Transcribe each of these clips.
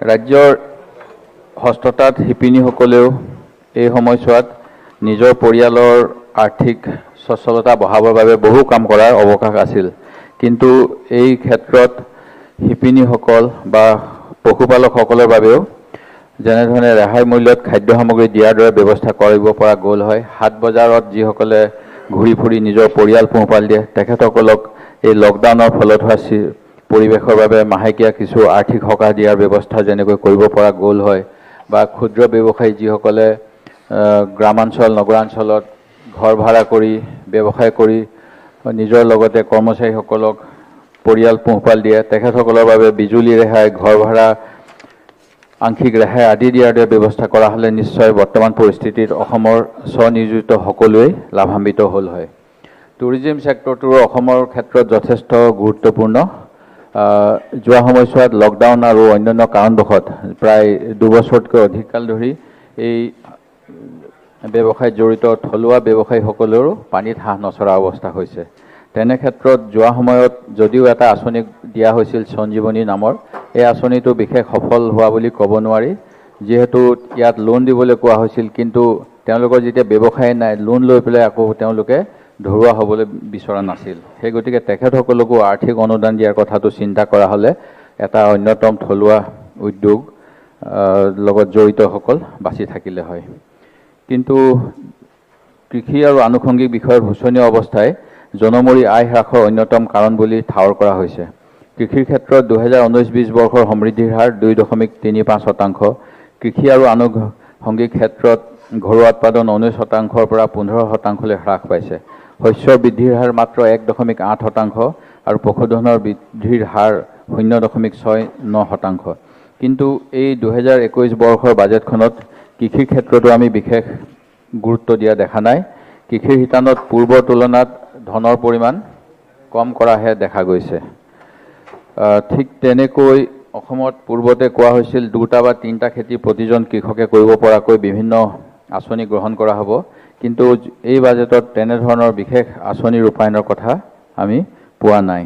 ৰাজ্যৰ হস্ততাঁত শিপিনীসকলেও এই সময়ছোৱাত নিজৰ পৰিয়ালৰ আৰ্থিক সচ্ছলতা বঢ়াবৰ বাবে বহু কাম কৰাৰ অৱকাশ আছিল। কিন্তু এই ক্ষেত্ৰত শিপিনীসকল বা পশুপালকসকলৰ বাবেও যেনেধৰণে ৰেহাই মূল্যত খাদ্য সামগ্ৰী দিয়াৰ দৰে ব্যৱস্থা কৰিব পৰা গ'ল হয়, হাট বজাৰত যিসকলে ঘূৰি ফুৰি নিজৰ পৰিয়াল পোহপাল দিয়ে, তেখেতসকলক এই লকডাউনৰ ফলত হোৱা পৰিৱেশৰ বাবে মাহেকীয়া কিছু আৰ্থিক সকাহ দিয়াৰ ব্যৱস্থা যেনেকৈ কৰিব পৰা গ'ল হয়, বা ক্ষুদ্ৰ ব্যৱসায়ী যিসকলে গ্ৰামাঞ্চল, নগৰাঞ্চলত ঘৰ ভাড়া কৰি ব্যৱসায় কৰি নিজৰ লগতে কৰ্মচাৰীসকলক পৰিয়াল পোহপাল দিয়ে, তেখেতসকলৰ বাবে বিজুলী ৰেহাই, ঘৰ ভাড়া আংশিক ৰেহাই আদি দিয়াৰ দৰে ব্যৱস্থা কৰা হ'লে নিশ্চয় বৰ্তমান পৰিস্থিতিত অসমৰ স্বনিয়োজিত সকলোৱেই লাভান্বিত হ'ল হয়। টুৰিজিম ছেক্টৰটোৰো অসমৰ ক্ষেত্ৰত যথেষ্ট গুৰুত্বপূৰ্ণ। যোৱা সময়ছোৱাত লকডাউন আৰু অন্যান্য কাৰণবশত প্ৰায় 2 বছৰতকৈ অধিক কাল ধৰি এই ব্যৱসায়ত জড়িত থলুৱা ব্যৱসায়ীসকলৰো পানীত হাঁহ নচৰা অৱস্থা হৈছে। তেনে ক্ষেত্ৰত যোৱা সময়ত যদিও এটা আঁচনি দিয়া হৈছিল সঞ্জীৱনী নামৰ, এই আঁচনিটো বিশেষ সফল হোৱা বুলি ক'ব নোৱাৰি। যিহেতু ইয়াত লোন দিবলৈ কোৱা হৈছিল, কিন্তু তেওঁলোকৰ যেতিয়া ব্যৱসায় নাই, লোন লৈ পেলাই আকৌ তেওঁলোকে ধৰুৱা হ'বলৈ বিচৰা নাছিল। সেই গতিকে তেখেতসকলকো আৰ্থিক অনুদান দিয়াৰ কথাটো চিন্তা কৰা হ'লে এটা অন্যতম থলুৱা উদ্যোগ লগত জড়িতসকল বাচি থাকিলে হয়। কিন্তু কৃষি আৰু আনুষংগিক বিষয়ৰ শোচনীয় অৱস্থাই জনমূৰি আয় হ্ৰাসৰ অন্যতম কাৰণ বুলি ঠাৱৰ কৰা হৈছে। কৃষিৰ ক্ষেত্ৰত 2019-20 বৰ্ষৰ সমৃদ্ধিৰ হাৰ 2.35%। কৃষি আৰু আনুষংগিক ক্ষেত্ৰত ঘৰুৱা উৎপাদন 19 শতাংশৰ পৰা 15 শতাংশলৈ হ্ৰাস পাইছে। শস্যৰ বৃদ্ধিৰ হাৰ মাত্ৰ 1.8% আৰু পশুধনৰ বৃদ্ধিৰ হাৰ 0.69%। কিন্তু এই 2021 বৰ্ষৰ বাজেটখনত কৃষিৰ ক্ষেত্ৰতো আমি বিশেষ গুৰুত্ব দিয়া দেখা নাই। কৃষিৰ শিতানত পূৰ্বৰ তুলনাত ধনৰ পৰিমাণ কম কৰাহে দেখা গৈছে। ঠিক তেনেকৈ অসমত পূৰ্বতে কোৱা হৈছিল, দুটা বা তিনিটা খেতি প্ৰতিজন কৃষকে কৰিব পৰাকৈ বিভিন্ন আঁচনি গ্ৰহণ কৰা হ'ব। কিন্তু এই বাজেটত তেনেধৰণৰ বিশেষ আঁচনি ৰূপায়ণৰ কথা আমি পোৱা নাই।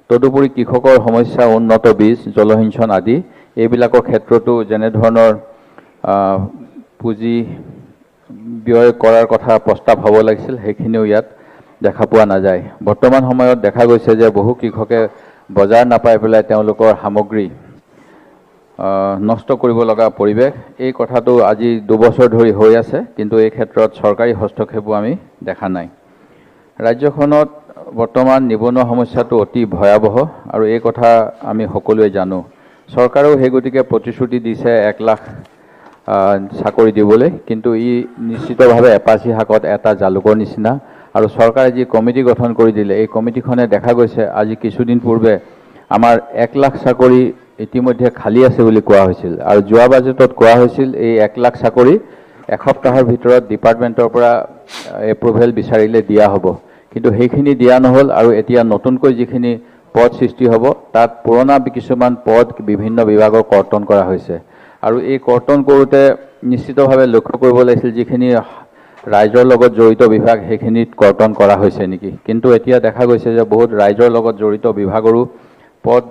তদুপৰি কৃষকৰ সমস্যা, উন্নত বীজ, জলসিঞ্চন আদি এইবিলাকৰ ক্ষেত্ৰতো যেনেধৰণৰ পুঁজি ব্যয় কৰাৰ কথা প্ৰস্তাৱ হ'ব লাগিছিল, সেইখিনিও ইয়াত দেখা পোৱা নাযায়। বৰ্তমান সময়ত দেখা গৈছে যে বহু কৃষকে বজাৰ নাপাই পেলাই তেওঁলোকৰ সামগ্ৰী নষ্ট কৰিব লগা পৰিৱেশ। এই কথাটো আজি 2 বছৰ ধৰি হৈ আছে, কিন্তু এই ক্ষেত্ৰত চৰকাৰী হস্তক্ষেপো আমি দেখা নাই। ৰাজ্যখনত বৰ্তমান নিবনুৱা সমস্যাটো অতি ভয়াৱহ আৰু এই কথা আমি সকলোৱে জানো। চৰকাৰেও সেই গতিকে প্ৰতিশ্ৰুতি দিছে 1 লাখ চাকৰি দিবলৈ, কিন্তু ই নিশ্চিতভাৱে এপাচি শাকত এটা জালুকৰ নিচিনা। আৰু চৰকাৰে যি কমিটি গঠন কৰি দিলে, এই কমিটিখনে দেখা গৈছে আজি কিছুদিন পূৰ্বে আমাৰ 1 লাখ চাকৰি ইতিমধ্যে খালী আছে বুলি কোৱা হৈছিল আৰু যোৱা বাজেটত কোৱা হৈছিল, এই 1 লাখ চাকৰি এসপ্তাহৰ ভিতৰত ডিপাৰ্টমেণ্টৰ পৰা এপ্ৰুভেল বিচাৰিলে দিয়া হ'ব। কিন্তু সেইখিনি দিয়া নহ'ল আৰু এতিয়া নতুনকৈ যিখিনি পদ সৃষ্টি হ'ব, তাত পুৰণা কিছুমান পদ বিভিন্ন বিভাগৰ কৰ্তন কৰা হৈছে। আৰু এই কৰ্তন কৰোঁতে নিশ্চিতভাৱে লক্ষ্য কৰিব লাগিছিল, যিখিনি ৰাইজৰ লগত জড়িত বিভাগ, সেইখিনিত কৰ্তন কৰা হৈছে নেকি। কিন্তু এতিয়া দেখা গৈছে যে বহুত ৰাইজৰ লগত জড়িত বিভাগৰো পদ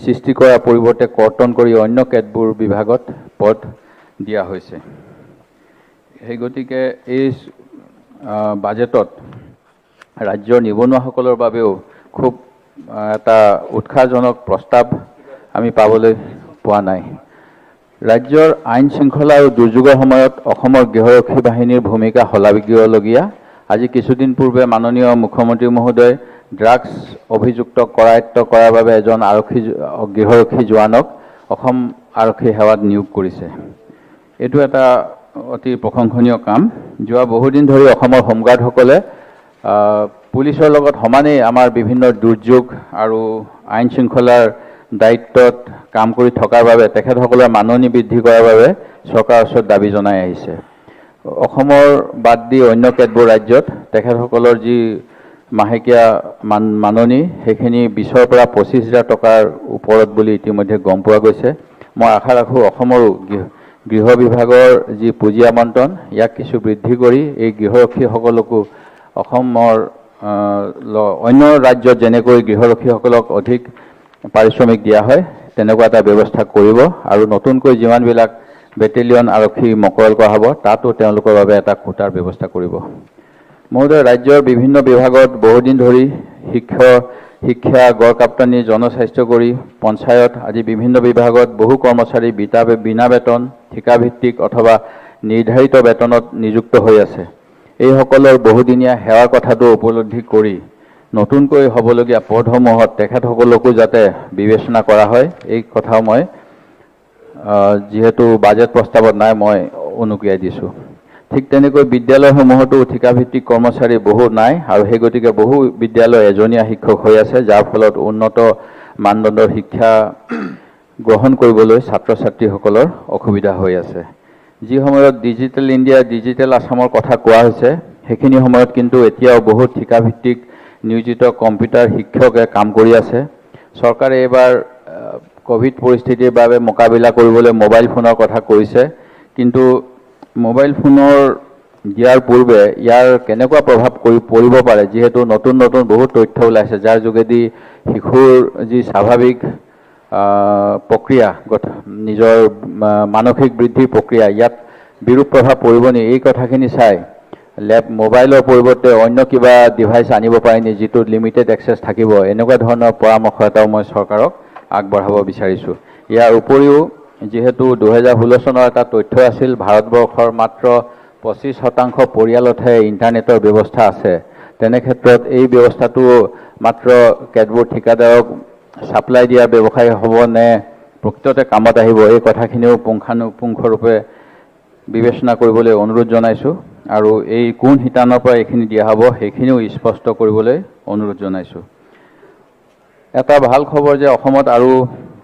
সৃষ্টি কৰাৰ পৰিৱৰ্তে কৰ্তন কৰি অন্য কেতবোৰ বিভাগত পদ দিয়া হৈছে। সেই গতিকে এই বাজেটত ৰাজ্যৰ নিবনুৱাসকলৰ বাবেও খুব এটা উৎসাহজনক প্ৰস্তাৱ আমি পাবলৈ পোৱা নাই। ৰাজ্যৰ আইন শৃংখলা আৰু দুৰ্যোগৰ সময়ত অসমৰ গৃহৰক্ষী বাহিনীৰ ভূমিকা শলাগিবলগীয়া। আজি কিছুদিন পূৰ্বে মাননীয় মুখ্যমন্ত্ৰী মহোদয়ে ড্ৰাগছ অভিযুক্তক কৰায়ত্ব কৰাৰ বাবে এজন গৃহৰক্ষী জোৱানক অসম আৰক্ষী সেৱাত নিয়োগ কৰিছে। এইটো এটা অতি প্ৰশংসনীয় কাম। যোৱা বহুদিন ধৰি অসমৰ হোমগাৰ্ডসকলে পুলিচৰ লগত সমানেই আমাৰ বিভিন্ন দুৰ্যোগ আৰু আইন শৃংখলাৰ দায়িত্বত কাম কৰি থকাৰ বাবে তেখেতসকলৰ মাননি বৃদ্ধি কৰাৰ বাবে চৰকাৰৰ ওচৰত দাবী জনাই আহিছে। অসমৰ বাদ দি অন্য কেতবোৰ ৰাজ্যত তেখেতসকলৰ যি মাহেকীয়া মাননি, সেইখিনি 20ৰ পৰা 25 হাজাৰ টকাৰ ওপৰত বুলি ইতিমধ্যে গম পোৱা গৈছে। মই আশা ৰাখোঁ, অসমৰো গৃহ বিভাগৰ যি পুঁজি আবণ্টন, ইয়াক কিছু বৃদ্ধি কৰি এই গৃহৰক্ষীসকলকো অসমৰ অন্য ৰাজ্যত যেনেকৈ গৃহৰক্ষীসকলক অধিক পাৰিশ্ৰমিক দিয়া হয়। তেনেকুৱা এটা ব্যৱস্থা কৰিব আৰু নতুনকৈ যিমানবিলাক বেটেলিয়ন আৰক্ষী মকৰল কৰা হ'ব, তাতো তেওঁলোকৰ বাবে এটা কোটাৰ ব্যৱস্থা কৰিব। মহোদয়, ৰাজ্যৰ বিভিন্ন বিভাগত বহুদিন ধৰি শিক্ষা, গড়কাপ্তানি, জনস্বাস্থ্য কৰি, পঞ্চায়ত আদি বিভিন্ন বিভাগত বহু কৰ্মচাৰী বিনা বেতন, ঠিকাভিত্তিক অথবা নিৰ্ধাৰিত বেতনত নিযুক্ত হৈ আছে। এইসকলৰ বহুদিনীয়া সেৱাৰ কথাটো উপলব্ধি কৰি নতুনকৈ হ'বলগীয়া পদসমূহত তেখেতসকলকো যাতে বিবেচনা কৰা হয়, এই কথাও মই যিহেতু বাজেট প্ৰস্তাৱত নাই, মই উনুকিয়াই দিছোঁ। ঠিক তেনেকৈ বিদ্যালয়সমূহতো ঠিকাভিত্তিক কৰ্মচাৰী বহু নাই আৰু সেই গতিকে বহু বিদ্যালয় এজনীয়া শিক্ষক হৈ আছে, যাৰ ফলত উন্নত মানদণ্ডৰ শিক্ষা গ্ৰহণ কৰিবলৈ ছাত্ৰ ছাত্ৰীসকলৰ অসুবিধা হৈ আছে। যি সময়ত ডিজিটেল ইণ্ডিয়া, ডিজিটেল আছামৰ কথা কোৱা হৈছে, সেইখিনি সময়ত কিন্তু এতিয়াও বহুত ঠিকাভিত্তিক নিয়োজিত কম্পিউটাৰ শিক্ষকে কাম কৰি আছে। চৰকাৰে এইবাৰ ক'ভিড পৰিস্থিতিৰ বাবে মোকাবিলা কৰিবলৈ মোবাইল ফোনৰ কথা কৈছে, কিন্তু মোবাইল ফোনৰ দিয়াৰ পূৰ্বে ইয়াৰ কেনেকুৱা প্ৰভাৱ কৰি পৰিব পাৰে, যিহেতু নতুন নতুন বহুত তথ্য ওলাইছে, যাৰ যোগেদি শিশুৰ যি স্বাভাৱিক প্ৰক্ৰিয়া, নিজৰ মানসিক বৃদ্ধিৰ প্ৰক্ৰিয়া, ইয়াত বিৰূপ প্ৰভাৱ পৰিব নি, এই কথাখিনি চাই মোবাইলৰ পৰিৱৰ্তে অন্য কিবা ডিভাইচ আনিব পাৰি নি, যিটোত লিমিটেড এক্সেছ থাকিব, এনেকুৱা ধৰণৰ পৰামৰ্শ এটাও মই চৰকাৰক আগবঢ়াব বিচাৰিছোঁ। ইয়াৰ উপৰিও যিহেতু 2016 চনৰ এটা তথ্য আছিল, ভাৰতবৰ্ষৰ মাত্ৰ 25% পৰিয়ালতহে ইণ্টাৰনেটৰ ব্যৱস্থা আছে, তেনে ক্ষেত্ৰত এই ব্যৱস্থাটো মাত্ৰ কেতবোৰ ঠিকাদাৰক ছাপ্লাই দিয়া ব্যৱসায় হ'ব নে প্ৰকৃততে কামত আহিব, এই কথাখিনিও পুংখানুপুংখৰূপে বিবেচনা কৰিবলৈ অনুৰোধ জনাইছোঁ আৰু এই কোন শিতানৰ পৰা এইখিনি দিয়া হ'ব, সেইখিনিও স্পষ্ট কৰিবলৈ অনুৰোধ জনাইছোঁ। এটা ভাল খবৰ যে অসমত আৰু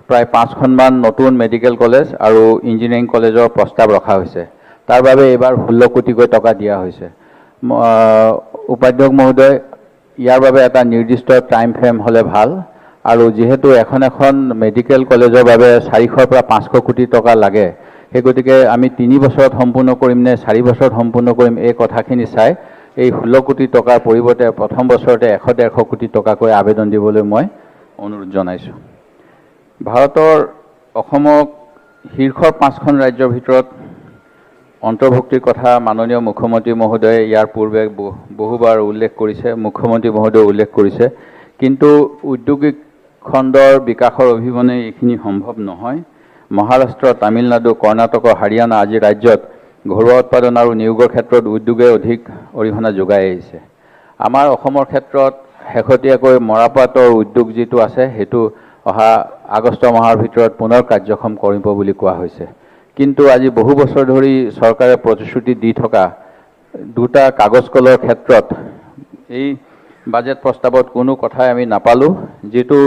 প্ৰায় পাঁচখনমান নতুন মেডিকেল কলেজ আৰু ইঞ্জিনিয়াৰিং কলেজৰ প্ৰস্তাৱ ৰখা হৈছে। তাৰ বাবে এইবাৰ 16 কোটিকৈ টকা দিয়া হৈছে। উপাধ্যক্ষ মহোদয়, ইয়াৰ বাবে এটা নিৰ্দিষ্ট টাইম ফ্ৰেম হ'লে ভাল আৰু যিহেতু এখন এখন মেডিকেল কলেজৰ বাবে 400ৰ পৰা 500 কোটি টকা লাগে, সেই গতিকে আমি 3 বছৰত সম্পূৰ্ণ কৰিম নে 4 বছৰত সম্পূৰ্ণ কৰিম, এই কথাখিনি চাই এই 16 কোটি টকাৰ পৰিৱৰ্তে প্ৰথম বছৰতে 100-150 কোটি টকাকৈ আবেদন দিবলৈ মই অনুৰোধ জনাইছোঁ। ভাৰতৰ অসমক শীৰ্ষৰ পাঁচখন ৰাজ্যৰ ভিতৰত অন্তৰ্ভুক্তিৰ কথা মাননীয় মুখ্যমন্ত্ৰী মহোদয়ে ইয়াৰ পূৰ্বে বহুবাৰ উল্লেখ কৰিছে, মুখ্যমন্ত্ৰী মহোদয়ে উল্লেখ কৰিছে। কিন্তু ঔদ্যোগিক খণ্ডৰ বিকাশৰ অবিহনে এইখিনি সম্ভৱ নহয়। মহাৰাষ্ট্ৰ, তামিলনাডু, কৰ্ণাটক, হাৰিয়ানা আদি ৰাজ্যত ঘৰুৱা উৎপাদন আৰু নিয়োগৰ ক্ষেত্ৰত উদ্যোগে অধিক অৰিহণা যোগাই আহিছে। আমাৰ অসমৰ ক্ষেত্ৰত শেহতীয়াকৈ মৰাপাটৰ উদ্যোগ যিটো আছে, সেইটো অহা আগষ্ট মাহৰ ভিতৰত পুনৰ কাৰ্যক্ষম কৰিব বুলি কোৱা হৈছে। কিন্তু আজি বহু বছৰ ধৰি চৰকাৰে প্ৰতিশ্ৰুতি দি থকা দুটা কাগজ কলৰ ক্ষেত্ৰত এই বাজেট প্ৰস্তাৱত কোনো কথাই আমি নাপালোঁ। যিটো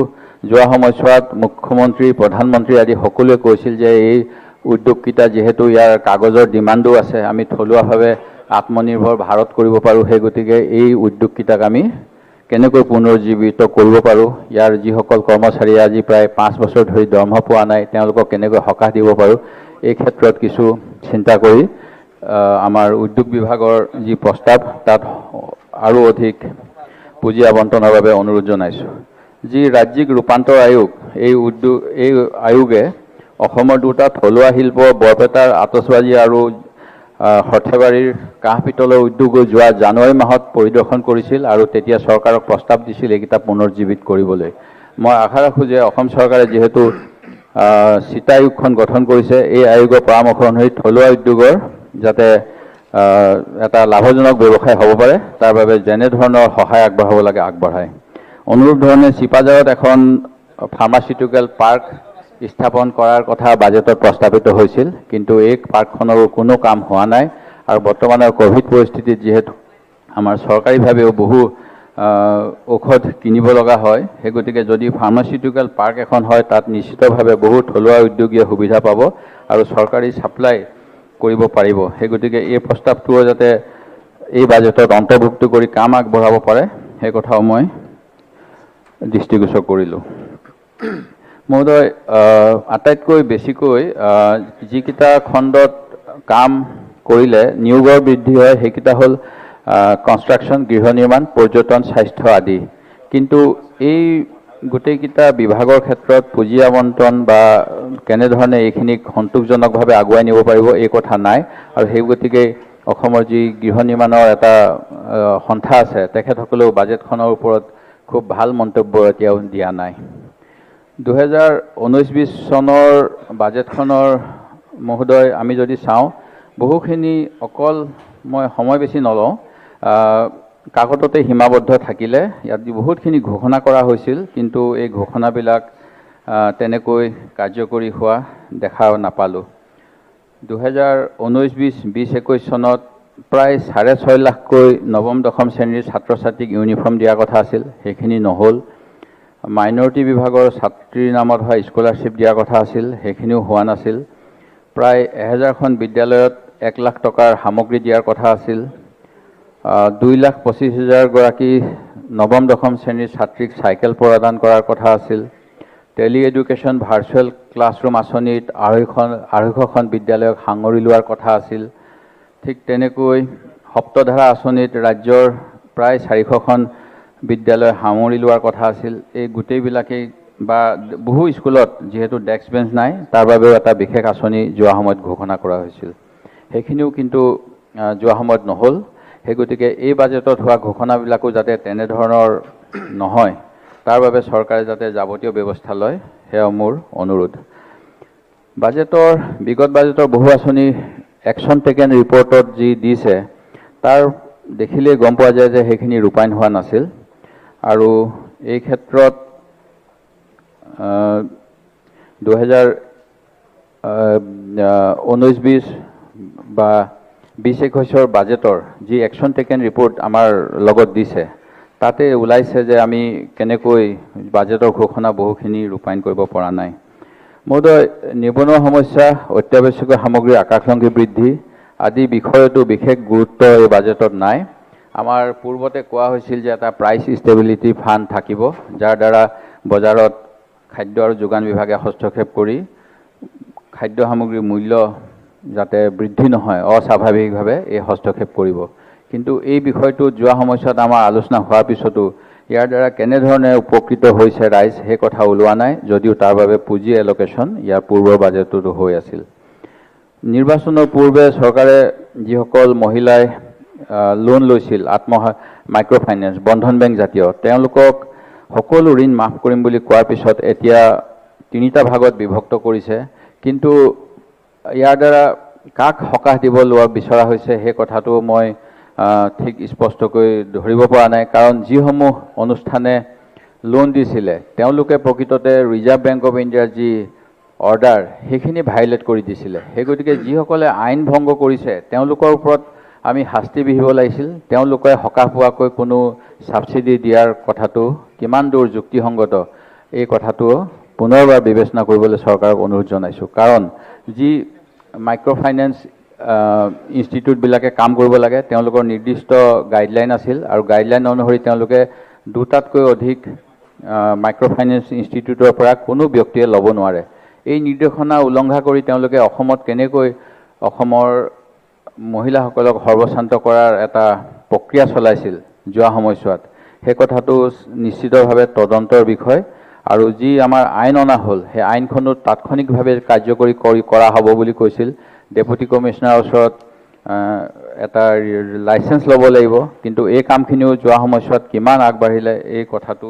যোৱা সময়ছোৱাত মুখ্যমন্ত্ৰী, প্ৰধানমন্ত্ৰী আদি সকলোৱে কৈছিল যে এই উদ্যোগকেইটা যিহেতু ইয়াৰ কাগজৰ ডিমাণ্ডো আছে, আমি থলুৱাভাৱে আত্মনিৰ্ভৰ ভাৰত কৰিব পাৰোঁ, সেই গতিকে এই উদ্যোগকেইটাক আমি কেনেকৈ পুনৰুজ্জীৱিত কৰিব পাৰোঁ, ইয়াৰ যিসকল কৰ্মচাৰীয়ে আজি প্ৰায় 5 বছৰ ধৰি দৰমহা পোৱা নাই, তেওঁলোকক কেনেকৈ সকাহ দিব পাৰোঁ, এই ক্ষেত্ৰত কিছু চিন্তা কৰি আমাৰ উদ্যোগ বিভাগৰ যি প্ৰস্তাৱ, তাত আৰু অধিক পুঁজি আবণ্টনৰ বাবে অনুৰোধ জনাইছোঁ। যি ৰাজ্যিক ৰূপান্তৰ আয়োগ, এই আয়োগে অসমৰ দুটা থলুৱা শিল্প, বৰপেটাৰ আতচবাজী আৰু সৰ্থেবাৰীৰ কাঁহ পিতলৰ উদ্যোগো যোৱা জানুৱাৰী মাহত পৰিদৰ্শন কৰিছিল আৰু তেতিয়া চৰকাৰক প্ৰস্তাৱ দিছিল এইকেইটা পুনৰ্জীৱিত কৰিবলৈ। মই আশা ৰাখোঁ যে অসম চৰকাৰে যিহেতু চিটা আয়োগখন গঠন কৰিছে, এই আয়োগৰ পৰামৰ্শ অনুসৰি থলুৱা উদ্যোগৰ যাতে এটা লাভজনক ব্যৱসায় হ'ব পাৰে, তাৰ বাবে যেনেধৰণৰ সহায় আগবঢ়াব লাগে আগবঢ়ায়। অনুৰূপ ধৰণে চিপাঝাৰত এখন ফাৰ্মাচিউটিকেল পাৰ্ক স্থাপন কৰাৰ কথা বাজেটত প্ৰস্তাৱিত হৈছিল, কিন্তু এই পাৰ্কখনৰো কোনো কাম হোৱা নাই আৰু বৰ্তমানৰ ক'ভিড পৰিস্থিতিত যিহেতু আমাৰ চৰকাৰীভাৱেও বহু ঔষধ কিনিব লগা হয়, সেই গতিকে যদি ফাৰ্মাচিউটিকেল পাৰ্ক এখন হয়, তাত নিশ্চিতভাৱে বহু থলুৱা উদ্যোগীয়ে সুবিধা পাব আৰু চৰকাৰী ছাপ্লাই কৰিব পাৰিব। সেই গতিকে এই প্ৰস্তাৱটোও যাতে এই বাজেটত অন্তৰ্ভুক্ত কৰি কাম আগবঢ়াব পাৰে, সেই কথাও মই দৃষ্টিগোচৰ কৰিলোঁ। মহোদয়, আটাইতকৈ বেছিকৈ যিকেইটা খণ্ডত কাম কৰিলে নিয়োগৰ বৃদ্ধি হয়, সেইকেইটা হ'ল কনষ্ট্ৰাকশ্যন, গৃহ নিৰ্মাণ, পৰ্যটন, স্বাস্থ্য আদি। কিন্তু এই গোটেইকেইটা বিভাগৰ ক্ষেত্ৰত পুঁজি আবণ্টন বা কেনেধৰণে এইখিনিক সন্তোষজনকভাৱে আগুৱাই নিব পাৰিব এই কথা নাই। আৰু সেই গতিকে অসমৰ যি গৃহ নিৰ্মাণৰ এটা সন্থা আছে, তেখেতসকলেও বাজেটখনৰ ওপৰত খুব ভাল মন্তব্য এতিয়াও দিয়া নাই। 2019-20 চনৰ বাজেটখনৰ মহোদয় আমি যদি চাওঁ, বহুখিনি অকল মই সময় বেছি নলওঁ, কাকততে সীমাবদ্ধ থাকিলে। ইয়াত বহুতখিনি ঘোষণা কৰা হৈছিল, কিন্তু এই ঘোষণাবিলাক তেনেকৈ কাৰ্যকৰী হোৱা দেখা নাপালোঁ। 2019-20, 20-21 চনত প্ৰায় 6.5 লাখকৈ নৱম দশম শ্ৰেণীৰ ছাত্ৰ ছাত্ৰীক ইউনিফৰ্ম দিয়াৰ কথা আছিল, সেইখিনি নহ'ল। মাইনৰিটি বিভাগৰ ছাত্ৰীৰ নামত হোৱা স্কলাৰশ্বিপ দিয়াৰ কথা আছিল, সেইখিনিও হোৱা নাছিল। প্ৰায় 1000খন বিদ্যালয়ত 1 লাখ টকাৰ সামগ্ৰী দিয়াৰ কথা আছিল। 2,25,000 গৰাকী নৱম দশম শ্ৰেণীৰ ছাত্ৰীক চাইকেল প্ৰদান কৰাৰ কথা আছিল। টেলি এডুকেশ্যন ভাৰ্চুৱেল ক্লাছৰুম আঁচনিত 250খন বিদ্যালয়ক সাঙুৰি লোৱাৰ কথা আছিল। ঠিক তেনেকৈ সপ্তধাৰা আঁচনিত ৰাজ্যৰ প্ৰায় 400খন বিদ্যালয় সামৰি লোৱাৰ কথা আছিল। এই গোটেইবিলাকেই বা বহু স্কুলত যিহেতু ডেস্ক বেঞ্চ নাই, তাৰ বাবেও এটা বিশেষ আঁচনি যোৱা সময়ত ঘোষণা কৰা হৈছিল, সেইখিনিও কিন্তু যোৱা সময়ত নহ'ল। সেই গতিকে এই বাজেটত হোৱা ঘোষণাবিলাকো যাতে তেনেধৰণৰ নহয়, তাৰ বাবে চৰকাৰে যাতে যাৱতীয় ব্যৱস্থা লয়, সেয়া মোৰ অনুৰোধ। বিগত বাজেটৰ বহু আঁচনি একশ্যন টেকেন ৰিপৰ্টত যি দিছে, তাৰ দেখিলেই গম পোৱা যায় যে সেইখিনি ৰূপায়ণ হোৱা নাছিল। আৰু এই ক্ষেত্ৰত 2019-20 বা 20-21ৰ বাজেটৰ যি একশ্যন টেকেন ৰিপৰ্ট আমাৰ লগত দিছে, তাতে ওলাইছে যে আমি কেনেকৈ বাজেটৰ ঘোষণা বহুখিনি ৰূপায়ণ কৰিব পৰা নাই। মহোদয়, নিবনুৱা সমস্যা, অত্যাৱশ্যকীয় সামগ্ৰীৰ আকাশলংঘী বৃদ্ধি আদি বিষয়তো বিশেষ গুৰুত্ব এই বাজেটত নাই। আমাৰ পূৰ্বতে কোৱা হৈছিল যে এটা প্ৰাইচ ষ্টেবিলিটি ফাণ্ড থাকিব, যাৰ দ্বাৰা বজাৰত খাদ্য আৰু যোগান বিভাগে হস্তক্ষেপ কৰি খাদ্য সামগ্ৰীৰ মূল্য যাতে বৃদ্ধি নহয় অস্বাভাৱিকভাৱে এই হস্তক্ষেপ কৰিব। কিন্তু এই বিষয়টো যোৱা সময়ছোৱাত আমাৰ আলোচনা হোৱাৰ পিছতো ইয়াৰ দ্বাৰা কেনেধৰণে উপকৃত হৈছে ৰাইজ সেই কথা ওলোৱা নাই, যদিও তাৰ বাবে পুঁজি এল'কেশ্যন ইয়াৰ পূৰ্বৰ বাজেটতো হৈ আছিল। নিৰ্বাচনৰ পূৰ্বে চৰকাৰে যিসকল মহিলাই লোন লৈছিল আত্মসহায়ক মাইক্ৰ' ফাইনেন্স বন্ধন বেংক জাতীয়, তেওঁলোকক সকলো ঋণ মাফ কৰিম বুলি কোৱাৰ পিছত এতিয়া 3টা ভাগত বিভক্ত কৰিছে। কিন্তু ইয়াৰ দ্বাৰা কাক সকাহ দিব লোৱা বিচৰা হৈছে সেই কথাটো মই ঠিক স্পষ্টকৈ ধৰিব পৰা নাই। কাৰণ যিসমূহ অনুষ্ঠানে লোন দিছিলে তেওঁলোকে প্ৰকৃততে ৰিজাৰ্ভ বেংক অফ ইণ্ডিয়াৰ যি অৰ্ডাৰ সেইখিনি ভায়লেট কৰি দিছিলে। সেই গতিকে যিসকলে আইন ভংগ কৰিছে তেওঁলোকৰ ওপৰত আমি শাস্তি বিহিব লাগিছিল। তেওঁলোকে সকাহ পোৱাকৈ কোনো ছাবচিডি দিয়াৰ কথাটো কিমান দূৰ যুক্তিসংগত এই কথাটো পুনৰবাৰ বিবেচনা কৰিবলৈ চৰকাৰক অনুৰোধ জনাইছোঁ। কাৰণ যি মাইক্ৰ' ফাইনেন্স ইনষ্টিটিউটবিলাকে কাম কৰিব লাগে, তেওঁলোকৰ নিৰ্দিষ্ট গাইডলাইন আছিল আৰু গাইডলাইন অনুসৰি তেওঁলোকে 2টাতকৈ অধিক মাইক্ৰ' ফাইনেন্স ইনষ্টিটিউটৰ পৰা কোনো ব্যক্তিয়ে ল'ব নোৱাৰে। এই নিৰ্দেশনা উলংঘা কৰি তেওঁলোকে অসমত কেনেকৈ অসমৰ মহিলাসকলক সৰ্বশান্ত কৰাৰ এটা প্ৰক্ৰিয়া চলাইছিল যোৱা সময়ছোৱাত, সেই কথাটো নিশ্চিতভাৱে তদন্তৰ বিষয়। আৰু যি আমাৰ আইন অনা হ'ল সেই আইনখনো তাৎক্ষণিকভাৱে কাৰ্যকৰী কৰা হ'ব বুলি কৈছিল। ডেপুটি কমিশ্যনাৰৰ ওচৰত এটা লাইচেঞ্চ ল'ব লাগিব, কিন্তু এই কামখিনিও যোৱা সময়ছোৱাত কিমান আগবাঢ়িলে এই কথাটো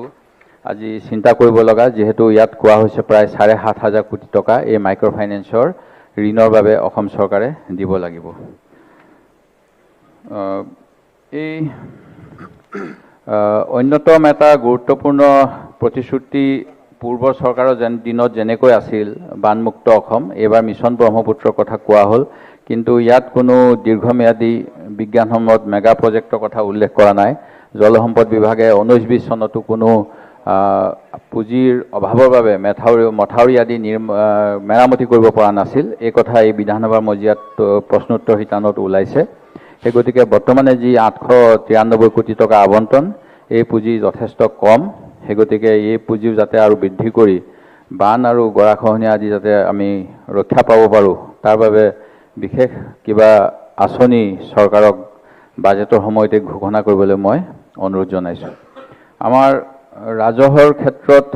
আজি চিন্তা কৰিব লগা। যিহেতু ইয়াত কোৱা হৈছে প্ৰায় 7,500 কোটি টকা এই মাইক্ৰ' ফাইনেন্সৰ ঋণৰ বাবে অসম চৰকাৰে দিব লাগিব। এই অন্যতম এটা গুৰুত্বপূৰ্ণ প্ৰতিশ্ৰুতি পূৰ্বৰ চৰকাৰৰ দিনত যেনেকৈ আছিল বানমুক্ত অসম, এইবাৰ মিছন ব্ৰহ্মপুত্ৰৰ কথা কোৱা হ'ল, কিন্তু ইয়াত কোনো দীৰ্ঘম্যাদী বিজ্ঞানসন্মত মেগা প্ৰজেক্টৰ কথা উল্লেখ কৰা নাই। জলসম্পদ বিভাগে 19-20 চনতো কোনো পুঁজিৰ অভাৱৰ বাবে মথাউৰি আদি মেৰামতি কৰিব পৰা নাছিল। এই কথা এই বিধানসভাৰ মজিয়াত প্ৰশ্নোত্তৰ শিতানত ওলাইছে। সেই গতিকে বৰ্তমানে যি 893 কোটি টকা আবণ্টন, এই পুঁজি যথেষ্ট কম। সেই গতিকে এই পুঁজিও যাতে আৰু বৃদ্ধি কৰি বান আৰু গৰাখহনীয়া আদি যাতে আমি ৰক্ষা পাব পাৰোঁ, তাৰ বাবে বিশেষ কিবা আঁচনি চৰকাৰক বাজেটৰ সময়তে ঘোষণা কৰিবলৈ মই অনুৰোধ জনাইছোঁ। আমাৰ ৰাজহৰ ক্ষেত্ৰত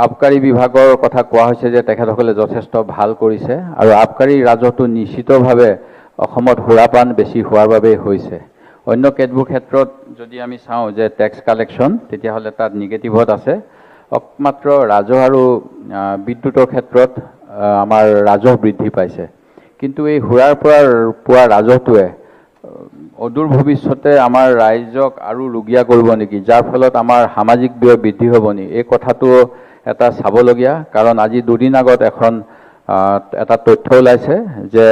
আবকাৰী বিভাগৰ কথা কোৱা হৈছে যে তেখেতসকলে যথেষ্ট ভাল কৰিছে আৰু আবকাৰী ৰাজহটো নিশ্চিতভাৱে অসমত সুৰাপান বেছি হোৱাৰ বাবেই হৈছে। অন্য কেতবোৰ ক্ষেত্ৰত যদি আমি চাওঁ যে টেক্স কালেকশ্যন, তেতিয়াহ'লে তাত নিগেটিভত আছে। একমাত্ৰ ৰাজহ আৰু বিদ্যুতৰ ক্ষেত্ৰত আমাৰ ৰাজহ বৃদ্ধি পাইছে। কিন্তু এই সুৰাৰ পৰা পোৱা ৰাজহটোৱে অদূৰ ভৱিষ্যতে আমাৰ ৰাইজক আৰু ৰুগীয়া কৰিব নেকি, যাৰ ফলত আমাৰ সামাজিক ব্যয় বৃদ্ধি হ'ব নেকি, এই কথাটো এটা চাবলগীয়া। কাৰণ আজি দুদিন আগত এখন এটা তথ্য ওলাইছে যে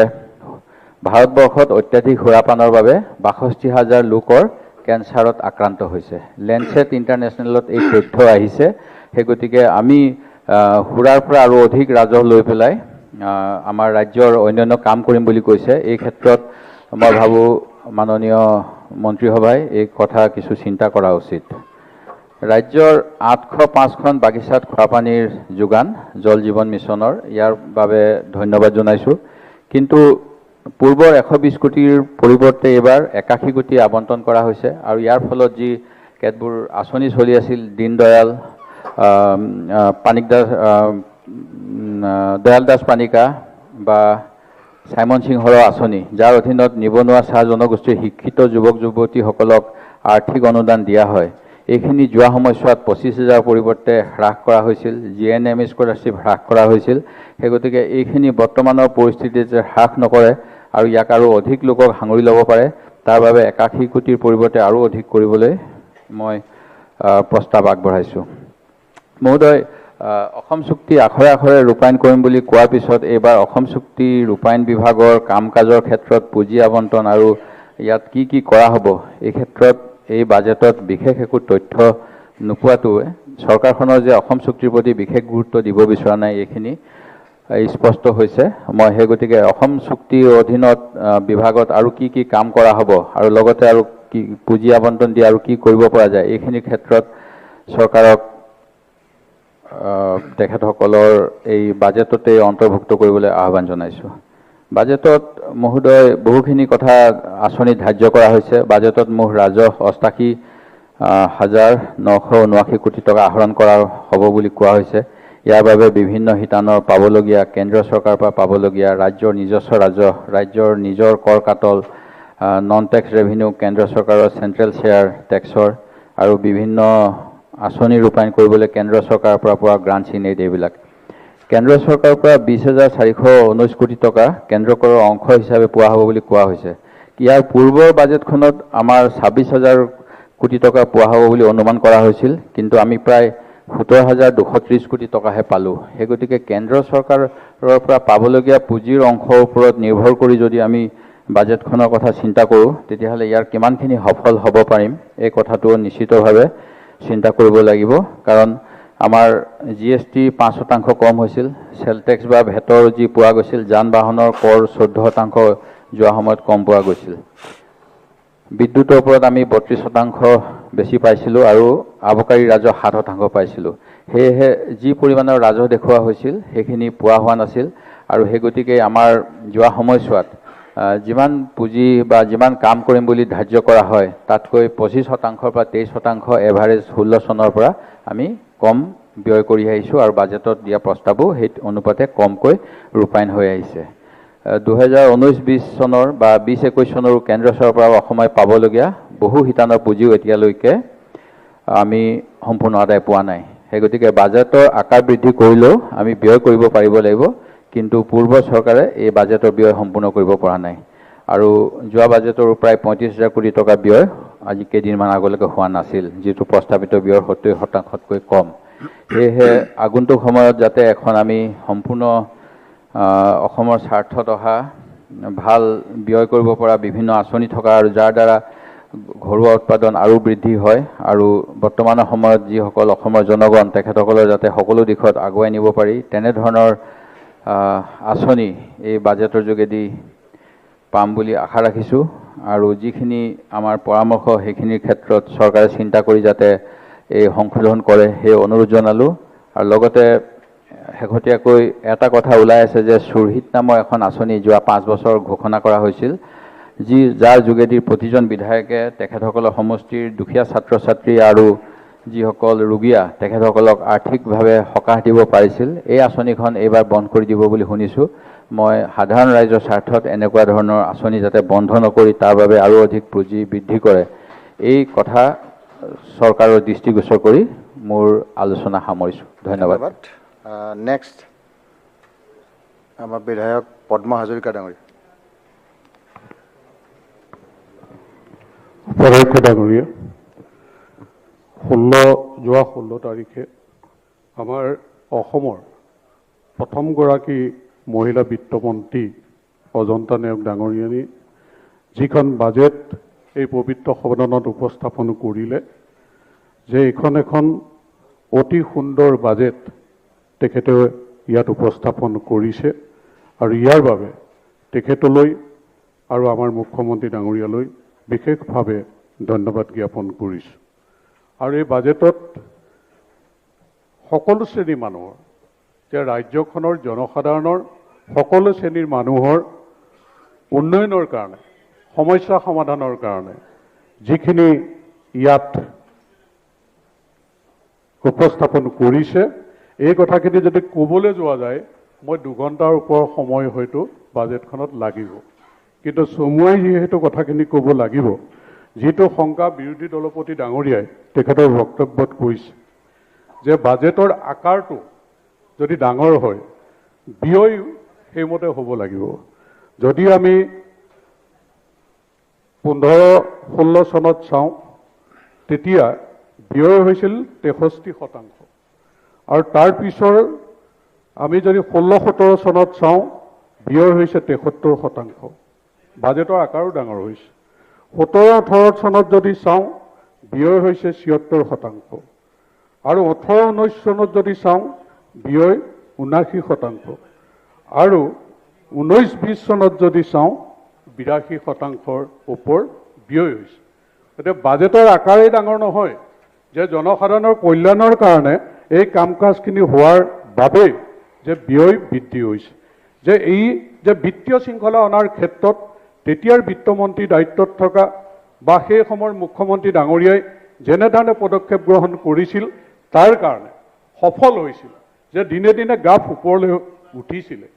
ভাৰতবৰ্ষত অত্যাধিক সুৰাপানৰ বাবে 62,000 লোকৰ কেঞ্চাৰত আক্ৰান্ত হৈছে। লেনছেট ইণ্টাৰনেশ্যনেলত এই তথ্য আহিছে। সেই গতিকে আমি সুৰাৰ পৰা আৰু অধিক ৰাজহ লৈ পেলাই আমাৰ ৰাজ্যৰ অন্যান্য কাম কৰিম বুলি কৈছে। এই ক্ষেত্ৰত মই ভাবোঁ মাননীয় মন্ত্ৰীসভাই এই কথা কিছু চিন্তা কৰা উচিত। ৰাজ্যৰ 805খন বাগিচাত খোৱাপানীৰ যোগান জল জীৱন মিছনৰ, ইয়াৰ বাবে ধন্যবাদ জনাইছোঁ। কিন্তু পূৰ্বৰ 120 কোটিৰ পৰিৱৰ্তে এইবাৰ 81 কোটি আবণ্টন কৰা হৈছে আৰু ইয়াৰ ফলত যি কেতবোৰ আঁচনি চলি আছিল, দীনদয়াল পানিকদাস, দয়াল দাস পানিকা বা চাইমন সিংহৰ আঁচনি, যাৰ অধীনত নিবনুৱা চাহ জনগোষ্ঠীৰ শিক্ষিত যুৱক যুৱতীসকলক আৰ্থিক অনুদান দিয়া হয়, এইখিনি যোৱা সময়ছোৱাত 25,000 পৰিৱৰ্তে হ্ৰাস কৰা হৈছিল। জিএনএম স্কলাৰশ্বিপ হ্ৰাস কৰা হৈছিল। সেই গতিকে এইখিনি বৰ্তমানৰ পৰিস্থিতিত যে হ্ৰাস নকৰে আৰু ইয়াক আৰু অধিক লোকক সাঙুৰি ল'ব পাৰে, তাৰ বাবে 81 কোটিৰ পৰিৱৰ্তে আৰু অধিক কৰিবলৈ মই প্ৰস্তাৱ আগবঢ়াইছোঁ। মহোদয়, অসম চুক্তি আখৰে আখৰে ৰূপায়ণ কৰিম বুলি কোৱাৰ পিছত এইবাৰ অসম চুক্তি ৰূপায়ণ বিভাগৰ কাম কাজৰ ক্ষেত্ৰত পুঁজি আবণ্টন আৰু ইয়াত কি কি কৰা হ'ব, এই ক্ষেত্ৰত এই বাজেটত বিশেষ একো তথ্য নোপোৱাটোৱে চৰকাৰখনৰ যে অসম চুক্তিৰ প্ৰতি বিশেষ গুৰুত্ব দিব বিচৰা নাই, এইখিনি স্পষ্ট হৈছে। মই সেই গতিকে অসম চুক্তিৰ অধীনত বিভাগত আৰু কি কি কাম কৰা হ'ব আৰু লগতে আৰু কি পুঁজি আবণ্টন দি আৰু কি কৰিব পৰা যায়, এইখিনি ক্ষেত্ৰত চৰকাৰক তেখেতসকলৰ এই বাজেটতে অন্তৰ্ভুক্ত কৰিবলৈ আহ্বান জনাইছোঁ। বাজেটত মহোদয় বহুখিনি কথা আঁচনি ধাৰ্য কৰা হৈছে। বাজেটত মুঠ ৰাজহ 88,979 কোটি টকা আহৰণ কৰা হ'ব বুলি কোৱা হৈছে। ইয়াৰ বাবে বিভিন্ন শিতানৰ পাবলগীয়া, কেন্দ্ৰীয় চৰকাৰৰ পৰা পাবলগীয়া, ৰাজ্যৰ নিজস্ব ৰাজহ, ৰাজ্যৰ নিজৰ কৰ কাটল, নন টেক্স ৰেভিনিউ, কেন্দ্ৰ চৰকাৰৰ চেণ্ট্ৰেল শ্বেয়াৰ টেক্সৰ আৰু বিভিন্ন আঁচনি ৰূপায়ণ কৰিবলৈ কেন্দ্ৰ চৰকাৰৰ পৰা পোৱা গ্ৰাণ্টছ ইন এইড, এইবিলাক। কেন্দ্ৰ চৰকাৰৰ পৰা 20,419 কোটি টকা কেন্দ্ৰ কৰৰ অংশ হিচাপে পোৱা হ'ব বুলি কোৱা হৈছে। ইয়াৰ পূৰ্বৰ বাজেটখনত আমাৰ 26,000 কোটি টকা পোৱা হ'ব বুলি অনুমান কৰা হৈছিল, কিন্তু আমি প্ৰায় 17,230 কোটি টকাহে পালোঁ। সেই গতিকে কেন্দ্ৰ চৰকাৰৰ পৰা পাবলগীয়া পুঁজিৰ অংশৰ ওপৰত নিৰ্ভৰ কৰি যদি আমি বাজেটখনৰ কথা চিন্তা কৰোঁ, তেতিয়াহ'লে ইয়াৰ কিমানখিনি সফল হ'ব পাৰিম, এই কথাটো নিশ্চিতভাৱে চিন্তা কৰিব লাগিব। কাৰণ আমাৰ জিএছটি 5% কম হৈছিল, চেল টেক্স বা ভেটৰ যি পোৱা গৈছিল, যান বাহনৰ কৰ 14% যোৱা সময়ত কম পোৱা গৈছিল। বিদ্যুতৰ ওপৰত আমি 32% বেছি পাইছিলোঁ আৰু আবকাৰী ৰাজহ 7% পাইছিলোঁ। সেয়েহে যি পৰিমাণৰ ৰাজহ দেখুওৱা হৈছিল, সেইখিনি পোৱা হোৱা নাছিল আৰু সেই গতিকে আমাৰ যোৱা সময়ছোৱাত যিমান পুঁজি বা যিমান কাম কৰিম বুলি ধাৰ্য কৰা হয়, তাতকৈ 25 শতাংশৰ পৰা 23% এভাৰেজ 16 চনৰ পৰা আমি কম ব্যয় কৰি আহিছোঁ আৰু বাজেটত দিয়া প্ৰস্তাৱো সেই অনুপাতে কমকৈ ৰূপায়ণ হৈ আহিছে। 2019-20 চনৰ বা 20-21 চনৰো কেন্দ্ৰ চৰকাৰৰ পৰা অসমে পাবলগীয়া বহু শিতানৰ পুঁজিও এতিয়ালৈকে আমি সম্পূৰ্ণ আদায় পোৱা নাই। সেই গতিকে বাজেটৰ আকাৰ বৃদ্ধি কৰিলেও আমি ব্যয় কৰিব পাৰিব লাগিব, কিন্তু পূৰ্ব চৰকাৰে এই বাজেটৰ ব্যয় সম্পূৰ্ণ কৰিব পৰা নাই আৰু যোৱা বাজেটৰো প্ৰায় 35,000 কোটি টকা ব্যয় আজি কেইদিনমান আগলৈকে হোৱা নাছিল, যিটো প্ৰস্তাৱিত ব্যয়ৰ 70 শতাংশতকৈ কম। সেয়েহে আগন্তুক সময়ত যাতে এখন আমি সম্পূৰ্ণ অসমৰ স্বাৰ্থত অহা, ভাল ব্যয় কৰিব পৰা বিভিন্ন আঁচনি থকা আৰু যাৰ দ্বাৰা ঘৰুৱা উৎপাদন আৰু বৃদ্ধি হয় আৰু বৰ্তমানৰ সময়ত যিসকল অসমৰ জনগণ, তেখেতসকলৰ যাতে সকলো দিশত আগুৱাই নিব পাৰি, তেনেধৰণৰ আঁচনি এই বাজেটৰ যোগেদি পাম বুলি আশা ৰাখিছোঁ। আৰু যিখিনি আমাৰ পৰামৰ্শ, সেইখিনিৰ ক্ষেত্ৰত চৰকাৰে চিন্তা কৰি যাতে এই সংশোধন কৰে, সেই অনুৰোধ জনালোঁ। আৰু লগতে শেহতীয়াকৈ এটা কথা ওলাই আছে যে সুহৃদ নামৰ এখন আঁচনি যোৱা 5 বছৰ ঘোষণা কৰা হৈছিল, যাৰ যোগেদি প্ৰতিজন বিধায়কে তেখেতসকলৰ সমষ্টিৰ দুখীয়া ছাত্ৰ ছাত্ৰী আৰু যিসকল ৰুগীয়া তেখেতসকলক আৰ্থিকভাৱে সকাহ দিব পাৰিছিল, এই আঁচনিখন এইবাৰ বন্ধ কৰি দিব বুলি শুনিছোঁ। মই সাধাৰণ ৰাইজৰ স্বাৰ্থত এনেকুৱা ধৰণৰ আঁচনি যাতে বন্ধ নকৰি তাৰ বাবে আৰু অধিক পুঁজি বৃদ্ধি কৰে, এই কথা চৰকাৰৰ দৃষ্টিগোচৰ কৰি মোৰ আলোচনা সামৰিছোঁ। ধন্যবাদ। ধন্যবাদ। নেক্সট আমাৰ বিধায়ক পদ্ম হাজৰিকা ডাঙৰীয়া। উপাধ্যক্ষ ডাঙৰীয়া, যোৱা 16 তাৰিখে আমাৰ অসমৰ প্ৰথমগৰাকী মহিলা বিত্তমন্ত্ৰী অজন্তা নেওগ ডাঙৰীয়ানী যিখন বাজেট এই পবিত্ৰ সদনত উপস্থাপন কৰিলে, যে এইখন এখন অতি সুন্দৰ বাজেট তেখেতে ইয়াত উপস্থাপন কৰিছে আৰু ইয়াৰ বাবে তেখেতলৈ আৰু আমাৰ মুখ্যমন্ত্ৰী ডাঙৰীয়ালৈ বিশেষভাৱে ধন্যবাদ জ্ঞাপন কৰিছোঁ। আৰু এই বাজেটত সকলো শ্ৰেণীৰ মানুহৰ, যে ৰাজ্যখনৰ জনসাধাৰণৰ সকলো শ্ৰেণীৰ মানুহৰ উন্নয়নৰ কাৰণে, সমস্যা সমাধানৰ কাৰণে যিখিনি ইয়াত উপস্থাপন কৰিছে, এই কথাখিনি যদি ক'বলৈ যোৱা যায় মই 2 ঘণ্টাৰ ওপৰ সময় হয়তো বাজেটখনত লাগিব। কিন্তু চমুৱাই যিহেতু কথাখিনি ক'ব লাগিব, যিটো শংকা বিৰোধী দলপতি ডাঙৰীয়াই তেখেতৰ বক্তব্যত কৈছে যে বাজেটৰ আকাৰটো যদি ডাঙৰ হয় ব্যয় সেইমতে হ'ব লাগিব। যদি আমি 15-16 চনত চাওঁ তেতিয়া ব্যয় হৈছিল 63% আৰু তাৰ পিছৰ আমি যদি 16-17 চনত চাওঁ ব্যয় হৈছে 73%, বাজেটৰ আকাৰো ডাঙৰ হৈছে। 17-18 চনত যদি চাওঁ ব্যয় হৈছে 76% আৰু 18-19 চনত যদি চাওঁ ব্যয় 79% আৰু 19-20 চনত যদি চাওঁ 82%ৰ ওপৰ ব্যয় হৈছে। গতিকে বাজেটৰ আকাৰেই ডাঙৰ নহয়, যে জনসাধাৰণৰ কল্যাণৰ কাৰণে এই কাম কাজখিনি হোৱাৰ বাবেই যে ব্যয় বৃদ্ধি হৈছে। যে এই যে বিত্তীয় শৃংখলা অনাৰ ক্ষেত্ৰত তেতিয়াৰ বিত্তমন্ত্ৰীৰ দায়িত্বত থকা বা সেই সময়ৰ মুখ্যমন্ত্ৰী ডাঙৰীয়াই যেনেধৰণে পদক্ষেপ গ্ৰহণ কৰিছিল তাৰ কাৰণে সফল হৈছিল, যে দিনে দিনে গ্ৰাফ ওপৰলৈ উঠিছিলে।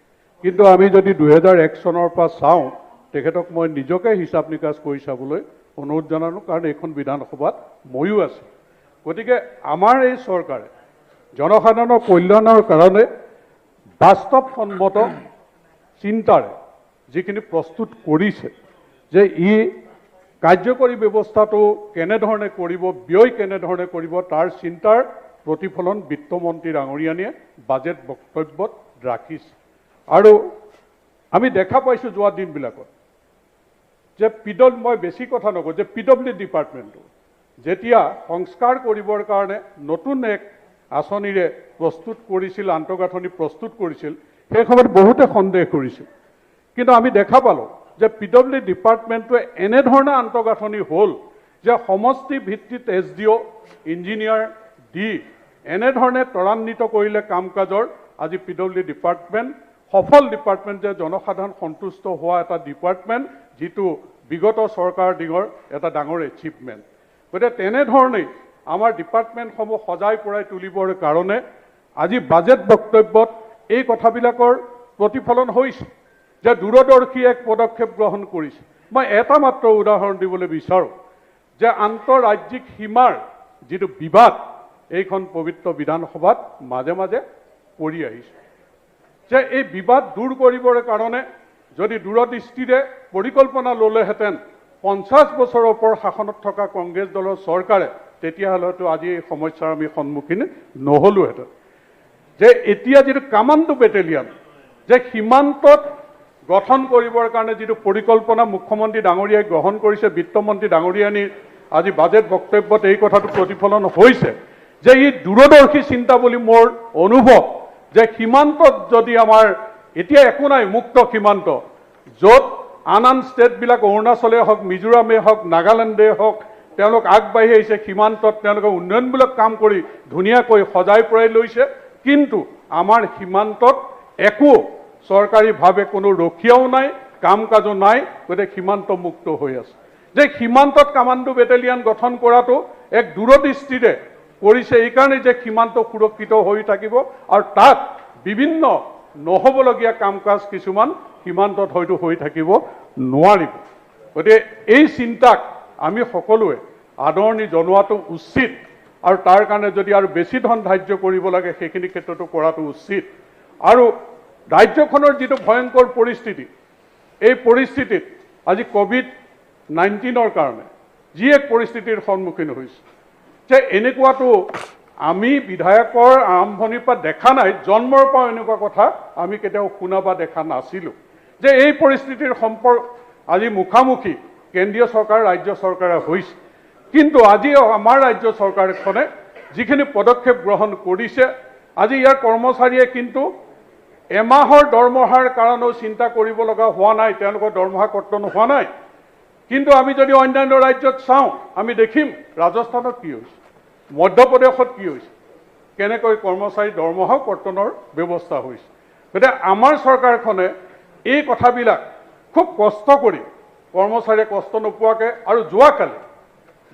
কিন্তু আমি যদি 2001 চনৰ পৰা চাওঁ, তেখেতক মই নিজকে হিচাপ নিকাচ কৰি চাবলৈ অনুৰোধ জনালোঁ, কাৰণ এইখন বিধানসভাত ময়ো আছোঁ। গতিকে আমাৰ এই চৰকাৰে জনসাধাৰণৰ কল্যাণৰ কাৰণে বাস্তৱসন্মত চিন্তাৰে যিখিনি প্ৰস্তুত কৰিছে, যে ই কাৰ্যকৰী ব্যৱস্থাটো কেনেধৰণে কৰিব, ব্যয় কেনেধৰণে কৰিব, তাৰ চিন্তাৰ প্ৰতিফলন বিত্তমন্ত্ৰী ডাঙৰীয়ানীয়ে বাজেট বক্তব্যত ৰাখিছে। আৰু আমি দেখা পাইছোঁ যোৱা দিনবিলাকত যে মই বেছি কথা নকওঁ, যে পি ডব্লিউ ডিপাৰ্টমেণ্টটো যেতিয়া সংস্কাৰ কৰিবৰ কাৰণে নতুন এক আঁচনিৰে প্ৰস্তুত কৰিছিল, আন্তঃগাঁথনি প্ৰস্তুত কৰিছিল, সেই সময়ত বহুতে সন্দেহ কৰিছিল। কিন্তু আমি দেখা পালোঁ যে পি ডব্লিউ ডিপাৰ্টমেণ্টটোৱে এনেধৰণে আন্তঃগাঁথনি হ'ল যে সমষ্টি ভিত্তিত এছ ডি অ', ইঞ্জিনিয়াৰ দি এনেধৰণে ত্বৰান্বিত কৰিলে কাম কাজৰ। আজি পি ডব্লিউ ডিপাৰ্টমেণ্ট সফল ডিপাৰ্টমেণ্ট, যে জনসাধাৰণ সন্তুষ্ট হোৱা এটা ডিপাৰ্টমেণ্ট, যিটো বিগত চৰকাৰৰ দিনৰ এটা ডাঙৰ এচিভমেণ্ট। গতিকে তেনেধৰণেই আমাৰ ডিপাৰ্টমেণ্টসমূহ সজাই পৰাই তুলিবৰ কাৰণে আজি বাজেট বক্তব্যত এই কথাবিলাকৰ প্ৰতিফলন হৈছে, যে দূৰদৰ্শী এক পদক্ষেপ গ্ৰহণ কৰিছে। মই এটা মাত্ৰ উদাহৰণ দিবলৈ বিচাৰোঁ যে আন্তঃৰাজ্যিক সীমাৰ যিটো বিবাদ এইখন পবিত্ৰ বিধানসভাত মাজে মাজে কৰি আহিছে, যে এই বিবাদ দূৰ কৰিবৰ কাৰণে যদি দূৰদৃষ্টিৰে পৰিকল্পনা ল'লেহেঁতেন 50 বছৰৰ ওপৰ শাসনত থকা কংগ্ৰেছ দলৰ চৰকাৰে, তেতিয়াহ'লে হয়তো আজি এই সমস্যাৰ আমি সন্মুখীন নহ'লোহেঁতেন। যে এতিয়া যিটো কামাণ্ডো বেটেলিয়ন যে সীমান্তত গঠন কৰিবৰ কাৰণে যিটো পৰিকল্পনা মুখ্যমন্ত্ৰী ডাঙৰীয়াই গ্ৰহণ কৰিছে, বিত্তমন্ত্ৰী ডাঙৰীয়ানীৰ আজি বাজেট বক্তব্যত এই কথাটো প্ৰতিফলন হৈছে যে ই দূৰদৰ্শী চিন্তা বুলি মোৰ অনুভৱ। যে সীমান্তত যদি আমাৰ এতিয়া একো নাই, মুক্ত সীমান্ত, য'ত আন আন ষ্টেটবিলাক, অৰুণাচলেই হওক, মিজোৰামেই হওক, নাগালেণ্ডেই হওক, তেওঁলোক আগবাঢ়ি আহিছে সীমান্তত, তেওঁলোকে উন্নয়নমূলক কাম কৰি ধুনীয়াকৈ সজাই পৰাই লৈছে। কিন্তু আমাৰ সীমান্তত একো চৰকাৰীভাৱে কোনো ৰখীয়াও নাই, কাম কাজো নাই, গতিকে সীমান্ত মুক্ত হৈ আছে। যে সীমান্তত কামাণ্ডো বেটেলিয়ন গঠন কৰাটো এক দূৰদৃষ্টিৰে কৰিছে এইকাৰণে যে সীমান্ত সুৰক্ষিত হৈ থাকিব আৰু তাত বিভিন্ন নহ'বলগীয়া কাম কাজ কিছুমান সীমান্তত হয়তো হৈ থাকিব নোৱাৰিব। গতিকে এই চিন্তাক আমি সকলোৱে আদৰণি জনোৱাটো উচিত আৰু তাৰ কাৰণে যদি আৰু বেছি ধন ধাৰ্য কৰিব লাগে সেইখিনি ক্ষেত্ৰতো কৰাটো উচিত। আৰু ৰাজ্যখনৰ যিটো ভয়ংকৰ পৰিস্থিতি, এই পৰিস্থিতিত আজি কোভিড-19ৰ কাৰণে যি এক পৰিস্থিতিৰ সন্মুখীন হৈছে, যে এনেকুৱাটো আমি বিধায়কৰ আৰম্ভণিৰ পৰা দেখা নাই, জন্মৰ পৰা এনেকুৱা কথা আমি কেতিয়াও শুনা বা দেখা নাছিলোঁ, যে এই পৰিস্থিতিৰ সম্পৰ্ক আজি মুখামুখি কেন্দ্ৰীয় চৰকাৰ ৰাজ্য চৰকাৰে হৈছে। কিন্তু আজি আমাৰ ৰাজ্য চৰকাৰখনে যিখিনি পদক্ষেপ গ্ৰহণ কৰিছে, আজি ইয়াৰ কৰ্মচাৰীয়ে কিন্তু এমাহৰ দৰমহাৰ কাৰণেও চিন্তা কৰিব লগা হোৱা নাই, তেওঁলোকৰ দৰমহা কৰ্তন হোৱা নাই। কিন্তু আমি যদি অন্যান্য ৰাজ্যত চাওঁ, আমি দেখিম ৰাজস্থানত কি হৈছে, মধ্যপ্ৰদেশত কি হৈছে, কেনেকৈ কৰ্মচাৰী দৰমহাও কৰ্তনৰ ব্যৱস্থা হৈছে। গতিকে আমাৰ চৰকাৰখনে এই কথাবিলাক খুব কষ্ট কৰি কৰ্মচাৰীয়ে কষ্ট নোপোৱাকৈ, আৰু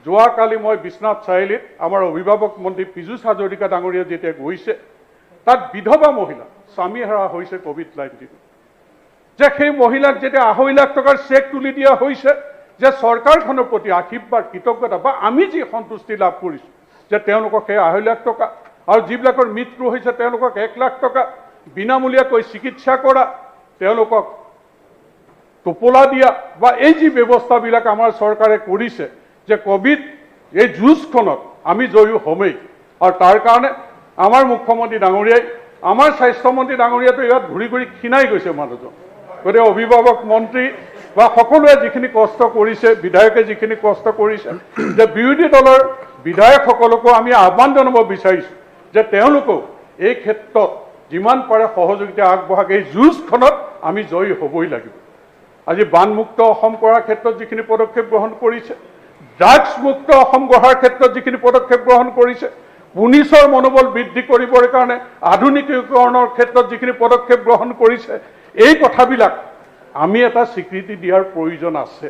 যোৱাকালি মই বিশ্বনাথ চাৰিআলিত আমাৰ অভিভাৱক মন্ত্ৰী পীযুষ হাজৰিকা ডাঙৰীয়া যেতিয়া গৈছে, তাত বিধৱা মহিলা স্বামীহাৰা হৈছে কোভিড-19, যে সেই মহিলাক যেতিয়া 2.5 লাখ টকাৰ চেক তুলি দিয়া হৈছে, যে চৰকাৰখনৰ প্ৰতি আশীৰ্বাদ কৃতজ্ঞতা বা আমি যি সন্তুষ্টি লাভ কৰিছোঁ যে তেওঁলোকক সেই 2.5 লাখ টকা আৰু যিবিলাকৰ মৃত্যু হৈছে তেওঁলোকক 1 লাখ টকা বিনামূলীয়াকৈ চিকিৎসা কৰা, তেওঁলোকক টোপোলা দিয়া বা এই যি ব্যৱস্থাবিলাক আমাৰ চৰকাৰে কৰিছে যে কোভিড এই যুঁজখনত আমি জয়ী হ'মেই। আৰু তাৰ কাৰণে আমাৰ মুখ্যমন্ত্ৰী ডাঙৰীয়াই, আমাৰ স্বাস্থ্যমন্ত্ৰী ডাঙৰীয়াটো ইয়াত ঘূৰি ঘূৰি ক্ষীণাই গৈছে মানুহজন। গতিকে অভিভাৱক মন্ত্ৰী বা সকলোৱে যিখিনি কষ্ট কৰিছে, বিধায়কে যিখিনি কষ্ট কৰিছে, যে বিৰোধী দলৰ বিধায়কসকলকো আমি আহ্বান জনাব বিচাৰিছোঁ যে তেওঁলোকেও এই ক্ষেত্ৰত যিমান পাৰে সহযোগিতা আগবঢ়াক, এই যুঁজখনত আমি জয়ী হ'বই লাগিব। আজি বানমুক্ত অসম কৰাৰ ক্ষেত্ৰত যিখিনি পদক্ষেপ গ্ৰহণ কৰিছে, ড্ৰাগছমুক্ত অসম গঢ়াৰ ক্ষেত্ৰত যিখিনি পদক্ষেপ গ্ৰহণ কৰিছে, পুলিচৰ মনোবল বৃদ্ধি কৰিবৰ কাৰণে আধুনিকীকৰণৰ ক্ষেত্ৰত যিখিনি পদক্ষেপ গ্ৰহণ কৰিছে, এই কথাবিলাক আমি এটা স্বীকৃতি দিয়াৰ প্ৰয়োজন আছে।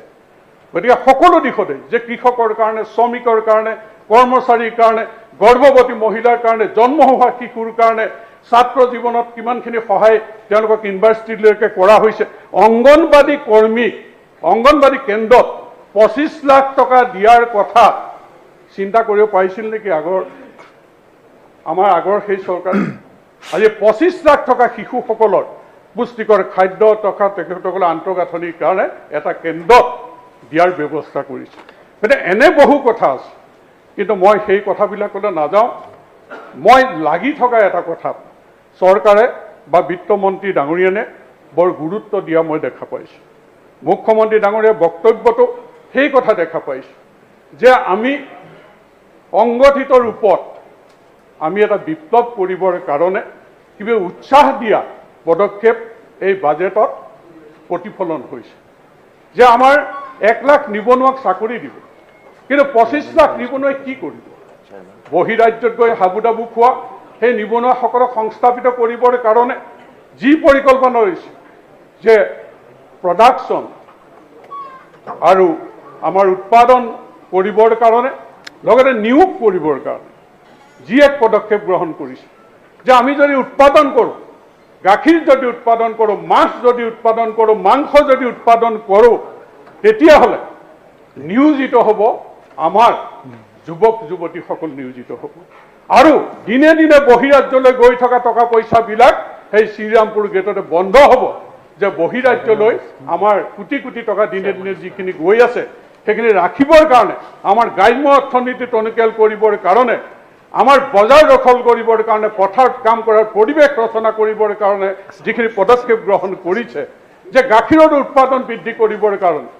গতিকে সকলো দিশতে যে কৃষকৰ কাৰণে, শ্ৰমিকৰ কাৰণে, কৰ্মচাৰীৰ কাৰণে, গৰ্ভৱতী মহিলাৰ কাৰণে, জন্ম হোৱা শিশুৰ কাৰণে, ছাত্ৰ জীৱনত কিমানখিনি সহায় তেওঁলোকক ইউনিভাৰ্চিটিলৈকে কৰা হৈছে, অংগনবাদী কৰ্মীক অংগনবাদী কেন্দ্ৰত 25 লাখ টকা দিয়াৰ কথা চিন্তা কৰিব পাৰিছিল নেকি আগৰ আমাৰ আগৰ সেই চৰকাৰ? আজি 25 লাখ টকা শিশুসকলৰ পুষ্টিকৰ খাদ্য তথা তেখেতসকলৰ আন্তঃগাঁথনিৰ কাৰণে এটা কেন্দ্ৰত দিয়াৰ ব্যৱস্থা কৰিছে। গতিকে এনে বহু কথা আছে, কিন্তু মই সেই কথাবিলাকলৈ নাযাওঁ। মই লাগি থকা এটা কথা চৰকাৰে বা বিত্তমন্ত্ৰী ডাঙৰীয়ানে বৰ গুৰুত্ব দিয়া মই দেখা পাইছোঁ। মুখ্যমন্ত্ৰী ডাঙৰীয়াৰ বক্তব্যটো সেই কথা দেখা পাইছোঁ যে আমি সংগঠিত ৰূপত আমি এটা বিপ্লৱ কৰিবৰ কাৰণে কিবা উৎসাহ দিয়া পদক্ষেপ এই বাজেটত প্ৰতিফলন হৈছে, যে আমাৰ 1 লাখ নিবনুৱাক চাকৰি দিব, কিন্তু 25 লাখ নিবনুৱাই কি কৰিব? বহিৰাজ্যত গৈ হাবু-ডাবু খোৱা সেই নিবনুৱাসকলক সংস্থাপিত কৰিবৰ কাৰণে যি পৰিকল্পনা লৈছে যে প্ৰডাকশ্যন আৰু আমাৰ উৎপাদন কৰিবৰ কাৰণে লগতে নিয়োগ কৰিবৰ কাৰণে যি এক পদক্ষেপ গ্ৰহণ কৰিছে, যে আমি যদি উৎপাদন কৰোঁ, গাখীৰ যদি উৎপাদন কৰোঁ, মাছ যদি উৎপাদন কৰোঁ, মাংস যদি উৎপাদন কৰোঁ, তেতিয়াহ'লে নিয়োজিত হ'ব আমাৰ যুৱক যুৱতীসকল নিয়োজিত হ'ব, আৰু দিনে দিনে বহিৰাজ্যলৈ গৈ থকা টকা পইচাবিলাক সেই শ্ৰীৰামপুৰ গেটতে বন্ধ হ'ব, যে বহিৰাজ্যলৈ আমাৰ কোটি কোটি টকা দিনে দিনে যিখিনি গৈ আছে সেইখিনি ৰাখিবৰ কাৰণে, আমাৰ গ্ৰাম্য অৰ্থনীতি টনকিয়াল কৰিবৰ কাৰণে, আমাৰ বজাৰ দখল কৰিবৰ কাৰণে, পথাৰত কাম কৰাৰ পৰিৱেশ ৰচনা কৰিবৰ কাৰণে যিখিনি পদক্ষেপ গ্ৰহণ কৰিছে, যে গাখীৰৰ উৎপাদন বৃদ্ধি কৰিবৰ কাৰণে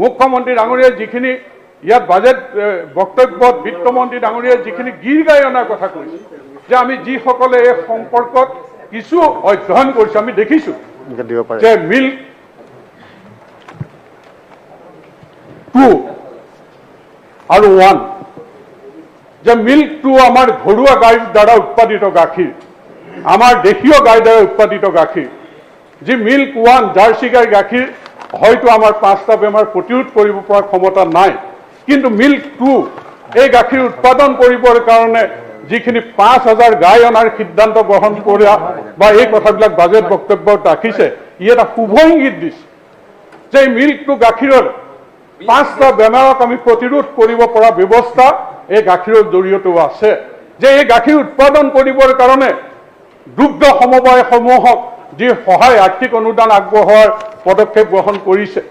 মুখ্যমন্ত্ৰী ডাঙৰীয়াই যিখিনি ইয়াত বাজেট বক্তব্যত বিত্তমন্ত্ৰী ডাঙৰীয়াই যিখিনি গীৰ গাই অনাৰ কথা কৈছে, যে আমি যিসকলে এই সম্পৰ্কত কিছু অধ্যয়ন কৰিছোঁ, আমি দেখিছোঁ দিব পাৰে যে মিল্ক 2 আৰু 1, যে মিল্ক 2 আমাৰ ঘৰুৱা গাইৰ দ্বাৰা উৎপাদিত গাখীৰ, আমাৰ দেশীয় গাইৰ দ্বাৰা উৎপাদিত গাখীৰ, যি মিল্ক 1 জাৰ্চি গাইৰ গাখীৰ হয়তো আমাৰ 5টা বেমাৰ প্ৰতিৰোধ কৰিব পৰা ক্ষমতা নাই, কিন্তু মিল্ক 2 এই গাখীৰ উৎপাদন কৰিবৰ কাৰণে যিখিনি 5000 গাই অনাৰ সিদ্ধান্ত গ্ৰহণ কৰা বা এই কথাবিলাক বাজেট বক্তব্যত ৰাখিছে, ই এটা শুভ ইংগিত দিছে যে এই মিল্কটো গাখীৰৰ 5টা বেমাৰক আমি প্ৰতিৰোধ কৰিব পৰা ব্যৱস্থা এই গাখীৰৰ জৰিয়তেও আছে, যে এই গাখীৰ উৎপাদন কৰিবৰ কাৰণে দুগ্ধ সমবায়সমূহক যি সহায় আৰ্থিক অনুদান আগবঢ়োৱাৰ পদক্ষেপ গ্ৰহণ কৰিছে,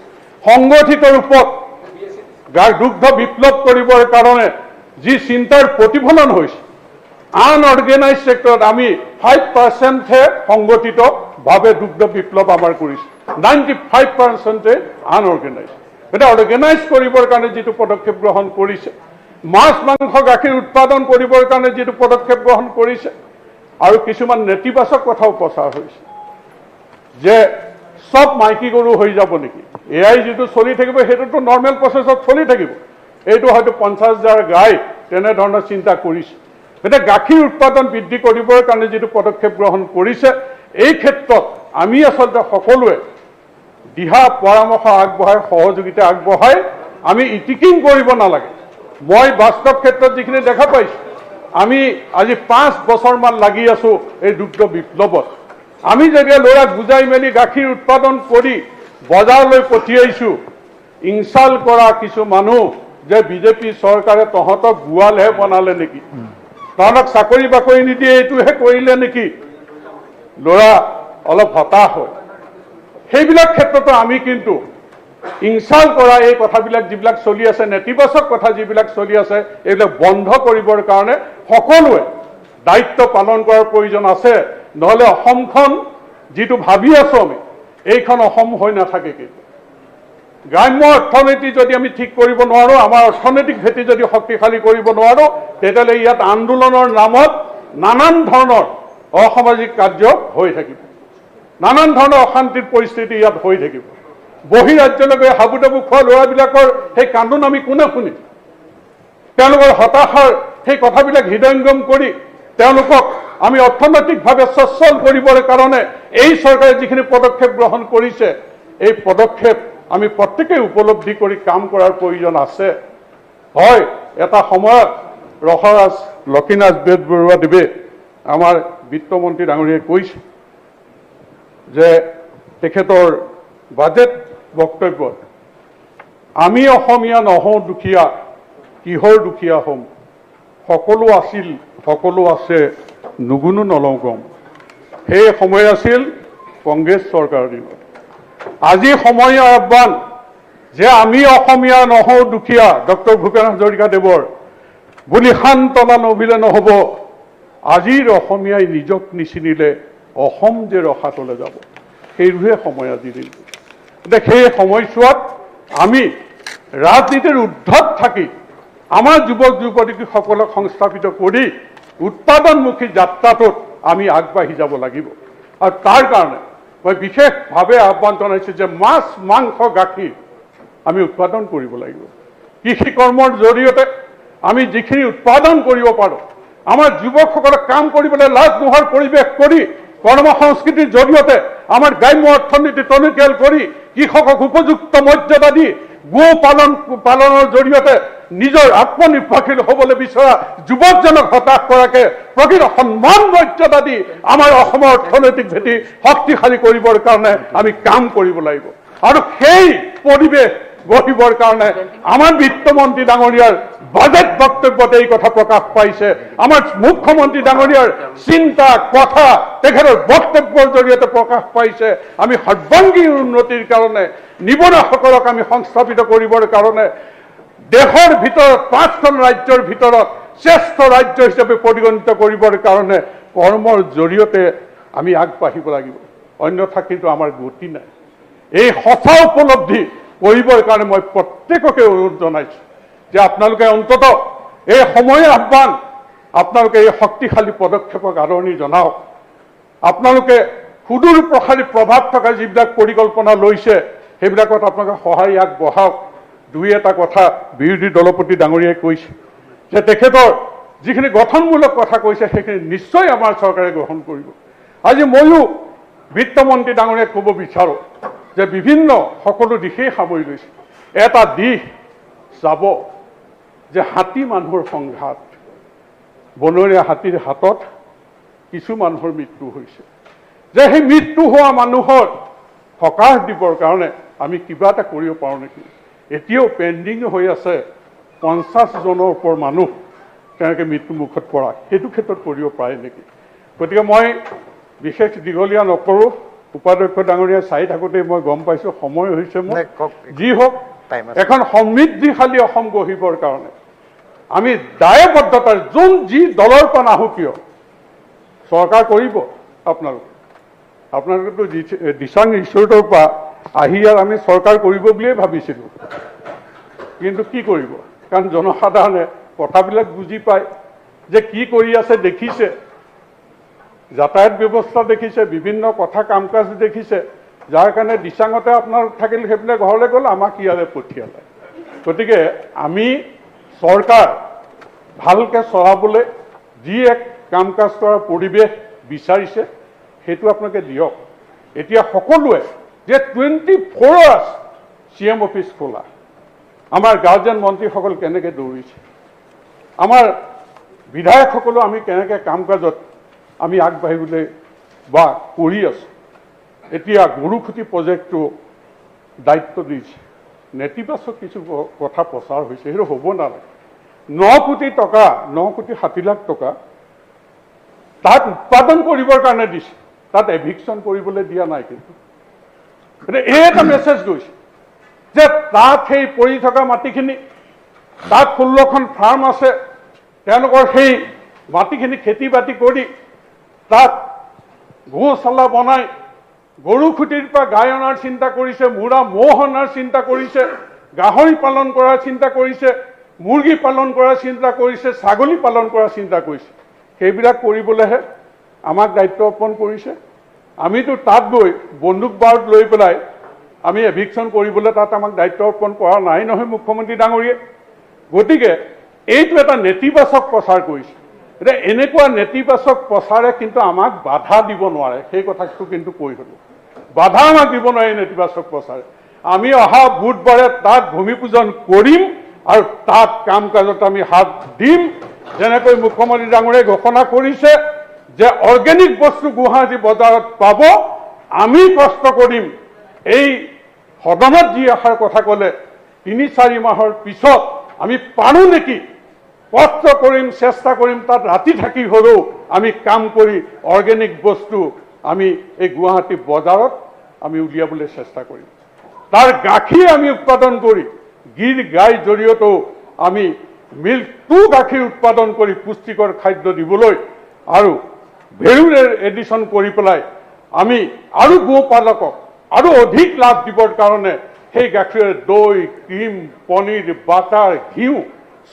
সংগঠিত ৰূপত দুগ্ধ বিপ্লৱ কৰিবৰ কাৰণে যি চিন্তাৰ প্ৰতিফলন হৈছে, আনঅৰ্গেনাইজ ছেক্টৰত আমি 5%হে সংগঠিতভাৱে দুগ্ধ বিপ্লৱ আমাৰ কৰিছে, 95%-এ আনঅৰ্গেনাইজ। গতিকে অৰ্গেনাইজ কৰিবৰ কাৰণে যিটো পদক্ষেপ গ্ৰহণ কৰিছে, মাছ মাংস গাখীৰ উৎপাদন কৰিবৰ কাৰণে যিটো পদক্ষেপ গ্ৰহণ কৰিছে, আৰু কিছুমান নেতিবাচক কথাও প্ৰচাৰ হৈছে যে চব মাইকী গৰু হৈ যাব নেকি, এয়াই যিটো চলি থাকিব সেইটোতো নৰ্মেল প্ৰচেছত চলি থাকিব, এইটো হয়তো 50,000 গাই তেনেধৰণৰ চিন্তা কৰিছে। গতিকে গাখীৰ উৎপাদন বৃদ্ধি কৰিবৰ কাৰণে যিটো পদক্ষেপ গ্ৰহণ কৰিছে, এই ক্ষেত্ৰত আমি আচলতে সকলোৱে দিহা পৰামৰ্শ আগবঢ়াই, সহযোগিতা আগবঢ়াই আমি ইটিকিং কৰিব নালাগে। মই বাস্তৱ ক্ষেত্ৰত যিখিনি দেখা পাইছোঁ, আমি আজি 5 বছৰমান লাগি আছোঁ এই দুগ্ধ বিপ্লৱত। আমি যেতিয়া ল'ৰাক বুজাই মেলি গাখীৰ উৎপাদন কৰি বজাৰলৈ পঠিয়াইছোঁ, ইনচাল্ট কৰা কিছু মানুহ যে বিজেপি চৰকাৰে তহঁতক গোৱালহে বনালে নেকি, তহঁতক চাকৰি বাকৰি নিদিয়ে এইটোহে কৰিলে নেকি, ল'ৰা অলপ হতাশ হয়। সেইবিলাক ক্ষেত্ৰতো আমি কিন্তু ইনচাল্ট কৰা এই কথাবিলাক যিবিলাক চলি আছে, নেতিবাচক কথা যিবিলাক চলি আছে, এইবিলাক বন্ধ কৰিবৰ কাৰণে সকলোৱে দায়িত্ব পালন কৰাৰ প্ৰয়োজন আছে। নহ'লে অসমখন যিটো ভাবি আছোঁ আমি, এইখন অসম হৈ নাথাকে। কিন্তু গ্ৰাম্য অৰ্থনীতি যদি আমি ঠিক কৰিব নোৱাৰোঁ, আমাৰ অৰ্থনৈতিক ভেটি যদি শক্তিশালী কৰিব নোৱাৰোঁ, তেতিয়াহ'লে ইয়াত আন্দোলনৰ নামত নানান ধৰণৰ অসামাজিক কাৰ্য হৈ থাকিব, নানান ধৰণৰ অশান্তিৰ পৰিস্থিতি ইয়াত হৈ থাকিব। বহিৰাজ্যলৈ গৈ হাবু-ডাবু খোৱা ল'ৰাবিলাকৰ সেই কান্দোন আমি কোনে শুনিম? তেওঁলোকৰ হতাশাৰ সেই কথাবিলাক হৃদয়ংগম কৰি তেওঁলোকক আমি অৰ্থনৈতিকভাৱে সচ্ছল কৰিবৰ কাৰণে এই চৰকাৰে যিখিনি পদক্ষেপ গ্ৰহণ কৰিছে, এই পদক্ষেপ আমি প্ৰত্যেকেই উপলব্ধি কৰি কাম কৰাৰ প্ৰয়োজন আছে। হয়, এটা সময়ত ৰসৰাজ লক্ষীনাথ বেজবৰুৱাদেৱে, আমাৰ বিত্তমন্ত্ৰী ডাঙৰীয়াই কৈছে যে তেখেতৰ বাজেট বক্তব্যত, আমি অসমীয়া নহওঁ দুখীয়া, কিহৰ দুখীয়া হ'ম, সকলো আছিল সকলো আছে, নুগুণো নলওঁ গম। সেই সময় আছিল কংগ্ৰেছ চৰকাৰৰ দিনত। আজি সময়ৰ আহ্বান যে আমি অসমীয়া নহওঁ দুখীয়া, ডক্টৰ ভূপেন হাজৰিকাদেৱৰ বুলি সান্তনা নভিলে নহ'ব, আজিৰ অসমীয়াই নিজক নিচিনিলে অসম যে ৰসাতলে যাব, সেইটোহে সময় আজিৰ দিনটো। গতিকে সেই সময়ছোৱাত আমি ৰাজনীতিৰ ঊৰ্ধত থাকি আমাৰ যুৱক যুৱতীসকলক সংস্থাপিত কৰি উৎপাদনমুখী যাত্ৰাটোত আমি আগবাঢ়ি যাব লাগিব। আৰু তাৰ কাৰণে মই বিশেষভাৱে আহ্বান জনাইছোঁ যে মাছ মাংস গাখীৰ আমি উৎপাদন কৰিব লাগিব। কৃষি কৰ্মৰ জৰিয়তে আমি যিখিনি উৎপাদন কৰিব পাৰোঁ, আমাৰ যুৱকসকলক কাম কৰিবলৈ লাজ নোহোৱাৰ পৰিৱেশ কৰি কৰ্ম সংস্কৃতিৰ জৰিয়তে আমাৰ গ্ৰাম্য অৰ্থনীতি টনকিয়াল কৰি কৃষকক উপযুক্ত মৰ্যাদা দি গো পালনৰ জৰিয়তে নিজৰ আত্মনিৰ্ভৰশীল হ'বলৈ বিচৰা যুৱকজনক হতাশ কৰাকে প্ৰকৃত সন্মান মৰ্যাদা দি আমাৰ অসমৰ অৰ্থনৈতিক ভেটি শক্তিশালী কৰিবৰ কাৰণে আমি কাম কৰিব লাগিব। আৰু সেই পৰিৱেশ গঢ়িবৰ কাৰণে আমাৰ বিত্তমন্ত্ৰী ডাঙৰীয়াৰ বাজেট বক্তব্যত এই কথা প্ৰকাশ পাইছে, আমাৰ মুখ্যমন্ত্ৰী ডাঙৰীয়াৰ চিন্তা কথা তেখেতৰ বক্তব্যৰ জৰিয়তে প্ৰকাশ পাইছে। আমি সৰ্বাংগীন উন্নতিৰ কাৰণে, নিবনুৱাসকলক আমি সংস্থাপিত কৰিবৰ কাৰণে দেশৰ ভিতৰত 5খন ৰাজ্যৰ ভিতৰত শ্ৰেষ্ঠ ৰাজ্য হিচাপে পৰিগণিত কৰিবৰ কাৰণে কৰ্মৰ জৰিয়তে আমি আগবাঢ়িব লাগিব, অন্যথা কিন্তু আমাৰ গতি নাই। এই সঁচা উপলব্ধি কৰিবৰ কাৰণে মই প্ৰত্যেককে অনুৰোধ জনাইছোঁ যে আপোনালোকে অন্তত এই সময়ৰ আহ্বান, আপোনালোকে এই শক্তিশালী পদক্ষেপক আদৰণি জনাওক। আপোনালোকে সুদূৰ প্ৰসাৰী প্ৰভাৱ থকা যিবিলাক পৰিকল্পনা লৈছে, সেইবিলাকত আপোনালোকে সহায় আগবঢ়াওক। দুই এটা কথা বিৰোধী দলপতি ডাঙৰীয়াই কৈছে যে তেখেতৰ যিখিনি গঠনমূলক কথা কৈছে, সেইখিনি নিশ্চয় আমাৰ চৰকাৰে গ্ৰহণ কৰিব। আজি ময়ো বিত্তমন্ত্ৰী ডাঙৰীয়াক ক'ব বিচাৰোঁ যে বিভিন্ন সকলো দিশেই সামৰি লৈছে, এটা দিশ যাব। যে হাতী মানুহৰ সংঘাত, বনৰীয়া হাতীৰ হাতত কিছু মানুহৰ মৃত্যু হৈছে, যে সেই মৃত্যু হোৱা মানুহৰ সকাহ দিবৰ কাৰণে আমি কিবা এটা কৰিব পাৰোঁ নেকি। এতিয়াও পেণ্ডিং হৈ আছে 50 জনৰ ওপৰ মানুহ তেনেকৈ মৃত্যুমুখত পৰা, সেইটো ক্ষেত্ৰত কৰিব পাৰে নেকি। গতিকে মই বিশেষ দীঘলীয়া নকৰোঁ। উপাধ্যক্ষ ডাঙৰীয়া চাই থাকোঁতেই মই গম পাইছোঁ সময় হৈছে মোৰ। নাই, কওক। যি হওক, Time আছে। এখন সমৃদ্ধিশালী অসম গঢ়িবৰ কাৰণে আমি দায়বদ্ধতাৰ, যোন যি দলৰ পৰা নাহোঁ কিয়, চৰকাৰ কৰিব আপোনালোকে। আপোনালোকেতো দিচাং ৰিচৰ্টৰ পৰা আহি ইয়াত আমি চৰকাৰ কৰিব বুলিয়ে ভাবিছিলোঁ, কিন্তু কি কৰিব? কাৰণ জনসাধাৰণে কথাবিলাক বুজি পায় যে কি কৰি আছে, দেখিছে, যাতায়াত ব্যৱস্থা দেখিছে, বিভিন্ন কথা কাম কাজ দেখিছে, যাৰ কাৰণে দিচাঙতে আপোনালোক থাকিল, সেইপিনে ঘৰলৈ গ'ল, আমাক ইয়ালৈ পঠিয়ালে। গতিকে আমি চৰকাৰ ভালকৈ চলাবলৈ যি এক কাম কাজ কৰাৰ পৰিৱেশ বিচাৰিছে, সেইটো আপোনালোকে দিয়ক। এতিয়া সকলোৱে যে 24 আৱাৰ্ছ CM office খোলা, আমাৰ গাৰ্জেন মন্ত্ৰীসকল কেনেকৈ দৌৰিছে, আমাৰ বিধায়কসকলো আমি কেনেকৈ কাম কাজত আমি আগবাঢ়িবলৈ বা কৰি আছোঁ। এতিয়া গৰুখুটি প্ৰজেক্টটো দায়িত্ব দিছে, নেতিবাচক কিছু কথা প্ৰচাৰ হৈছে, সেইটো হ'ব নালাগে। 9 কোটি টকা, 9 কোটি 60 লাখ টকা তাত উৎপাদন কৰিবৰ কাৰণে দিছে, তাত এভিকশ্যন কৰিবলৈ দিয়া নাই। কিন্তু গতিকে এই এটা মেছেজ গৈছে যে তাত সেই পৰি থকা মাটিখিনি, তাত 16খন ফাৰ্ম আছে, তেওঁলোকৰ সেই মাটিখিনি খেতি বাতি কৰি তাত গোশালা বনাই গৰু খুটিৰ পৰা গাই অনাৰ চিন্তা কৰিছে, মূৰা ম'হ অনাৰ চিন্তা কৰিছে, গাহৰি পালন কৰাৰ চিন্তা কৰিছে, মুৰ্গী পালন কৰাৰ চিন্তা কৰিছে, ছাগলী পালন কৰাৰ চিন্তা কৰিছে। সেইবিলাক কৰিবলৈহে আমাক দায়িত্ব অৰ্পণ কৰিছে। আমিতো তাত গৈ বন্দুক বাৰুদ লৈ পেলাই আমি এভিকশ্যন কৰিবলৈ তাত আমাক দায়িত্ব অৰ্পণ কৰা নাই নহয় মুখ্যমন্ত্ৰী ডাঙৰীয়ে। গতিকে এইটো এটা নেতিবাচক প্ৰচাৰ কৰিছে। এতিয়া এনেকুৱা নেতিবাচক প্ৰচাৰে কিন্তু আমাক বাধা দিব নোৱাৰে, সেই কথাটো কিন্তু কৈ থলো। বাধা আমাক দিব নোৱাৰে এই নেতিবাচক প্ৰচাৰে। আমি অহা বুধবাৰে তাত ভূমি পূজন কৰিম আৰু তাত কাম কাজত আমি হাত দিম। যেনেকৈ মুখ্যমন্ত্ৰী ডাঙৰীয়াই ঘোষণা কৰিছে যে অৰ্গেনিক বস্তু গুৱাহাটী বজাৰত পাব, আমি কষ্ট কৰিম। এই সদনত যি এষাৰ কথা ক'লে, 3-4 মাহৰ পিছত আমি পাৰোঁ নেকি, কষ্ট কৰিম, চেষ্টা কৰিম, তাত ৰাতি থাকি হ'লেও আমি কাম কৰি অৰ্গেনিক বস্তু আমি এই গুৱাহাটী বজাৰত আমি উলিয়াবলৈ চেষ্টা কৰিম। তাৰ গাখীৰ আমি উৎপাদন কৰি গীৰ গাইৰ জৰিয়তেও আমি মিল্ক টু গাখীৰ উৎপাদন কৰি পুষ্টিকৰ খাদ্য দিবলৈ আৰু ভেলু এডিশ্যন কৰি পেলাই আমি আৰু গোপালকক আৰু অধিক লাভ দিবৰ কাৰণে সেই গাখীৰৰ দৈ, ক্ৰীম, পনীৰ, বাটাৰ, ঘিউ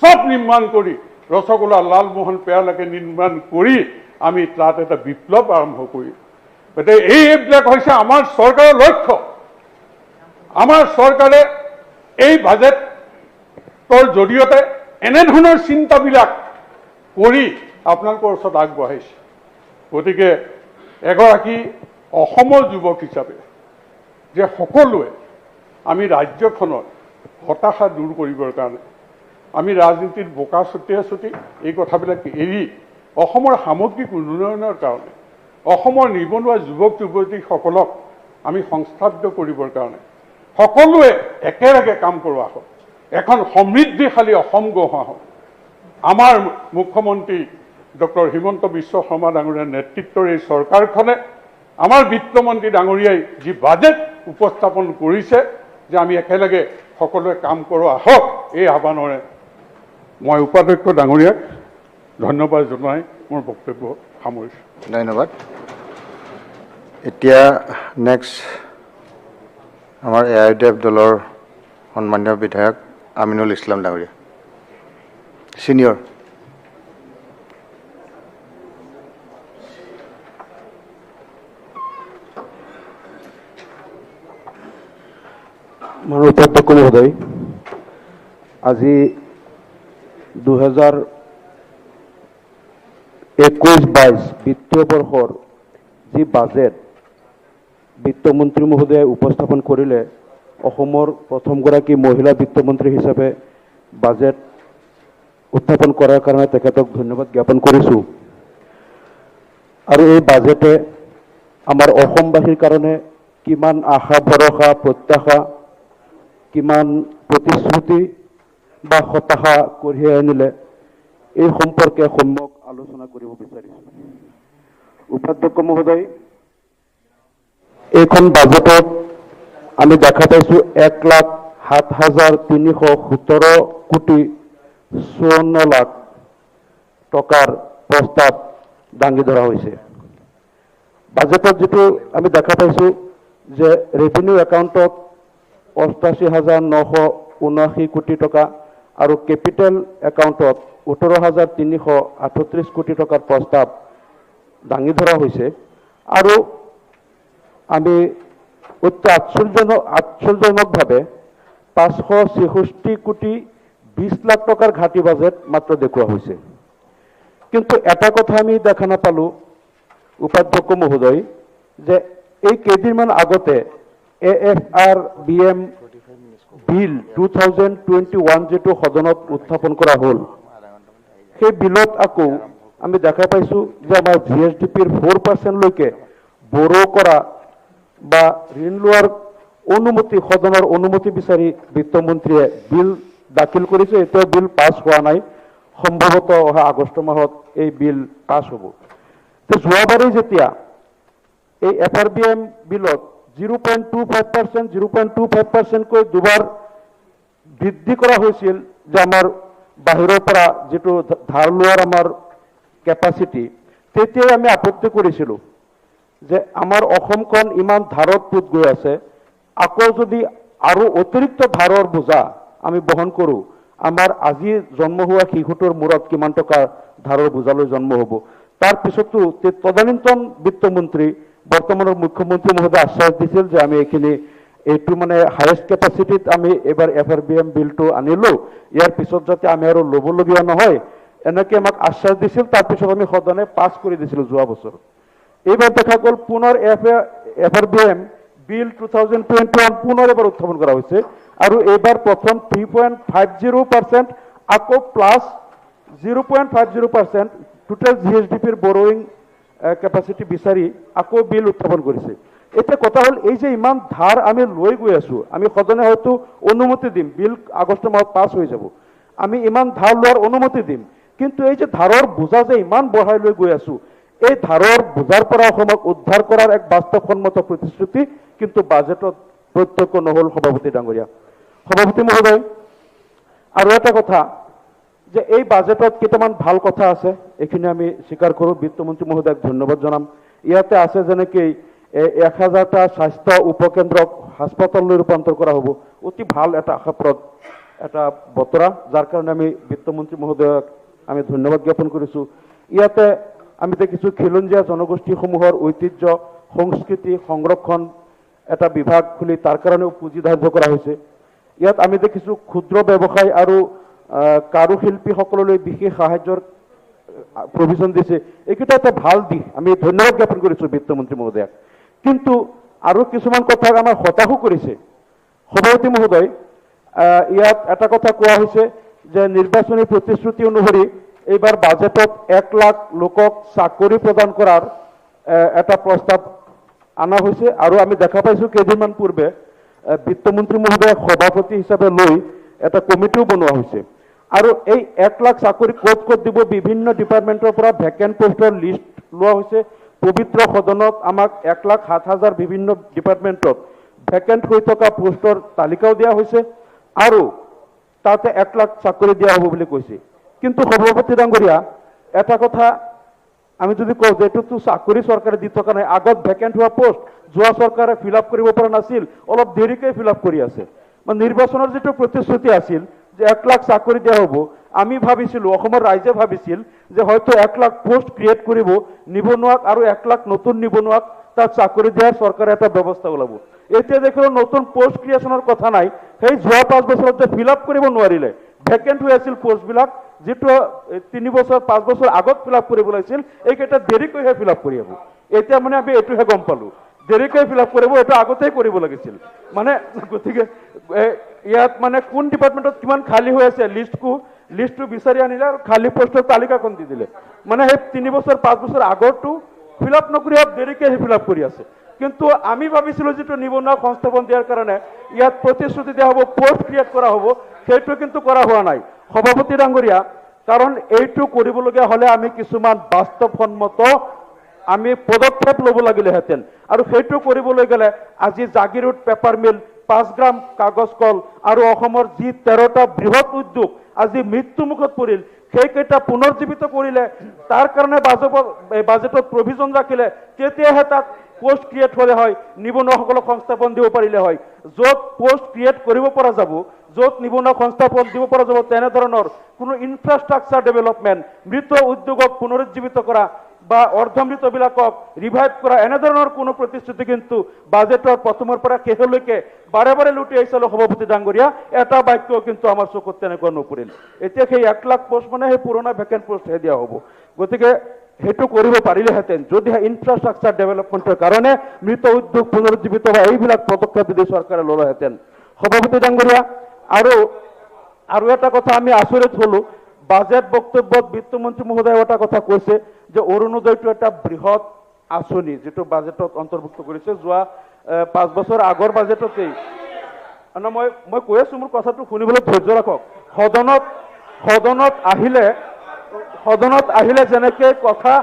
চব নিৰ্মাণ কৰি, ৰসগোল্লা, লালমোহন, পেৰালৈকে নিৰ্মাণ কৰি আমি তাত এটা বিপ্লৱ আৰম্ভ কৰিম। গতিকে এইবিলাক হৈছে আমাৰ চৰকাৰৰ লক্ষ্য। আমাৰ চৰকাৰে এই বাজেটৰ জৰিয়তে এনেধৰণৰ চিন্তাবিলাক কৰি আপোনালোকৰ ওচৰত আগবঢ়াইছে। গতিকে এগৰাকী অসমৰ যুৱক হিচাপে যে সকলোৱে আমি ৰাজ্যখনৰ হতাশা দূৰ কৰিবৰ কাৰণে আমি ৰাজনীতিত বোকা ছটিয়াই ছটি এই কথাবিলাক এৰি অসমৰ সামগ্ৰিক উন্নয়নৰ কাৰণে, অসমৰ নিবনুৱা যুৱক যুৱতীসকলক আমি সংস্থাপিত কৰিবৰ কাৰণে সকলোৱে একেলগে কাম কৰোৱা হওক, এখন সমৃদ্ধিশালী অসম গঢ়োৱা হওক। আমাৰ মুখ্যমন্ত্ৰী ডক্টৰ হিমন্ত বিশ্ব শৰ্মা ডাঙৰীয়াৰ নেতৃত্বৰ এই চৰকাৰখনে, আমাৰ বিত্তমন্ত্ৰী ডাঙৰীয়াই যি বাজেট উপস্থাপন কৰিছে যে আমি একেলগে সকলোৱে কাম কৰোঁ আহক, এই আহ্বানৰে মই উপাধ্যক্ষ ডাঙৰীয়াক ধন্যবাদ জনাই মোৰ বক্তব্য সামৰিছোঁ। ধন্যবাদ। এতিয়া নেক্সট আমাৰ এআইইউডিএফ দলৰ সন্মানীয় বিধায়ক আমিনুল ইছলাম ডাঙৰীয়া, ছিনিয়ৰ। মাননীয় উপাধ্যক্ষ মহোদয়, আজি 2021-22 বিত্তীয় বৰ্ষৰ যি বাজেট বিত্তমন্ত্ৰী মহোদয়ে উপস্থাপন কৰিলে, অসমৰ প্ৰথমগৰাকী মহিলা বিত্তমন্ত্ৰী হিচাপে বাজেট উত্থাপন কৰাৰ কাৰণে তেখেতক ধন্যবাদ জ্ঞাপন কৰিছোঁ। আৰু এই বাজেটে আমাৰ অসমবাসীৰ কাৰণে কিমান আশা, ভৰসা, প্ৰত্যাশা, কিমান প্ৰতিশ্ৰুতি বা হতাশা কঢ়িয়াই আনিলে, এই সম্পৰ্কে সম্যক আলোচনা কৰিব বিচাৰিছোঁ। উপাধ্যক্ষ মহোদয়, এইখন বাজেটত আমি দেখা পাইছোঁ 1,07,317 কোটি 54 লাখ টকাৰ প্ৰস্তাৱ দাঙি ধৰা হৈছে। বাজেটত যিটো আমি দেখা পাইছোঁ যে ৰেভিনিউ একাউণ্টত 88,979 কোটি টকা আৰু কেপিটেল একাউণ্টত 18,338 কোটি টকাৰ প্ৰস্তাৱ দাঙি ধৰা হৈছে। আৰু আমি অতি আশ্চৰ্যজনকভাৱে 566 কোটি 20 লাখ টকাৰ ঘাটি বাজেট মাত্ৰ দেখুওৱা হৈছে। কিন্তু এটা কথা আমি দেখা নাপালোঁ, উপাধ্যক্ষ মহোদয়, যে এই কেইদিনমান আগতে AFRBM Bill 2021 যিটো সদনত উত্থাপন কৰা হ'ল, সেই বিলত আকৌ আমি দেখা পাইছোঁ যে আমাৰ জিএছডিপিৰ 4%লৈকে বৰো কৰা বা ঋণ লোৱাৰ অনুমতি, সদনৰ অনুমতি বিচাৰি বিত্তমন্ত্ৰীয়ে বিল দাখিল কৰিছে। এতিয়াও বিল পাছ হোৱা নাই। সম্ভৱতঃ অহা আগষ্ট মাহত এই বিল পাছ হ'ব। তো যোৱাবাৰেই যেতিয়া এই এফ আৰ বি এম বিলত 0.25%, 0.25%কৈ দুবাৰ বৃদ্ধি কৰা হৈছিল যে আমাৰ বাহিৰৰ পৰা যিটো ধাৰ লোৱাৰ আমাৰ কেপাচিটি, তেতিয়াই আমি আপত্তি কৰিছিলোঁ যে আমাৰ অসমখন ইমান ধাৰত পোত গৈ আছে, আকৌ যদি আৰু অতিৰিক্ত ধাৰৰ বোজা আমি বহন কৰোঁ, আমাৰ আজি জন্ম হোৱা শিশুটোৰ মূৰত কিমান টকা ধাৰৰ বোজালৈ জন্ম হ'ব। তাৰ পিছতো তদানীন্তন বিত্তমন্ত্ৰী, বৰ্তমানৰ মুখ্যমন্ত্ৰী মহোদয়ে আশ্বাস দিছিল যে আমি এইখিনি, এইটো মানে হায়েষ্ট কেপাচিটিত আমি এইবাৰ এফ আৰ বি এম বিলটো আনিলোঁ, ইয়াৰ পিছত যাতে আমি আৰু ল'বলগীয়া নহয়, এনেকৈ আমাক আশ্বাস দিছিল। তাৰপিছত আমি সদনে পাছ কৰি দিছিলোঁ যোৱা বছৰ। এইবাৰ দেখা গ'ল পুনৰ FRBM Bill 2021 পুনৰ এবাৰ উত্থাপন কৰা হৈছে আৰু এইবাৰ প্ৰথম 3.50%, আকৌ plus 0.50% total জিএছডিপিৰ বৰয়িং কেপাচিটি বিচাৰি আকৌ বিল উত্থাপন কৰিছে। এতিয়া কথা হ'ল, এই যে ইমান ধাৰ আমি লৈ গৈ আছো, আমি সদনে হয়তো অনুমতি দিম, বিল আগষ্ট মাহত পাছ হৈ যাব, আমি ইমান ধাৰ লোৱাৰ অনুমতি দিম, কিন্তু এই যে ধাৰৰ বোজা যে ইমান বঢ়াই লৈ গৈ আছো, এই ধাৰৰ বোজাৰ পৰা অসমক উদ্ধাৰ কৰাৰ এক বাস্তৱসন্মত প্ৰতিশ্ৰুতি কিন্তু বাজেটত প্ৰত্যক্ষ নহ'ল, সভাপতি ডাঙৰীয়া। সভাপতি মহোদয়, আৰু এটা কথা যে এই বাজেটত কেইটামান ভাল কথা আছে, এইখিনি আমি স্বীকাৰ কৰোঁ। বিত্তমন্ত্ৰী মহোদয়ক ধন্যবাদ জনাম। ইয়াতে আছে যেনেকৈ 1000টা স্বাস্থ্য উপকেন্দ্ৰক হাস্পতাললৈ ৰূপান্তৰ কৰা হ'ব। অতি ভাল এটা আশাপ্ৰদ এটা বতৰা, যাৰ কাৰণে আমি বিত্তমন্ত্ৰী মহোদয়ক আমি ধন্যবাদ জ্ঞাপন কৰিছোঁ। ইয়াতে আমি দেখিছোঁ খিলঞ্জীয়া জনগোষ্ঠীসমূহৰ ঐতিহ্য, সংস্কৃতি সংৰক্ষণ এটা বিভাগ খুলি তাৰ কাৰণেও পুঁজি ধাৰ্য কৰা হৈছে। ইয়াত আমি দেখিছোঁ ক্ষুদ্ৰ ব্যৱসায় আৰু কাৰুশিল্পীসকললৈ বিশেষ সাহায্যৰ প্ৰভিজন দিছে। এইকেইটা এটা ভাল দিশ, আমি ধন্যবাদ জ্ঞাপন কৰিছোঁ বিত্তমন্ত্ৰী মহোদয়াক। কিন্তু আৰু কিছুমান কথাক আমাৰ হতাশো কৰিছে, সভাপতি মহোদয়। ইয়াত এটা কথা কোৱা হৈছে যে নিৰ্বাচনী প্ৰতিশ্ৰুতি অনুসৰি এইবাৰ বাজেটত 1 লাখ লোকক চাকৰি প্ৰদান কৰাৰ এটা প্ৰস্তাৱ অনা হৈছে। আৰু আমি দেখা পাইছোঁ কেইদিনমান পূৰ্বে বিত্তমন্ত্ৰী মহোদয়ক সভাপতি হিচাপে লৈ এটা কমিটিও বনোৱা হৈছে। আৰু এই 1 লাখ চাকৰি ক'ত ক'ত দিব, বিভিন্ন ডিপাৰ্টমেণ্টৰ পৰা ভেকেণ্ট পোষ্টৰ লিষ্ট লোৱা হৈছে। পবিত্ৰ সদনত আমাক 1,07,000 বিভিন্ন ডিপাৰ্টমেণ্টত ভেকেণ্ট হৈ থকা পোষ্টৰ তালিকাও দিয়া হৈছে আৰু তাতে 1 লাখ চাকৰি দিয়া হ'ব বুলি কৈছে। কিন্তু সভাপতি ডাঙৰীয়া, এটা কথা আমি যদি কওঁ যে এইটোতো চাকৰি চৰকাৰে দি থকা নাই। আগত ভেকেণ্ট হোৱা পোষ্ট যোৱা চৰকাৰে ফিল আপ কৰিব পৰা নাছিল, অলপ দেৰিকৈ ফিল আপ কৰি আছে। মানে নিৰ্বাচনৰ যিটো প্ৰতিশ্ৰুতি আছিল যে 1 লাখ চাকৰি দিয়া হ'ব, আমি ভাবিছিলোঁ, অসমৰ ৰাইজে ভাবিছিল যে হয়তো 1 লাখ পোষ্ট ক্ৰিয়েট কৰিব, নিবনুৱাক আৰু 1 লাখ নতুন নিবনুৱাক তাত চাকৰি দিয়াৰ চৰকাৰে এটা ব্যৱস্থা ওলাব। এতিয়া দেখিলোঁ নতুন পোষ্ট ক্ৰিয়েশ্যনৰ কথা নাই। সেই যোৱা 5 বছৰত যে ফিল আপ কৰিব নোৱাৰিলে, ভেকেণ্ট হৈ আছিল পোষ্টবিলাক, যিটো 3 বছৰ 5 বছৰ আগত ফিল আপ কৰিব লাগিছিল, এইকেইটা দেৰিকৈহে ফিল আপ কৰি হ'ব। এতিয়া মানে আমি এইটোহে গম পালো, দেৰিকৈ ফিল আপ কৰিব, এইটো আগতেই কৰিব লাগিছিল। মানে গতিকে ইয়াত মানে কোন ডিপাৰ্টমেণ্টত কিমান খালী হৈ আছে লিষ্টকো লিষ্টটো বিচাৰি আনিলে আৰু খালী পোষ্টৰ তালিকাখন দি দিলে। মানে সেই 3 বছৰ 5 বছৰ আগৰটো ফিল আপ নকৰি অলপ দেৰিকৈ ফিল আপ কৰি আছে। কিন্তু আমি ভাবিছিলোঁ যিটো নিবনুৱাক সংস্থাপন দিয়াৰ কাৰণে ইয়াত প্ৰতিশ্ৰুতি দিয়া হ'ব, পোষ্ট ক্ৰিয়েট কৰা হ'ব, সেইটো কিন্তু কৰা হোৱা নাই, সভাপতি ডাঙৰীয়া। কাৰণ এইটো কৰিবলগীয়া হ'লে আমি কিছুমান বাস্তৱসন্মত আমি পদক্ষেপ ল'ব লাগিলেহেঁতেন। আৰু সেইটো কৰিবলৈ গ'লে আজি জাগিৰোড পেপাৰ মিল, পাঁচগ্ৰাম কাগজ কল আৰু অসমৰ যি 13টা বৃহৎ উদ্যোগ আজি মৃত্যুমুখত পৰিল, সেইকেইটা পুনৰ্জীৱিত কৰিলে, তাৰ কাৰণে বাজেটত প্ৰভিজন ৰাখিলে, তেতিয়াহে তাত পোষ্ট ক্ৰিয়েট হ'লে হয়, নিবনুৱাসকলক সংস্থাপন দিব পাৰিলে হয়। য'ত পোষ্ট ক্ৰিয়েট কৰিব পৰা যাব, য'ত নিবনুৱা সংস্থাপন দিব পৰা যাব, তেনেধৰণৰ কোনো ইনফ্ৰাষ্ট্ৰাকচাৰ ডেভেলপমেণ্ট, মৃত উদ্যোগক পুনৰুজ্জীৱিত কৰা বা অৰ্ধমৃতবিলাকক ৰিভাইভ কৰা, এনেধৰণৰ কোনো প্ৰতিশ্ৰুতি কিন্তু বাজেটৰ প্ৰথমৰ পৰা শেষলৈকে বাৰে বাৰে লুটিয়াই চালো, সভাপতি ডাঙৰীয়া, এটা বাক্য কিন্তু আমাৰ চকুত তেনেকুৱা নপৰিল। এতিয়া সেই 1 লাখ পোষ্ট মানে সেই পুৰণা ভেকেণ্ট পোষ্টহে দিয়া হ'ব। গতিকে সেইটো কৰিব পাৰিলেহেঁতেন, যদিহে ইনফ্ৰাষ্ট্ৰাকচাৰ ডেভেলপমেণ্টৰ কাৰণে মৃত উদ্যোগ পুনৰুজ্জীৱিত বা এইবিলাক পদক্ষেপ যদি চৰকাৰে ল'লেহেঁতেন, সভাপতি ডাঙৰীয়া। আৰু আৰু এটা কথা আমি আচৰিত হলো, বাজেট বক্তব্যত বিত্তমন্ত্ৰী মহোদয়ে এটা কথা কৈছে যে অৰুণোদয়টো এটা বৃহৎ আঁচনি, যিটো বাজেটত অন্তৰ্ভুক্ত কৰিছে। যোৱা 5 বছৰ আগৰ বাজেটতেই ন, মই কৈ আছো, মোৰ কথাটো শুনিবলৈ ধৈৰ্য ৰাখক। সদনত আহিলে যেনেকে কথা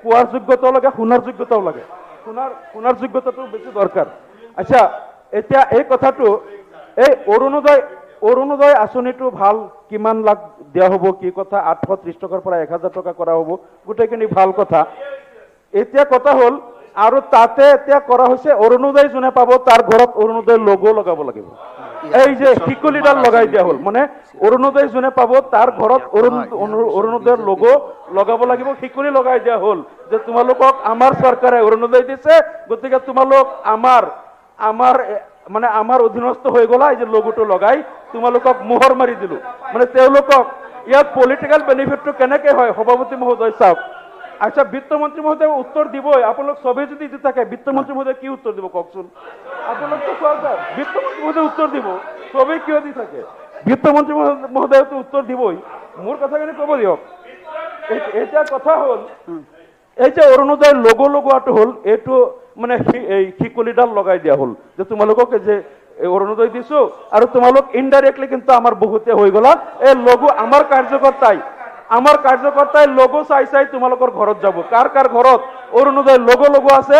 কোৱাৰ যোগ্যতাও লাগে, শুনাৰ যোগ্যতাও লাগে। শুনাৰ যোগ্যতাটো বেছি দৰকাৰ। আচ্ছা, এতিয়া এই কথাটো, এই অৰুণোদয় আঁচনিটো ভাল, কিমান লাখ দিয়া হ'ব, কি কথা, 830 টকাৰ পৰা 1000 টকা কৰা হ'ব, গোটেইখিনি ভাল কথা। এতিয়া কথা হ'ল, আৰু তাতে এতিয়া কৰা হৈছে, অৰুণোদয় যোনে পাব তাৰ ঘৰত অৰুণোদয় লগো লগাব লাগিব। এই যে শিকলিডাল লগাই দিয়া হ'ল, মানে অৰুণোদয় যোনে পাব তাৰ ঘৰত অৰুণোদয়ৰ লগো লগাব লাগিব। শিকলি লগাই দিয়া হ'ল যে তোমালোকক আমাৰ চৰকাৰে অৰুণোদয় দিছে, গতিকে তোমালোক আমাৰ আমাৰ মানে আমাৰ অধীনস্থ হৈ গ'লা। এই যে লগোটো লগাই তোমালোকক মোহৰ মাৰি দিলো। মানে তেওঁলোকক ইয়াত পলিটিকেল বেনিফিটটো কেনেকে হয়, সভাপতি মহোদয়, চাওক। আচ্ছা, বিত্তমন্ত্ৰী মহোদয়ে উত্তৰ দিবই। আপোনালোক চবেই যদি দি থাকে, বিত্তমন্ত্ৰী মহোদয়ে কি উত্তৰ দিব কওকচোন? আপোনালোকতো চোৱা যায়, বিত্তমন্ত্ৰী মহোদয়ে উত্তৰ দিব, চবেই কিয় দি থাকে? বিত্তমন্ত্ৰী মহোদয়েতো উত্তৰ দিবই। মোৰ কথাখিনি ক'ব দিয়ক। এতিয়া কথা হ'ল, এই যে অৰুণোদয় লগো লগোৱাটো হ'ল, এইটো মানে এই শিকলিডাল লগাই দিয়া হ'ল যে তোমালোকক এই যে এই অৰুণোদয় দিছো আৰু তোমালোক ইনডাইৰেক্টলি কিন্তু আমাৰ বহুতে হৈ গ'লা। এই লগো আমাৰ কাৰ্যকৰ্তাই লগো চাই চাই তোমালোকৰ ঘৰত যাব। কাৰ কাৰ ঘৰত অৰুণোদয় লগো লগোৱা আছে,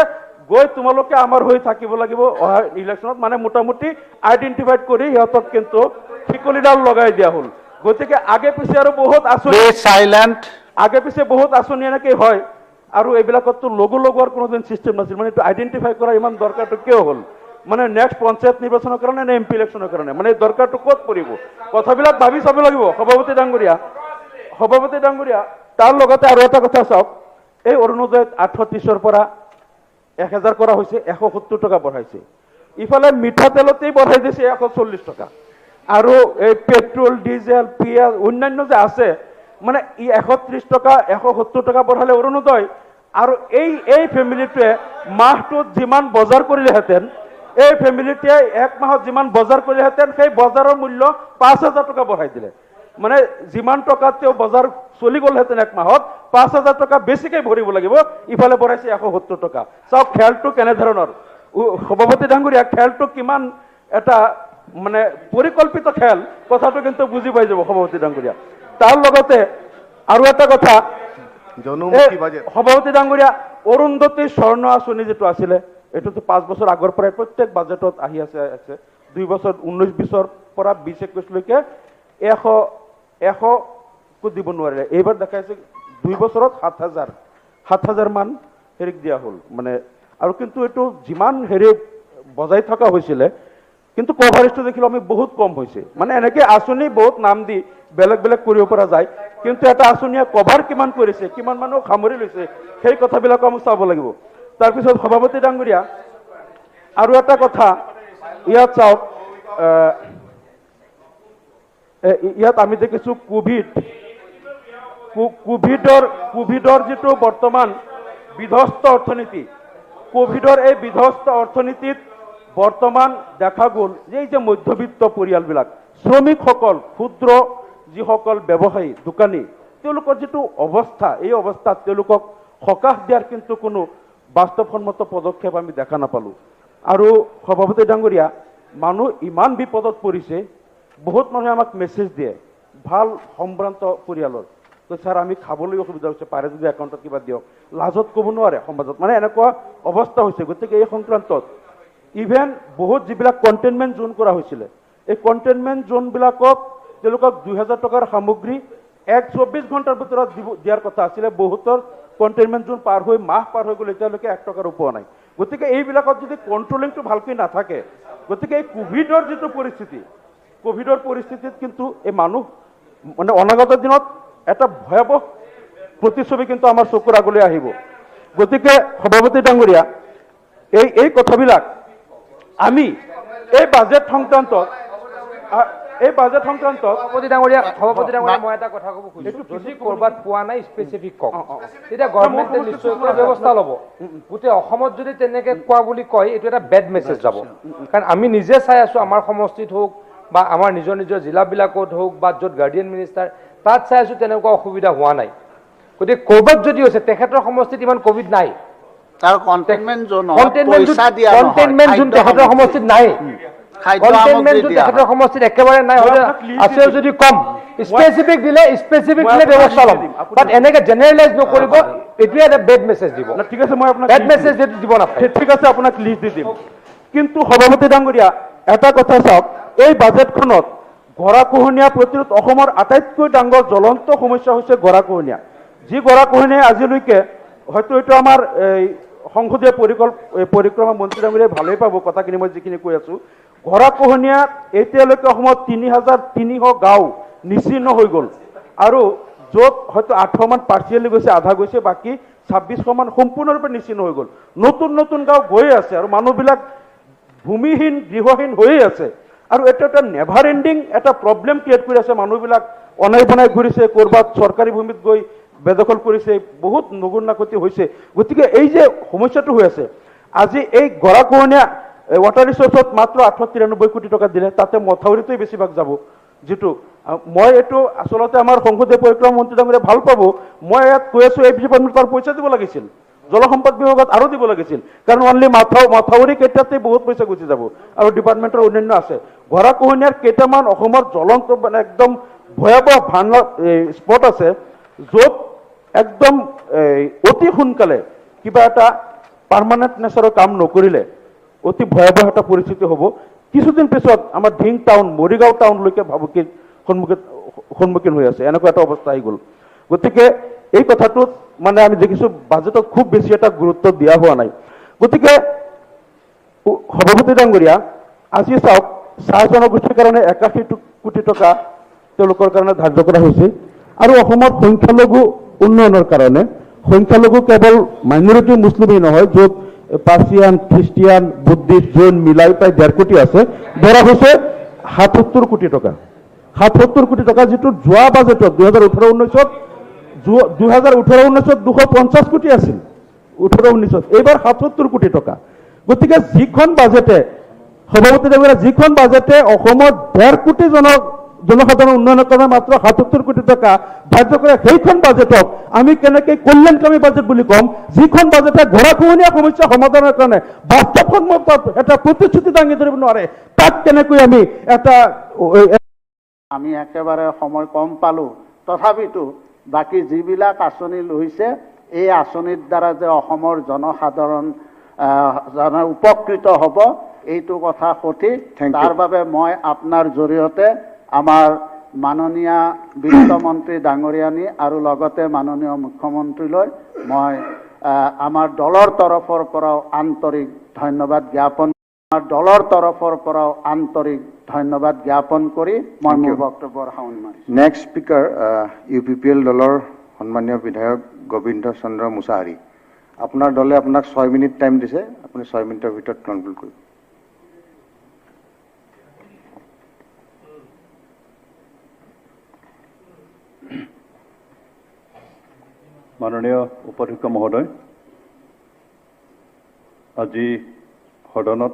গৈ তোমালোকে আমাৰ হৈ থাকিব লাগিব অহা ইলেকশ্যনত। মানে মোটামুটি আইডেণ্টিফাইড কৰি সিহঁতক কিন্তু শিকলিডাল লগাই দিয়া হ'ল। গতিকে আগে পিছে আৰু বহুত আঁচনি Please silent. আগে পিছে বহুত আঁচনি এনেকেই হয়। আৰু এইবিলাকততো লগো লগোৱাৰ কোনোদিন চিষ্টেম নাছিল। মানে এইটো আইডেণ্টিফাই কৰা ইমান দৰকাৰটো কিয় হ'ল? মানে নেক্সট পঞ্চায়ত নিৰ্বাচনৰ কাৰণে নে এম পি ইলেকশ্যনৰ কাৰণে? মানে এই দৰকাৰটো ক'ত পৰিব? কথাবিলাক ভাবি চাব লাগিব, সভাপতি ডাঙৰীয়া। সভাপতি ডাঙৰীয়া, তাৰ লগতে আৰু এটা কথা চাওক। এই অৰুণোদয়ত 830ৰ পৰা 1000 কৰা হৈছে, 170 টকা বঢ়াইছে। ইফালে মিঠাতেলতেই বঢ়াই দিছে 140 টকা। আৰু এই পেট্ৰল, ডিজেল, পিঁয়াজ, অন্যান্য যে আছে, মানে ই 130 টকা, 170 টকা বঢ়ালে অৰুণোদয়। আৰু এই এই ফেমিলিটোৱে মাহটোত যিমান বজাৰ কৰিলেহেঁতেন, এই ফেমিলিটোৱে এক মাহত যিমান বজাৰ কৰিলেহেঁতেন, সেই বজাৰৰ মূল্য 5000 টকা বঢ়াই দিলে। মানে যিমান টকাত তেওঁ বজাৰ চলি গ'লহেঁতেন এক মাহত, 5000 টকা বেছিকে ভৰিব লাগিব। ইফালে বঢ়াইছে 170 টকা। চাওক খেলটো কেনেধৰণৰ, সভাপতি ডাঙৰীয়া। খেলটো কিমান এটা মানে পৰিকল্পিত খেল, কথাটো কিন্তু বুজি পাই যাব, সভাপতি ডাঙৰীয়া। তাৰ লগতে আৰু এটা কথা, জনমুখী বাজেট। সভাপতি ডাঙৰীয়া, অৰুন্ধতী স্বৰ্ণ আঁচনি যিটো আছিলে, এইটোতো 5 বছৰ আগৰ পৰাই প্ৰত্যেক বাজেটত আহি আছে। 2 বছৰ 19-20ৰ পৰা 20-21লৈকে 100 100কো দিব নোৱাৰিলে। এইবাৰ দেখাইছে 2 বছৰত 7000 মান হেৰিক দিয়া হ'ল। মানে আৰু কিন্তু এইটো যিমান হেৰি বজাই থকা হৈছিলে, কিন্তু কভাৰেজটো দেখিলোঁ আমি বহুত কম হৈছে। মানে এনেকে আঁচনি বহুত নাম দি বেলেগ বেলেগ কৰিব পৰা যায়, কিন্তু এটা আঁচনিয়ে কভাৰ কিমান কৰিছে, কিমান মানুহ সামৰি লৈছে, সেই কথাবিলাকো আমি চাব লাগিব। তাৰপিছত সভাপতি ডাঙৰীয়া, আৰু এটা কথা ইয়াত চাওক। ইয়াত আমি দেখিছোঁ কোভিডৰ যিটো বৰ্তমান বিধ্বস্ত অৰ্থনীতি, কোভিডৰ এই বিধ্বস্ত অৰ্থনীতিত বৰ্তমান দেখা গ'ল যে এই যে মধ্যবিত্ত পৰিয়ালবিলাক, শ্ৰমিকসকল, ক্ষুদ্ৰ যিসকল ব্যৱসায়ী, দোকানী, তেওঁলোকৰ যিটো অৱস্থা, এই অৱস্থাত তেওঁলোকক সকাহ দিয়াৰ কিন্তু কোনো বাস্তৱসন্মত পদক্ষেপ আমি দেখা নাপালোঁ। আৰু সভাপতি ডাঙৰীয়া, মানুহ ইমান বিপদত পৰিছে, বহুত মানুহে আমাক মেছেজ দিয়ে, ভাল সম্ভ্ৰান্ত পৰিয়ালৰ, তো ছাৰ আমি খাবলৈ অসুবিধা হৈছে, পাৰে যদি একাউণ্টত কিবা দিয়ক, লাজত ক'ব নোৱাৰে সমাজত, মানে এনেকুৱা অৱস্থা হৈছে। গতিকে এই সংক্ৰান্তত ইভেন বহুত যিবিলাক কণ্টেইনমেণ্ট জ'ন কৰা হৈছিলে, এই কণ্টেইনমেণ্ট জ'নবিলাকক তেওঁলোকক 2000 টকাৰ সামগ্ৰী 24 ঘণ্টাৰ ভিতৰত দিয়াৰ কথা আছিলে, বহুতৰ কণ্টেইনমেণ্ট জ'ন পাৰ হৈ মাহ পাৰ হৈ গ'ল, এতিয়ালৈকে 1 টকাৰো পোৱা নাই। গতিকে এইবিলাকত যদি কণ্ট্ৰলিংটো ভালকৈ নাথাকে, গতিকে এই কোভিডৰ যিটো পৰিস্থিতি, কোভিডৰ পৰিস্থিতিত কিন্তু এই মানুহ মানে অনাগত দিনত এটা ভয়াৱহ প্ৰতিচ্ছবি কিন্তু আমাৰ চকুৰ আগলৈ আহিব। গতিকে সভাপতি ডাঙৰীয়া, এই কথাবিলাক আমি এই বাজেট সংক্ৰান্তত সভাপতি ডাঙৰীয়া মই এটা কথা ক'ব খুজিছোঁ, যদি ক'ৰবাত পোৱা নাই স্পেচিফিক কওক, তেতিয়া গভৰ্ণমেণ্টে নিশ্চয়কৈ ব্যৱস্থা ল'ব। গোটেই অসমত যদি তেনেকৈ কোৱা বুলি কয়, এইটো এটা বেড মেছেজ যাব। কাৰণ আমি নিজে চাই আছোঁ, আমাৰ সমষ্টিত হওক বা আমাৰ নিজৰ নিজৰ জিলাবিলাকত হওক বা য'ত গাৰ্ডিয়ান মিনিষ্টাৰ তাত চাই আছোঁ, তেনেকুৱা অসুবিধা হোৱা নাই। গতিকে ক'ৰবাত যদি হৈছে, তেখেতৰ সমষ্টিত ইমান ক'ভিড নাই, কণ্টেইনমেণ্ট জ'ন তেখেতৰ সমষ্টিত নাই, কণ্টেইনমেণ্ট জ'ন তেখেতৰ সমষ্টিত একেবাৰে নাই, আছে যদি কম, স্পেচিফিক দিলে ব্যৱস্থা ল'ম, বাট এনেকৈ জেনেৰেলাইজ নকৰিব, এইটোৱে এটা বেড মেছেজ দিব। ঠিক আছে, মই আপোনাক বেড মেছেজ দিব নাপায়। ঠিক আছে, আপোনাক লিষ্ট দি দিম। কিন্তু সভাপতি ডাঙৰীয়া, এটা কথা চাওক, এই বাজেটখনত গৰাখহনীয়া প্ৰতিৰোধ, অসমৰ আটাইতকৈ ডাঙৰ জ্বলন্ত সমস্যা হৈছে গৰাখহনীয়া, যি গৰাখহনীয়া আজিলৈকে হয়তো এইটো আমাৰ এই সংসদীয় পৰিক্ৰমা মন্ত্ৰী ডাঙৰীয়াই ভালেই পাব কথাখিনি মই যিখিনি কৈ আছোঁ। গৰাখহনীয়া এতিয়ালৈকে অসমত 3300 গাঁও নিশ্চিহ্ন হৈ গ'ল, আৰু য'ত হয়তো 800মান পাৰ্চিয়েলি গৈছে, আধা গৈছে, বাকী 2600মান সম্পূৰ্ণৰূপে নিশ্চিহ্ন হৈ গ'ল। নতুন নতুন গাঁও গৈয়ে আছে আৰু মানুহবিলাক ভূমিহীন, গৃহহীন হৈয়ে আছে। আৰু এইটো এটা নেভাৰ এণ্ডিং এটা প্ৰব্লেম ক্ৰিয়েট কৰি আছে। মানুহবিলাক অনাই বনাই ঘূৰিছে, ক'ৰবাত চৰকাৰী ভূমিত গৈ বেদখল কৰিছে, বহুত নগুৰ-নাকতি হৈছে। গতিকে এই যে সমস্যাটো হৈ আছে, আজি এই গৰাখহনীয়া ৱাটাৰ ৰিচোৰ্চত মাত্ৰ 893 কোটি টকা দিলে, তাতে মথাউৰিটোৱে বেছিভাগ যাব। যিটো মই এইটো আচলতে আমাৰ সংসদীয় পৰিক্ৰমা মন্ত্ৰী ডাঙৰীয়া ভাল পাব, মই ইয়াত কৈ আছোঁ, এই ডিপাৰ্টমেণ্টত আৰু পইচা দিব লাগিছিল, জলসম্পদ বিভাগত আৰু দিব লাগিছিল, কাৰণ অনলি মথাউৰি কেইটাতে বহুত পইচা গুচি যাব, আৰু ডিপাৰ্টমেণ্টৰ অন্যান্য আছে। গৰাখহনীয়াৰ কেইটামান অসমৰ জ্বলন্ত মানে একদম ভয়াৱহ ভাঙা স্পট আছে, য'ত একদম অতি সোনকালে কিবা এটা পাৰ্মানেণ্ট নেচাৰৰ কাম নকৰিলে অতি ভয়াৱহ এটা পৰিস্থিতি হ'ব। কিছুদিন পিছত আমাৰ ঢিং টাউন, মৰিগাঁও টাউনলৈকে ভাবুকিৰ সন্মুখীন হৈ আছে, এনেকুৱা এটা অৱস্থা আহি গ'ল। গতিকে এই কথাটোত মানে আমি দেখিছোঁ বাজেটত খুব বেছি এটা গুৰুত্ব দিয়া হোৱা নাই। গতিকে সভাপতি ডাঙৰীয়া, আজি চাওক, চাহ জনগোষ্ঠীৰ কাৰণে 81 কোটি টকা তেওঁলোকৰ কাৰণে ধাৰ্য কৰা হৈছে, আৰু অসমত সংখ্যালঘু উন্নয়নৰ কাৰণে, সংখ্যালঘু কেৱল মাইনৰিটি মুছলিমেই নহয়, য'ত পাৰ্চিয়ান, খ্ৰীষ্টিয়ান, বুদ্ধিষ্ট, জৈন মিলাই প্ৰায় 1.5 কোটি আছে, ধৰা হৈছে 77 কোটি টকা। 77 কোটি টকা, যিটো যোৱা বাজেটত 2018-19ত 2018-19ত 250 কোটি আছিল, 18-19ত, এইবাৰ 77 কোটি টকা। গতিকে যিখন বাজেটে, সভাপতি ডাঙৰীয়া, যিখন বাজেটে অসমত 1.5 কোটি জনসাধাৰণ উন্নয়নৰ কাৰণে মাত্ৰ 77 কোটি টকা ধাৰ্য কৰে, সেইখন বাজেটক আমি কেনেকৈ কল্যাণকামী বাজেট বুলি ক'ম? যিখন বাজেটে গৰাখহনীয়া সমস্যা সমাধানৰ কাৰণে বাস্তৱসন্মত এটা প্ৰতিশ্ৰুতি দাঙি ধৰিব নোৱাৰে, তাক কেনেকৈ আমি এটা আমি একেবাৰে সময় কম পালোঁ, তথাপিতো বাকী যিবিলাক আঁচনি লৈছে, এই আঁচনিৰ দ্বাৰা যে অসমৰ জনসাধাৰণ উপকৃত হ'ব, এইটো কথা সঠিক। তাৰ বাবে মই আপোনাৰ জৰিয়তে আমাৰ মাননীয় বিত্তমন্ত্ৰী ডাঙৰীয়ানী আৰু লগতে মাননীয় মুখ্যমন্ত্ৰীলৈ মই আমাৰ দলৰ তৰফৰ পৰাও আন্তৰিক ধন্যবাদ জ্ঞাপন আমাৰ দলৰ তৰফৰ পৰাও আন্তৰিক ধন্যবাদ জ্ঞাপন কৰি মই মোৰ বক্তব্যৰ সামৰণি মাৰিছোঁ। নেক্সট স্পীকাৰ ইউপিপিএল দলৰ সন্মানীয় বিধায়ক গোবিন্দ চন্দ্ৰ মুছাহাৰী। আপোনাৰ দলে আপোনাক 6 মিনিট টাইম দিছে, আপুনি 6 মিনিটৰ ভিতৰত কনক্লুড কৰিব। মাননীয় উপাধ্যক্ষ মহোদয়, আজি সদনত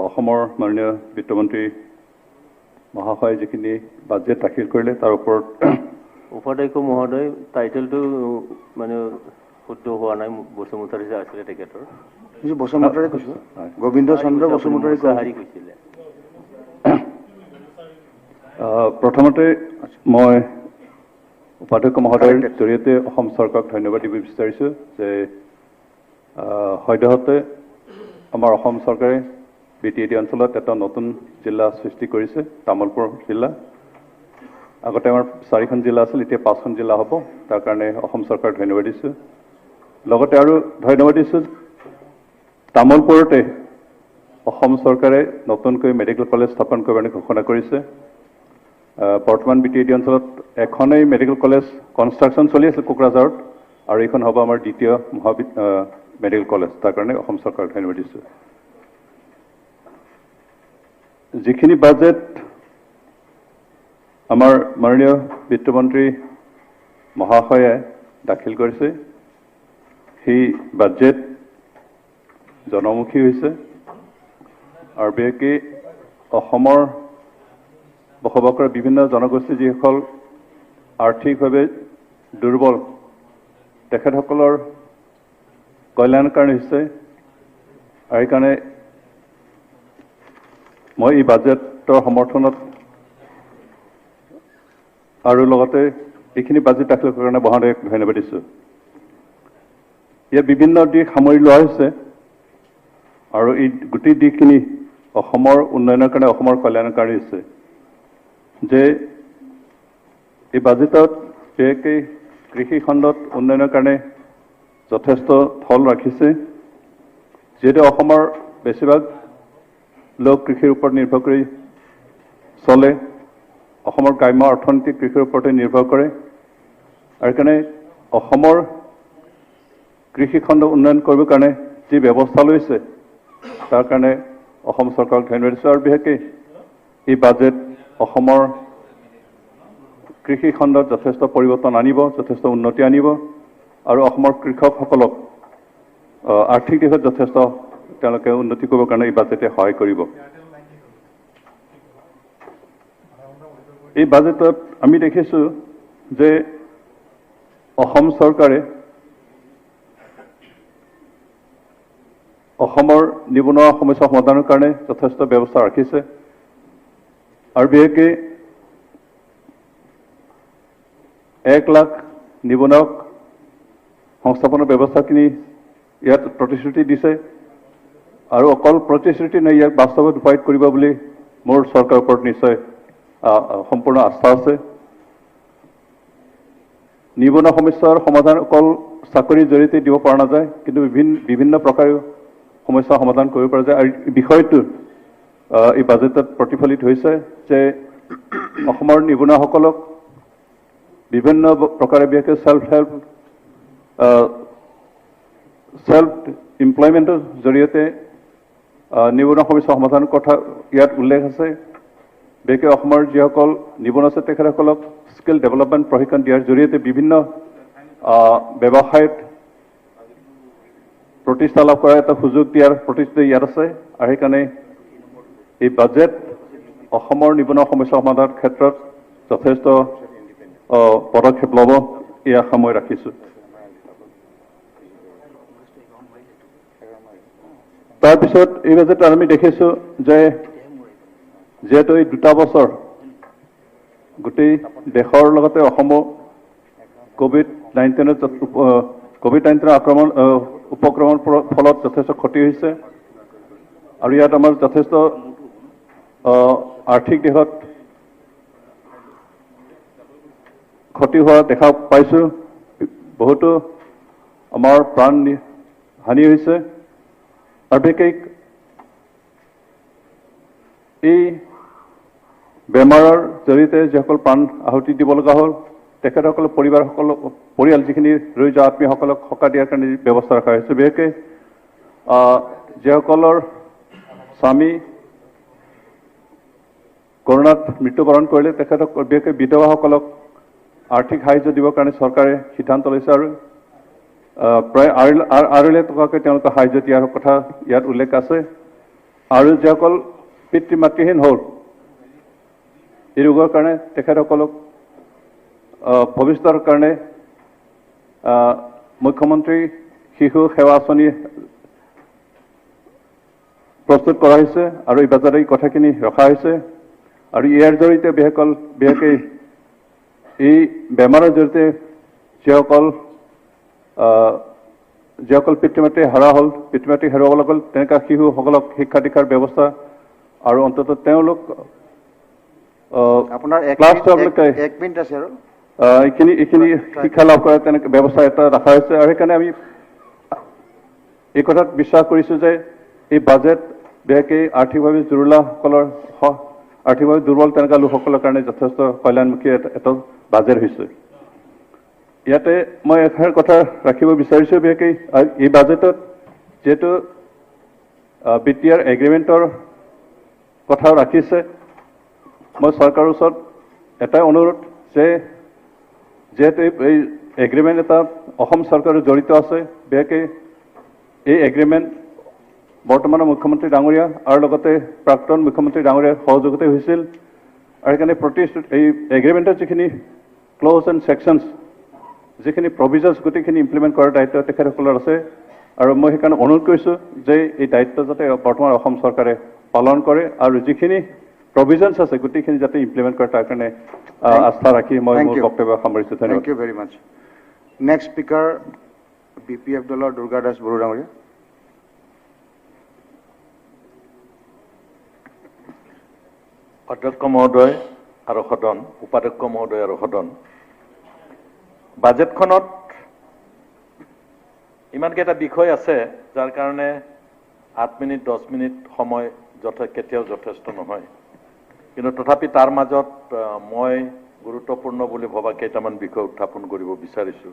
অসমৰ মাননীয় বিত্তমন্ত্ৰী মহাশয়ে যিখিনি বাজেট দাখিল কৰিলে, তাৰ ওপৰত উপাধ্যক্ষ মহোদয়, টাইটেলটো মানে শুদ্ধ হোৱা নাই। বসুমতাৰী যে আছিলে তেখেতৰ। বসুমতাৰী কৈছোঁ, গোবিন্দ চন্দ্ৰ বসুমতাৰী। মুছাহাৰী কৈছিলে। প্ৰথমতে মই উপাধ্যক্ষ মহোদয়ৰ জৰিয়তে অসম চৰকাৰক ধন্যবাদ দিব বিচাৰিছোঁ যে সদ্যহতে আমাৰ অসম চৰকাৰে বিটিএডি অঞ্চলত এটা নতুন জিলা সৃষ্টি কৰিছে, তামোলপুৰ জিলা। আগতে আমাৰ 4খন জিলা আছিল, এতিয়া 5খন জিলা হ'ব। তাৰ কাৰণে অসম চৰকাৰক ধন্যবাদ দিছোঁ। লগতে আৰু ধন্যবাদ দিছোঁ, তামোলপুৰতে অসম চৰকাৰে নতুনকৈ মেডিকেল কলেজ স্থাপন কৰিব কাৰণে ঘোষণা কৰিছে। বৰ্তমান বিটিএডি অঞ্চলত এখনেই মেডিকেল কলেজ কনষ্ট্ৰাকশ্যন চলি আছিল কোকৰাঝাৰত, আৰু এইখন হ'ব আমাৰ দ্বিতীয় মেডিকেল কলেজ। তাৰ কাৰণে অসম চৰকাৰক ধন্যবাদ দিছোঁ। যিখিনি বাজেট আমাৰ মাননীয় বিত্তমন্ত্ৰী মহাশয়ে দাখিল কৰিছে, সেই বাজেট জনমুখী হৈছে আৰু বিশেষকৈ অসমৰ বসবাস কৰা বিভিন্ন জনগোষ্ঠী যিসকল আৰ্থিকভাৱে দুৰ্বল, তেখেতসকলৰ কল্যাণৰ কাৰণে হৈছে। আৰু সেইকাৰণে মই এই বাজেটৰ সমৰ্থনত আৰু লগতে এইখিনি বাজেট দাখিল কৰাৰ কাৰণে মহোদয়ক ধন্যবাদ দিছোঁ। ইয়াত বিভিন্ন দিশ সামৰি লোৱা হৈছে আৰু এই গোটেই দিশখিনি অসমৰ উন্নয়নৰ কাৰণে, অসমৰ কল্যাণৰ কাৰণে হৈছে। যে এই বাজেটত বিশেষকৈ কৃষি খণ্ডত উন্নয়নৰ কাৰণে যথেষ্ট থল ৰাখিছে। যিহেতু অসমৰ বেছিভাগ লোক কৃষিৰ ওপৰত নিৰ্ভৰ কৰি চলে, অসমৰ গ্ৰাম্য অৰ্থনীতি কৃষিৰ ওপৰতে নিৰ্ভৰ কৰে, আৰু সেইকাৰণে অসমৰ কৃষি খণ্ড উন্নয়ন কৰিবৰ কাৰণে যি ব্যৱস্থা লৈছে, তাৰ কাৰণে অসম চৰকাৰক ধন্যবাদ দিছোঁ। আৰু বিশেষকৈ এই বাজেট অসমৰ কৃষি খণ্ডত যথেষ্ট পৰিৱৰ্তন আনিব, যথেষ্ট উন্নতি আনিব আৰু অসমৰ কৃষকসকলক আৰ্থিক দিশত যথেষ্ট তেওঁলোকে উন্নতি কৰিবৰ কাৰণে এই বাজেটে সহায় কৰিব। এই বাজেটত আমি দেখিছোঁ যে অসম চৰকাৰে অসমৰ নিবনুৱা সমস্যা সমাধানৰ কাৰণে যথেষ্ট ব্যৱস্থা ৰাখিছে আৰু বিশেষকৈ 1 লাখ নিবনুৱাক সংস্থাপনৰ ব্যৱস্থাখিনি ইয়াত প্ৰতিশ্ৰুতি দিছে আৰু অকল প্ৰতিশ্ৰুতি নহয়, ইয়াক বাস্তৱত ৰূপায়িত কৰিব বুলি মোৰ চৰকাৰৰ ওপৰত নিশ্চয় সম্পূৰ্ণ আস্থা আছে। নিবনুৱা সমস্যাৰ সমাধান অকল চাকৰিৰ জৰিয়তে দিব পৰা নাযায়, কিন্তু বিভিন্ন প্ৰকাৰে সমস্যা সমাধান কৰিব পৰা যায়। আৰু বিষয়টো এই বাজেটত প্ৰতিফলিত হৈছে যে অসমৰ নিবনুৱাসকলক বিভিন্ন প্ৰকাৰে বিশেষকৈ চেল্ফ হেল্প, চেল্ফ এমপ্লয়মেণ্টৰ জৰিয়তে নিবনুৱা সমস্যা সমাধানৰ কথা ইয়াত উল্লেখ আছে। বিশেষকৈ অসমৰ যিসকল নিবনুৱা আছে তেখেতসকলক স্কিল ডেভেলপমেণ্ট প্ৰশিক্ষণ দিয়াৰ জৰিয়তে বিভিন্ন ব্যৱসায়ত প্ৰতিষ্ঠা লাভ কৰাৰ এটা সুযোগ দিয়াৰ প্ৰতিশ্ৰুতি ইয়াত আছে। আৰু সেইকাৰণে এই বাজেট অসমৰ নিবনুৱা সমস্যা সমাধানৰ ক্ষেত্ৰত যথেষ্ট পদক্ষেপ ল'ব, এই আশা মই ৰাখিছোঁ। তাৰপিছত এই বাজেটত আমি দেখিছোঁ যে যিহেতু এই 2টা বছৰ গোটেই দেশৰ লগতে অসমো কোভিড-19 আক্ৰমণ উপক্ৰমণৰ ফলত যথেষ্ট ক্ষতি হৈছে আৰু ইয়াত আমাৰ যথেষ্ট আৰ্থিক দিশত ক্ষতি হোৱা দেখা পাইছোঁ। বহুতো আমাৰ প্ৰাণ হানি হৈছে আৰু বিশেষকৈ এই বেমাৰৰ জৰিয়তে যিসকল প্ৰাণ আহুতি দিব লগা হ'ল, তেখেতসকলৰ পৰিবাৰসকলক, পৰিয়াল যিখিনি ৰৈ যোৱা আত্মীয়সকলক সকাহ দিয়াৰ কাৰণে ব্যৱস্থা ৰখা হৈছে। বিশেষকৈ যিসকলৰ স্বামী কৰোণাত মৃত্যুবৰণ কৰিলে, তেখেতক বিশেষকৈ বিধৱাসকলক আৰ্থিক সাহায্য দিবৰ কাৰণে চৰকাৰে সিদ্ধান্ত লৈছে আৰু প্ৰায় 2.5 লাখ টকাকৈ তেওঁলোকক সাহায্য দিয়াৰ কথা ইয়াত উল্লেখ আছে। আৰু যিসকল পিতৃ মাতৃহীন হ'ল, এই ৰোগৰ কাৰণে তেখেতসকলক ভৱিষ্যতৰ কাৰণে মুখ্যমন্ত্ৰী শিশু সেৱা আঁচনি প্ৰস্তুত কৰা হৈছে আৰু এই বাজেটত এই কথাখিনি ৰখা হৈছে আৰু ইয়াৰ জৰিয়তে বিশেষকৈ এই বেমাৰৰ জৰিয়তে যিসকল পিতৃ মাতৃ হেৰা হ'ল, পিতৃ মাতৃ হেৰুৱাব গ'ল, তেনেকুৱা শিশুসকলক শিক্ষা দীক্ষাৰ ব্যৱস্থা আৰু অন্ততঃ তেওঁলোক আপোনাৰ ক্লাছ টুৱেলভলৈকে এক মিনিট আছে আৰু এইখিনি শিক্ষা লাভ কৰাৰ তেনেকৈ ব্যৱস্থা এটা ৰখা হৈছে। আৰু সেইকাৰণে আমি এই কথাত বিশ্বাস কৰিছোঁ যে এই বাজেট বিশেষকৈ আৰ্থিকভাৱে জুৰুলাসকলৰ আৰ্থিকভাৱে দুৰ্বল তেনেকুৱা লোকসকলৰ কাৰণে যথেষ্ট কল্যাণমুখী এটা বাজেট হৈছে। ইয়াতে মই এষাৰ কথা ৰাখিব বিচাৰিছোঁ, বিশেষকৈ এই বাজেটত যিহেতু BTR এগ্ৰিমেণ্টৰ কথাও ৰাখিছে, মই চৰকাৰৰ ওচৰত এটাই অনুৰোধ যে যিহেতু এই এগ্ৰিমেণ্ট এটা অসম চৰকাৰৰ জড়িত আছে, বিশেষকৈ এই এগ্ৰিমেণ্ট বৰ্তমানৰ মুখ্যমন্ত্ৰী ডাঙৰীয়া আৰু লগতে প্ৰাক্তন মুখ্যমন্ত্ৰী ডাঙৰীয়াৰ সহযোগতে হৈছিল আৰু সেইকাৰণে এই এগ্ৰিমেণ্টৰ যিখিনি ক্লজ এণ্ড ছেকশ্যনছ, যিখিনি প্ৰভিজনছ, গোটেইখিনি ইমপ্লিমেণ্ট কৰাৰ দায়িত্ব তেখেতসকলৰ আছে আৰু মই সেইকাৰণে অনুৰোধ কৰিছোঁ যে এই দায়িত্ব যাতে বৰ্তমান অসম চৰকাৰে পালন কৰে আৰু যিখিনি প্ৰভিজনছ আছে গোটেইখিনি যাতে ইমপ্লিমেণ্ট কৰে তাৰ কাৰণে আস্থা ৰাখি মই মোৰ বক্তব্য সামৰিছোঁ। ধন্যবাদ। Thank you very much. Next speaker BPF দলৰ দুৰ্গা দাস বড়ো ডাঙৰীয়া। অধ্যক্ষ মহোদয় আৰু সদন, উপাধ্যক্ষ মহোদয় আৰু সদন, বাজেটখনত ইমানকেইটা বিষয় আছে যাৰ কাৰণে 8 মিনিট 10 মিনিট সময় কেতিয়াও যথেষ্ট নহয়, কিন্তু তথাপি তাৰ মাজত মই গুৰুত্বপূৰ্ণ বুলি ভবা কেইটামান বিষয় উত্থাপন কৰিব বিচাৰিছোঁ।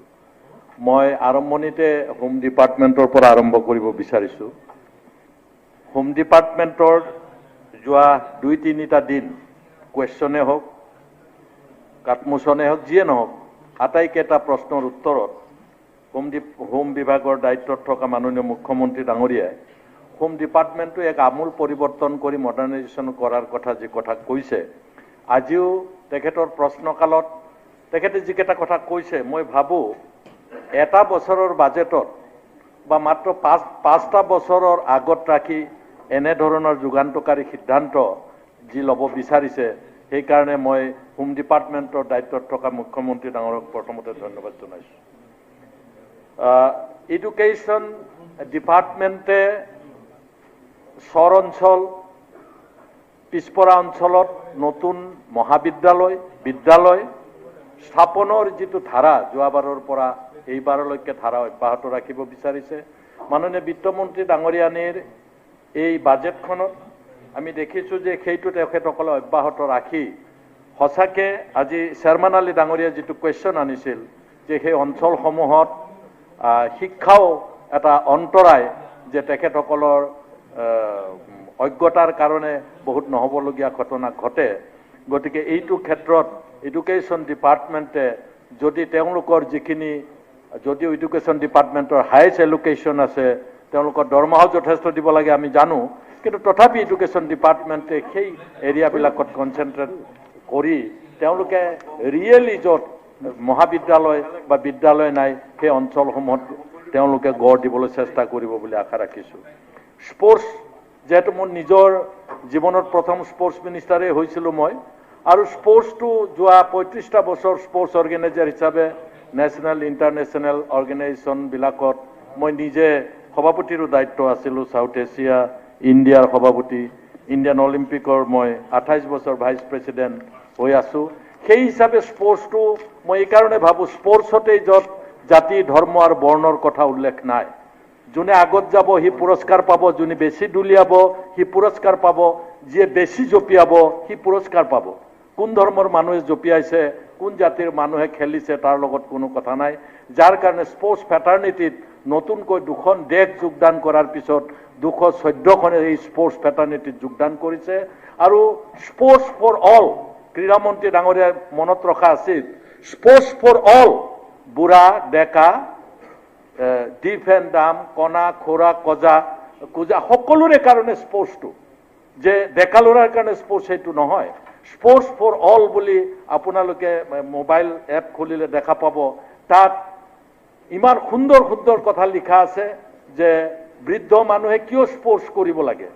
মই আৰম্ভণিতে হোম ডিপাৰ্টমেণ্টৰ পৰা আৰম্ভ কৰিব বিচাৰিছোঁ। হোম ডিপাৰ্টমেণ্টৰ যোৱা 2-3টা দিন কুৱেশ্যনে হওক, কাটমোচনে হওক, যিয়ে নহওক, আটাইকেইটা প্ৰশ্নৰ উত্তৰত হোম বিভাগৰ দায়িত্বত থকা মাননীয় মুখ্যমন্ত্ৰী ডাঙৰীয়াই হোম ডিপাৰ্টমেণ্টটো এক আমূল পৰিৱৰ্তন কৰি মডাৰ্ণাইজেশ্যন কৰাৰ কথা যি কথা কৈছে, আজিও তেখেতৰ প্ৰশ্নকালত তেখেতে যিকেইটা কথা কৈছে, মই ভাবোঁ এটা বছৰৰ বাজেটত বা মাত্ৰ 5টা বছৰৰ আগত ৰাখি এনেধৰণৰ যুগান্তকাৰী সিদ্ধান্ত যি ল'ব বিচাৰিছে, সেইকাৰণে মই হোম ডিপাৰ্টমেণ্টৰ দায়িত্বত থকা মুখ্যমন্ত্ৰী ডাঙৰক প্ৰথমতে ধন্যবাদ জনাইছোঁ। এডুকেশ্যন ডিপাৰ্টমেণ্টে চৰ অঞ্চল, পিছপৰা অঞ্চলত নতুন মহাবিদ্যালয়, বিদ্যালয় স্থাপনৰ যিটো ধাৰা যোৱাবাৰৰ পৰা এইবাৰলৈকে ধাৰা অব্যাহত ৰাখিব বিচাৰিছে। মাননীয় বিত্তমন্ত্ৰী ডাঙৰীয়ানীৰ এই বাজেটখনত আমি দেখিছোঁ যে সেইটো তেখেতসকলে অব্যাহত ৰাখি সঁচাকৈ আজি শ্বেৰমান আলী ডাঙৰীয়াই যিটো কুৱেশ্যন আনিছিল যে সেই অঞ্চলসমূহত শিক্ষাও এটা অন্তৰায় যে তেখেতসকলৰ অজ্ঞতাৰ কাৰণে বহুত নহ'বলগীয়া ঘটনা ঘটে, গতিকে এইটো ক্ষেত্ৰত এডুকেশ্যন ডিপাৰ্টমেণ্টে যদি তেওঁলোকৰ যিখিনি, যদিও এডুকেশ্যন ডিপাৰ্টমেণ্টৰ হায়েষ্ট এলোকেশ্যন আছে, তেওঁলোকৰ দৰমহাও যথেষ্ট দিব লাগে আমি জানো, কিন্তু তথাপি এডুকেশ্যন ডিপাৰ্টমেণ্টে সেই এৰিয়াবিলাকত কনচেনট্ৰেট কৰি তেওঁলোকে ৰিয়েলি য'ত মহাবিদ্যালয় বা বিদ্যালয় নাই সেই অঞ্চলসমূহত তেওঁলোকে গঢ় দিবলৈ চেষ্টা কৰিব বুলি আশা ৰাখিছোঁ। স্পৰ্টছ, যিহেতু মোৰ নিজৰ জীৱনত প্ৰথম স্পৰ্টছ মিনিষ্টাৰেই হৈছিলোঁ মই, আৰু স্পৰ্টছটো যোৱা 35টা বছৰ স্পৰ্টছ অৰ্গেনাইজাৰ হিচাপে নেশ্যনেল ইণ্টাৰনেশ্যনেল অৰ্গেনাইজেশ্যনবিলাকত মই নিজে সভাপতিৰো দায়িত্ব আছিলোঁ, চাউথ এছিয়া ইণ্ডিয়াৰ সভাপতি, ইণ্ডিয়ান অলিম্পিকৰ মই 28 বছৰ ভাইচ প্ৰেচিডেণ্ট হৈ আছোঁ। সেই হিচাপে স্পৰ্টছটো মই এইকাৰণে ভাবোঁ, স্পৰ্টছতেই য'ত জাতি, ধৰ্ম আৰু বৰ্ণৰ কথা উল্লেখ নাই, যোনে আগত যাব সি পুৰস্কাৰ পাব, যোনে বেছি দলিয়াব সি পুৰস্কাৰ পাব, যিয়ে বেছি জঁপিয়াব সি পুৰস্কাৰ পাব। কোন ধৰ্মৰ মানুহে জঁপিয়াইছে, কোন জাতিৰ মানুহে খেলিছে তাৰ লগত কোনো কথা নাই। যাৰ কাৰণে স্পৰ্টছ ফেটাৰ্নিটিত নতুনকৈ 2খন দেশ যোগদান কৰাৰ পিছত 214খনে এই স্পৰ্টছ ফেটাৰ্নিটিত যোগদান কৰিছে। আৰু স্পৰ্টছ ফৰ অল, ক্ৰীড়ামন্ত্ৰী ডাঙৰীয়াই মনত ৰখা আছিল, স্পৰ্টছ ফৰ অল, বুঢ়া ডেকা, ডিফ এণ্ড ডাম, কণা খোৰা কজা কুজা সকলোৰে কাৰণে স্পৰ্টছটো, যে ডেকা ল'ৰাৰ কাৰণে স্পৰ্টছ সেইটো নহয়। স্পৰ্টছ ফৰ অল বুলি আপোনালোকে মোবাইল এপ খুলিলে দেখা পাব, তাত ইমান সুন্দৰ সুন্দৰ কথা লিখা আছে যে বৃদ্ধ মানুহে কিয় স্পৰ্টছ কৰিব লাগে,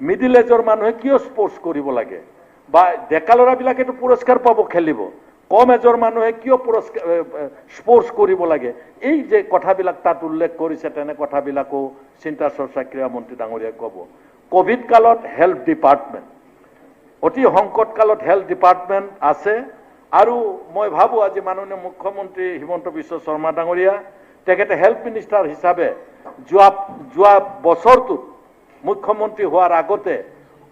মিডিল এজৰ মানুহে কিয় স্পৰ্টছ কৰিব লাগে, বা ডেকা ল'ৰাবিলাকেতো পুৰস্কাৰ পাব খেলিব, কম এজৰ মানুহে কিয় পুৰস্কাৰ স্পৰ্টছ কৰিব লাগে, এই যে কথাবিলাক তাত উল্লেখ কৰিছে, তেনে কথাবিলাকো চিন্তা চৰ্চা ক্ৰীড়ামন্ত্ৰী ডাঙৰীয়াই ক'ব। ক'ভিড কালত হেল্থ ডিপাৰ্টমেণ্ট, অতি সংকটকালত হেল্থ ডিপাৰ্টমেণ্ট আছে। আৰু মই ভাবোঁ আজি মাননীয় মুখ্যমন্ত্ৰী হিমন্ত বিশ্ব শৰ্মা ডাঙৰীয়া তেখেতে হেল্থ মিনিষ্টাৰ হিচাপে যোৱা বছৰটোত মুখ্যমন্ত্ৰী হোৱাৰ আগতে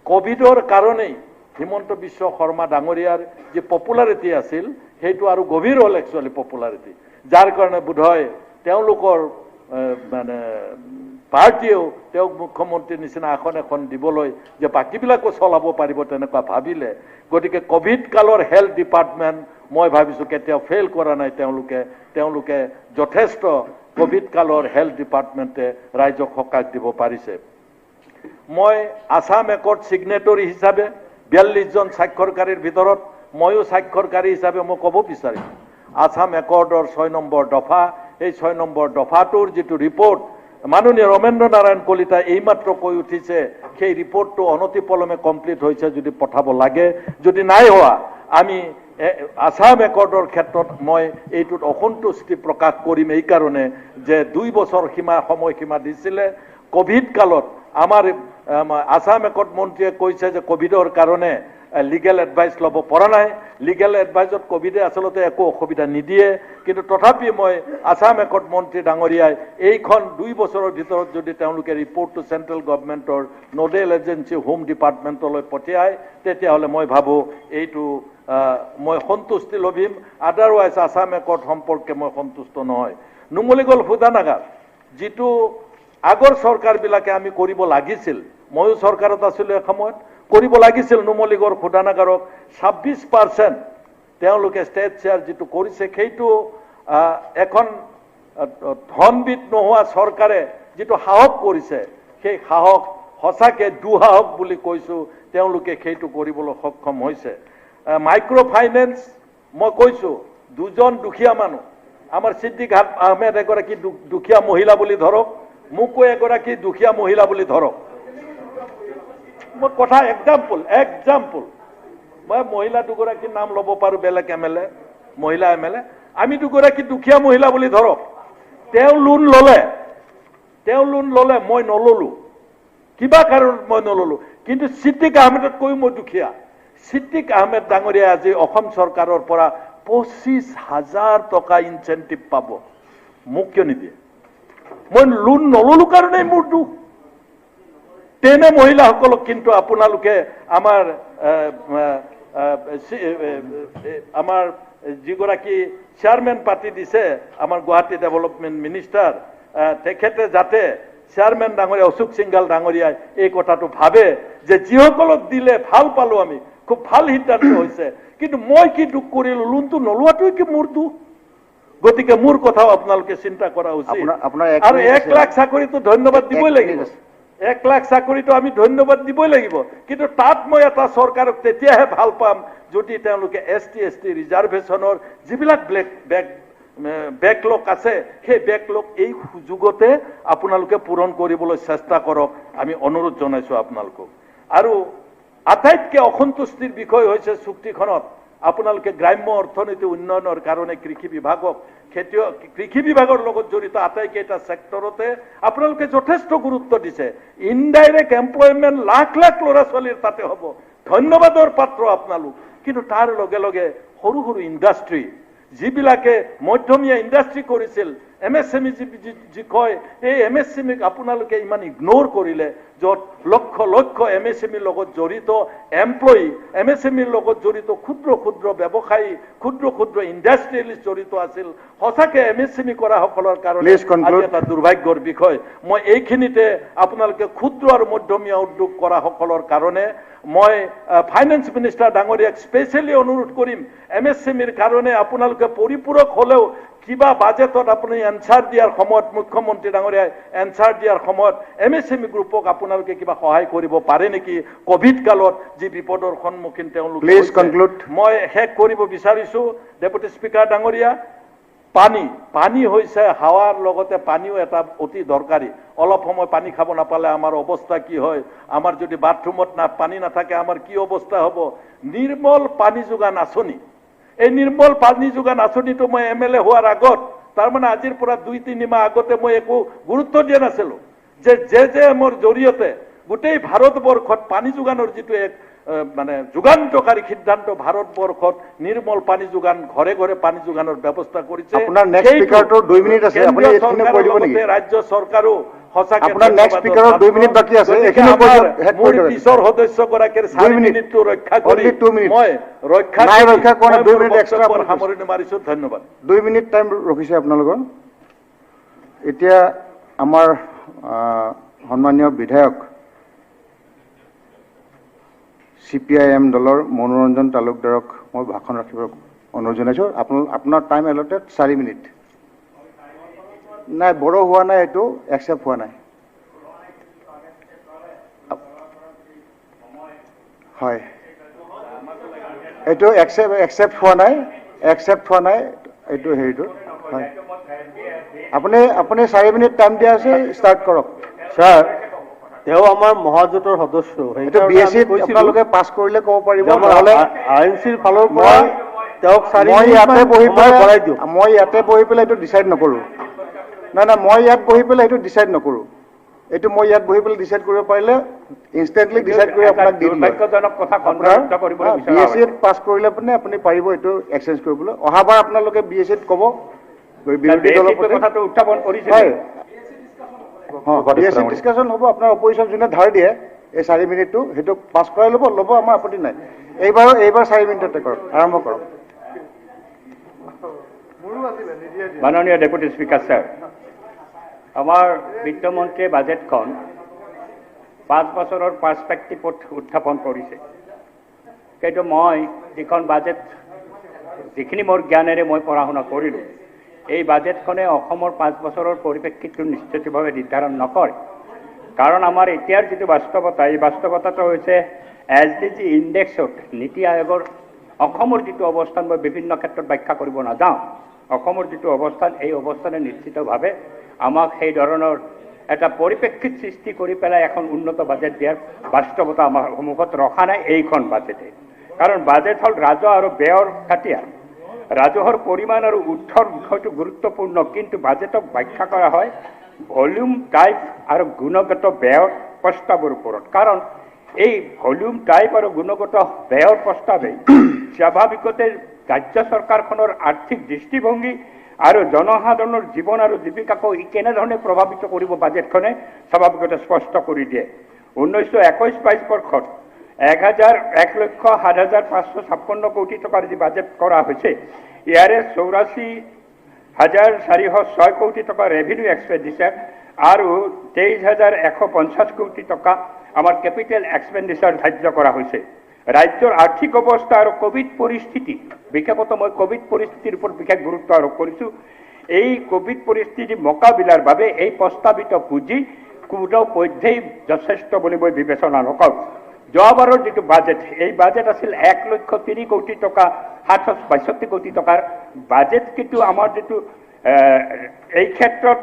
ক'ভিডৰ কাৰণেই হিমন্ত বিশ্ব শৰ্মা ডাঙৰীয়াৰ যি পপুলাৰিটি আছিল সেইটো আৰু গভীৰ হ'ল একচুৱেলি পপুলাৰিটি, যাৰ কাৰণে বোধহয় তেওঁলোকৰ মানে পাৰ্টীয়েও তেওঁক মুখ্যমন্ত্ৰীৰ নিচিনা আসন এখন দিবলৈ যে বাকীবিলাকো চলাব পাৰিব তেনেকুৱা ভাবিলে। গতিকে ক'ভিড কালৰ হেল্থ ডিপাৰ্টমেণ্ট মই ভাবিছোঁ কেতিয়াও ফেইল কৰা নাই, তেওঁলোকে যথেষ্ট ক'ভিড কালৰ হেল্থ ডিপাৰ্টমেণ্টে ৰাইজক সকাহ দিব পাৰিছে। মই আছাম একৰ্ড ছিগনেটৰী হিচাপে 42 জন স্বাক্ষৰকাৰীৰ ভিতৰত ময়ো স্বাক্ষৰকাৰী হিচাপে মই ক'ব বিচাৰিম, আছাম একৰ্ডৰ 6 নম্বৰ দফা, এই 6 নম্বৰ দফাটোৰ যিটো ৰিপৰ্ট মাননীয় ৰমেন্দ্ৰ নাৰায়ণ কলিতাই এইমাত্ৰ কৈ উঠিছে, সেই ৰিপৰ্টটো অনতিপলমে কমপ্লিট হৈছে যদি পঠাব লাগে, যদি নাই হোৱা আমি আছাম একৰ্ডৰ ক্ষেত্ৰত মই এইটোত অসন্তুষ্টি প্ৰকাশ কৰিম এইকাৰণে যে 2 বছৰ সময়সীমা দিছিলে। ক'ভিড কালত আমাৰ আছাম একৰ্ড মন্ত্ৰীয়ে কৈছে যে ক'ভিডৰ কাৰণে লিগেল এডভাইচ ল'ব পৰা নাই, লিগেল এডভাইচত ক'ভিডে আচলতে একো অসুবিধা নিদিয়ে, কিন্তু তথাপি মই আছাম একৰ্ড মন্ত্ৰী ডাঙৰীয়াই এইখন 2 বছৰৰ ভিতৰত যদি তেওঁলোকে ৰিপৰ্টটো চেণ্ট্ৰেল গভমেণ্টৰ নডেল এজেঞ্চি হোম ডিপাৰ্টমেণ্টলৈ পঠিয়ায় তেতিয়াহ'লে মই ভাবোঁ এইটো মই সন্তুষ্টি লভিম, আদাৰৱাইজ আছাম একৰ্ড সম্পৰ্কে মই সন্তুষ্ট নহয়। নুমলীগড় শোধনাগাৰ যিটো আগৰ চৰকাৰবিলাকে আমি কৰিব লাগিছিল, ময়ো চৰকাৰত আছিলোঁ এসময়ত, কৰিব লাগিছিল। নুমলীগড় শোধনাগাৰক 26% তেওঁলোকে ষ্টেট শ্বেয়াৰ যিটো কৰিছে সেইটো এখন ধনবিদ নোহোৱা চৰকাৰে যিটো সাহস কৰিছে সেই সাহস সঁচাকে দুঃসাহস বুলি কৈছোঁ, তেওঁলোকে সেইটো কৰিবলৈ সক্ষম হৈছে। মাইক্ৰ' ফাইনেন্স মই কৈছোঁ, দুজন দুখীয়া মানুহ, আমাৰ ছিদ্দিক আহমেদ এগৰাকী দুখীয়া মহিলা বুলি ধৰক, মোকো এগৰাকী দুখীয়া মহিলা বুলি ধৰক, মই কথা এক্সাম্পল মই মহিলা দুগৰাকীৰ নাম ল'ব পাৰোঁ, বেলেগ এম এল এ, মহিলা এম এল এ, আমি দুগৰাকী দুখীয়া মহিলা বুলি ধৰক, তেওঁ লোন ল'লে, মই নল'লো, কিবা কাৰণত মই নল'লো, কিন্তু ছিদ্দিক আহমেদতকৈও মই দুখীয়া। ছিদ্দিক আহমেদ ডাঙৰীয়াই আজি অসম চৰকাৰৰ পৰা 25,000 টকা ইনচেণ্টিভ পাব, মোক কিয় নিদিয়ে? মই লোন নল'লো কাৰণেই মোৰ দুখ। তেনে মহিলাসকলক কিন্তু আপোনালোকে আমাৰ আমাৰ যিগৰাকী চেয়াৰমেন পাতি দিছে, আমাৰ গুৱাহাটী ডেভেলপমেণ্ট মিনিষ্টাৰ, তেখেতে যাতে চেয়াৰমেন ডাঙৰীয়া অশোক সিংঘাল ডাঙৰীয়াই এই কথাটো ভাবে যে যিসকলক দিলে ভাল পালোঁ আমি, খুব ভাল সিদ্ধান্ত হৈছে, কিন্তু মই কি দুখ কৰিলোঁ, লোনটো নলোৱাটোৱে কি মোৰ দুখ? গতিকে মোৰ কথাও আপোনালোকে চিন্তা কৰা উচিত। আৰু 1 লাখ চাকৰিটো ধন্যবাদ দিবই লাগিব, 1 লাখ চাকৰিটো আমি ধন্যবাদ দিবই লাগিব, কিন্তু তাত মই এটা চৰকাৰক তেতিয়াহে ভাল পাম যদি তেওঁলোকে এছ টি ৰিজাৰ্ভেশ্যনৰ যিবিলাক বেকলগ আছে সেই বেকলগ এই সুযোগতে আপোনালোকে পূৰণ কৰিবলৈ চেষ্টা কৰক, আমি অনুৰোধ জনাইছোঁ আপোনালোকক। আৰু আটাইতকৈ অসন্তুষ্টিৰ বিষয় হৈছে চুক্তিখনত আপোনালোকে গ্ৰাম্য অৰ্থনীতি উন্নয়নৰ কাৰণে কৃষি বিভাগক কৃষি বিভাগৰ লগত জড়িত আটাইকেইটা ছেক্টৰতে আপোনালোকে যথেষ্ট গুৰুত্ব দিছে। ইনডাইৰেক্ট এমপ্লয়মেণ্ট লাখ লাখ ল'ৰা ছোৱালীৰ তাতে হ'ব, ধন্যবাদৰ পাত্ৰ আপোনালোক। কিন্তু তাৰ লগে লগে সৰু সৰু ইণ্ডাষ্ট্ৰী যিবিলাকে মধ্যমীয়া ইণ্ডাষ্ট্ৰী কৰিছিল, এম এছ এম ই যি কয়, এই এম এছ এম ইক আপোনালোকে ইমান ইগন'ৰ কৰিলে, য'ত lakh lakh M S M ইৰ লগত জড়িত এমপ্লয়ী, এম এছ এম ইৰ লগত জড়িত ক্ষুদ্ৰ ক্ষুদ্ৰ ব্যৱসায়ী, ক্ষুদ্ৰ ক্ষুদ্ৰ ইণ্ডাষ্ট্ৰিয়েলিষ্ট জড়িত আছিল। সঁচাকে এম এছ এম ই কৰাসকলৰ কাৰণে আজি এটা দুৰ্ভাগ্যৰ বিষয়। মই এইখিনিতে আপোনালোকে ক্ষুদ্ৰ আৰু মধ্যমীয়া উদ্যোগ কৰাসকলৰ কাৰণে মই ফাইনেন্স মিনিষ্টাৰ ডাঙৰীয়াক স্পেচিয়েলি অনুৰোধ কৰিম, এম এছ এম ইৰ কাৰণে আপোনালোকে পৰিপূৰক হ'লেও কিবা বাজেটত আপুনি এনচাৰ দিয়াৰ সময়ত, মুখ্যমন্ত্ৰী ডাঙৰীয়াই এনচাৰ দিয়াৰ সময়ত MSME গ্ৰুপক আপোনালোকে কিবা সহায় কৰিব পাৰে নেকি কভিড কালত যি বিপদৰ সন্মুখীন তেওঁলোক? Please conclude. মই শেষ কৰিব বিচাৰিছোঁ ডেপুটি স্পীকাৰ ডাঙৰীয়া। পানী, পানী হৈছে হাৱাৰ লগতে পানীও এটা অতি দৰকাৰী। অলপ সময় পানী খাব নাপালে আমাৰ অৱস্থা কি হয়, আমাৰ যদি বাথৰুমত না পানী নাথাকে আমাৰ কি অৱস্থা হ'ব। নিৰ্মল পানী যোগান আঁচনি, এই নিৰ্মল পানী যোগান আঁচনিটো মই MLA হোৱাৰ আগত, তাৰমানে আজিৰ পৰা 2-3 মাহ আগতে মই একো গুৰুত্ব দিয়া নাছিলোঁ যে জে জে এমৰ জৰিয়তে গোটেই ভাৰতবৰ্ষত পানী যোগানৰ যিটো এক মানে যুগান্তকাৰী সিদ্ধান্ত, ভাৰতবৰ্ষত নিৰ্মল পানী যোগান, ঘৰে ঘৰে পানী যোগানৰ ব্যৱস্থা কৰিছে। আপোনাৰ next সেইটো speaker-টোৰ 2 মিনিট আছে, আপুনি কেন্দ্ৰীয় এইখিনি কৈ দিব চৰকাৰৰ নেকি? লগতে ৰাজ্য চৰকাৰো সঁচাকে আপোনাৰ next ধন্যবাদৰ speaker-ৰ 2 পাত্ৰ। মিনিট বাকী আছে, গতিকে এইখিনি কৈ দিয়ক, আমাৰ শেষ কৰি মোৰ দিয়ক। পিছৰ সদস্যগৰাকীৰ 4 মিনিট। মিনিটটো ৰক্ষা কৰি Only 2 minutes. মই ৰক্ষা নাই, কৰি ৰক্ষা কৰা নাই, মই দুই মোৰ মিনিট extra বক্তব্যৰ আপোনাক সামৰণি মাৰিছো। ধন্যবাদ। 2 মিনিট টাইম ৰখিছে আপোনালোকৰ। এতিয়া আমাৰ সন্মানীয় বিধায়ক চিপিআইএম দলৰ মনোৰঞ্জন তালুকদাৰক মই ভাষণ ৰাখিব অনুৰোধ জনাইছোঁ। আপোনাৰ টাইম এলটেড 4 মিনিট। নাই, বড়ো হোৱা নাই, এইটো একচেপ্ট হোৱা নাই। হয়, এইটো একচেপ্ট হোৱা নাই, একচেপ্ট হোৱা নাই এইটো হেৰিটো। হয়, আপুনি 4 মিনিট টাইম দিয়া আছে, ষ্টাৰ্ট কৰক। ছাৰ, তেওঁ আমাৰ মহাজোঁটৰ সদস্য। এইটো বিএচিত আপোনালোকে পাছ কৰিলে ক'ব পাৰিব, নহ'লে আই এন চিৰ ফালৰ পৰা তেওঁক 4 মই ইয়াতে বহি সময় বঢ়াই পেলাই দিয়ক। মই ইয়াতে বহি পেলাই এইটো ডিচাইড নকৰোঁ। নাই নাই, মই ইয়াত বহি পেলাই এইটো ডিচাইড নকৰোঁ। এইটো মই ইয়াত বহি পেলাই ডিচাইড কৰিব পাৰিলে ইনষ্টেণ্টলি ডিচাইড কৰি আপোনাক দি দিলোঁ। দুৰ্ভাগ্যজনক কথা আপোনাৰ কণ্ঠৰুদ্ধ কৰিবলৈ বি বিচৰা এছ চিত পাছ কৰিলে মানে আপুনি পাৰিব এইটো এক্সচেঞ্জ কৰিবলৈ। অহাবাৰ আপোনালোকে বি এছ চিত ক'ব বিৰোধী দলৰ প্ৰতি। কথাটো উত্থাপন কৰিছিলে। হয়, বি এছ চিত ডিছকাশ্যন হ'ব। আপোনাৰ অপজিশ্যন যোনে ধাৰ দিয়ে এই 4 মিনিটটো, সেইটো পাছ কৰাই ল'ব ল'ব, আমাৰ আপত্তি নাই। এইবাৰ 4 মিনিটতে কৰক, আৰম্ভ কৰক। মাননীয় ডেপুটি স্পীকাৰ ছাৰ, আমাৰ বিত্তমন্ত্ৰীয়ে বাজেটখন 5 বছৰৰ পাৰ্চপেক্টিভত উত্থাপন কৰিছে। কিন্তু মই যিখন বাজেট, যিখিনি মোৰ জ্ঞানেৰে মই পঢ়া শুনা কৰিলোঁ, এই বাজেটখনে অসমৰ 5 বছৰৰ পৰিপ্ৰেক্ষিতটো নিশ্চিতভাৱে নিৰ্ধাৰণ নকৰে। কাৰণ আমাৰ এতিয়াৰ যিটো বাস্তৱতা, এই বাস্তৱতাটো হৈছে এছডিজি ইণ্ডেক্সত নীতি আয়োগৰ অসমৰ যিটো অৱস্থান, মই বিভিন্ন ক্ষেত্ৰত ব্যাখ্যা কৰিব নাযাওঁ, অসমৰ যিটো অৱস্থান, এই অৱস্থানে নিশ্চিতভাৱে আমাক সেই ধৰণৰ এটা পৰিপ্ৰেক্ষিত সৃষ্টি কৰি পেলাই এখন উন্নত বাজেট দিয়াৰ বাস্তৱতা আমাৰ সন্মুখত ৰখা নাই এইখন বাজেটে। কাৰণ বাজেট হ'ল ৰাজহ আৰু ব্যয়ৰ খাতিয়ান। ৰাজহৰ পৰিমাণ আৰু উৎসৰ বিষয়টো গুৰুত্বপূৰ্ণ, কিন্তু বাজেটক ব্যাখ্যা কৰা হয় ভলিউম, টাইপ আৰু গুণগত ব্যয়ৰ প্ৰস্তাৱৰ ওপৰত। কাৰণ এই ভলিউম, টাইপ আৰু গুণগত ব্যয়ৰ প্ৰস্তাৱে স্বাভাৱিকতে ৰাজ্য চৰকাৰখনৰ আৰ্থিক দৃষ্টিভংগী আৰু জনসাধাৰণৰ জীৱন আৰু জীৱিকাকো ই কেনেধৰণে প্ৰভাৱিত কৰিব, বাজেটখনে স্বাভাৱিকতে স্পষ্ট কৰি দিয়ে। 1921-22 বৰ্ষত 1,01,07,556 কোটি টকাৰ যি বাজেট কৰা হৈছে, ইয়াৰে 84,406 কোটি টকা ৰেভিনিউ এক্সপেণ্ডিচাৰ আৰু 23,150 কোটি টকা আমাৰ কেপিটেল এক্সপেণ্ডিচাৰ ধাৰ্য কৰা হৈছে। ৰাজ্যৰ আৰ্থিক অৱস্থা আৰু কভিড পৰিস্থিতি, বিশেষত মই কভিড পৰিস্থিতিৰ ওপৰত বিশেষ গুৰুত্ব আৰোপ কৰিছোঁ, এই কভিড পৰিস্থিতি মোকাবিলাৰ বাবে এই প্ৰস্তাৱিত পুঁজি কোনো পধ্যেই যথেষ্ট বুলি মই বিবেচনা নকৰোঁ। যোৱাবাৰৰ যিটো বাজেট, এই বাজেট আছিল 1,00,003 কোটি টকা, 762 কোটি টকাৰ বাজেট। কিন্তু আমাৰ যিটো এই ক্ষেত্ৰত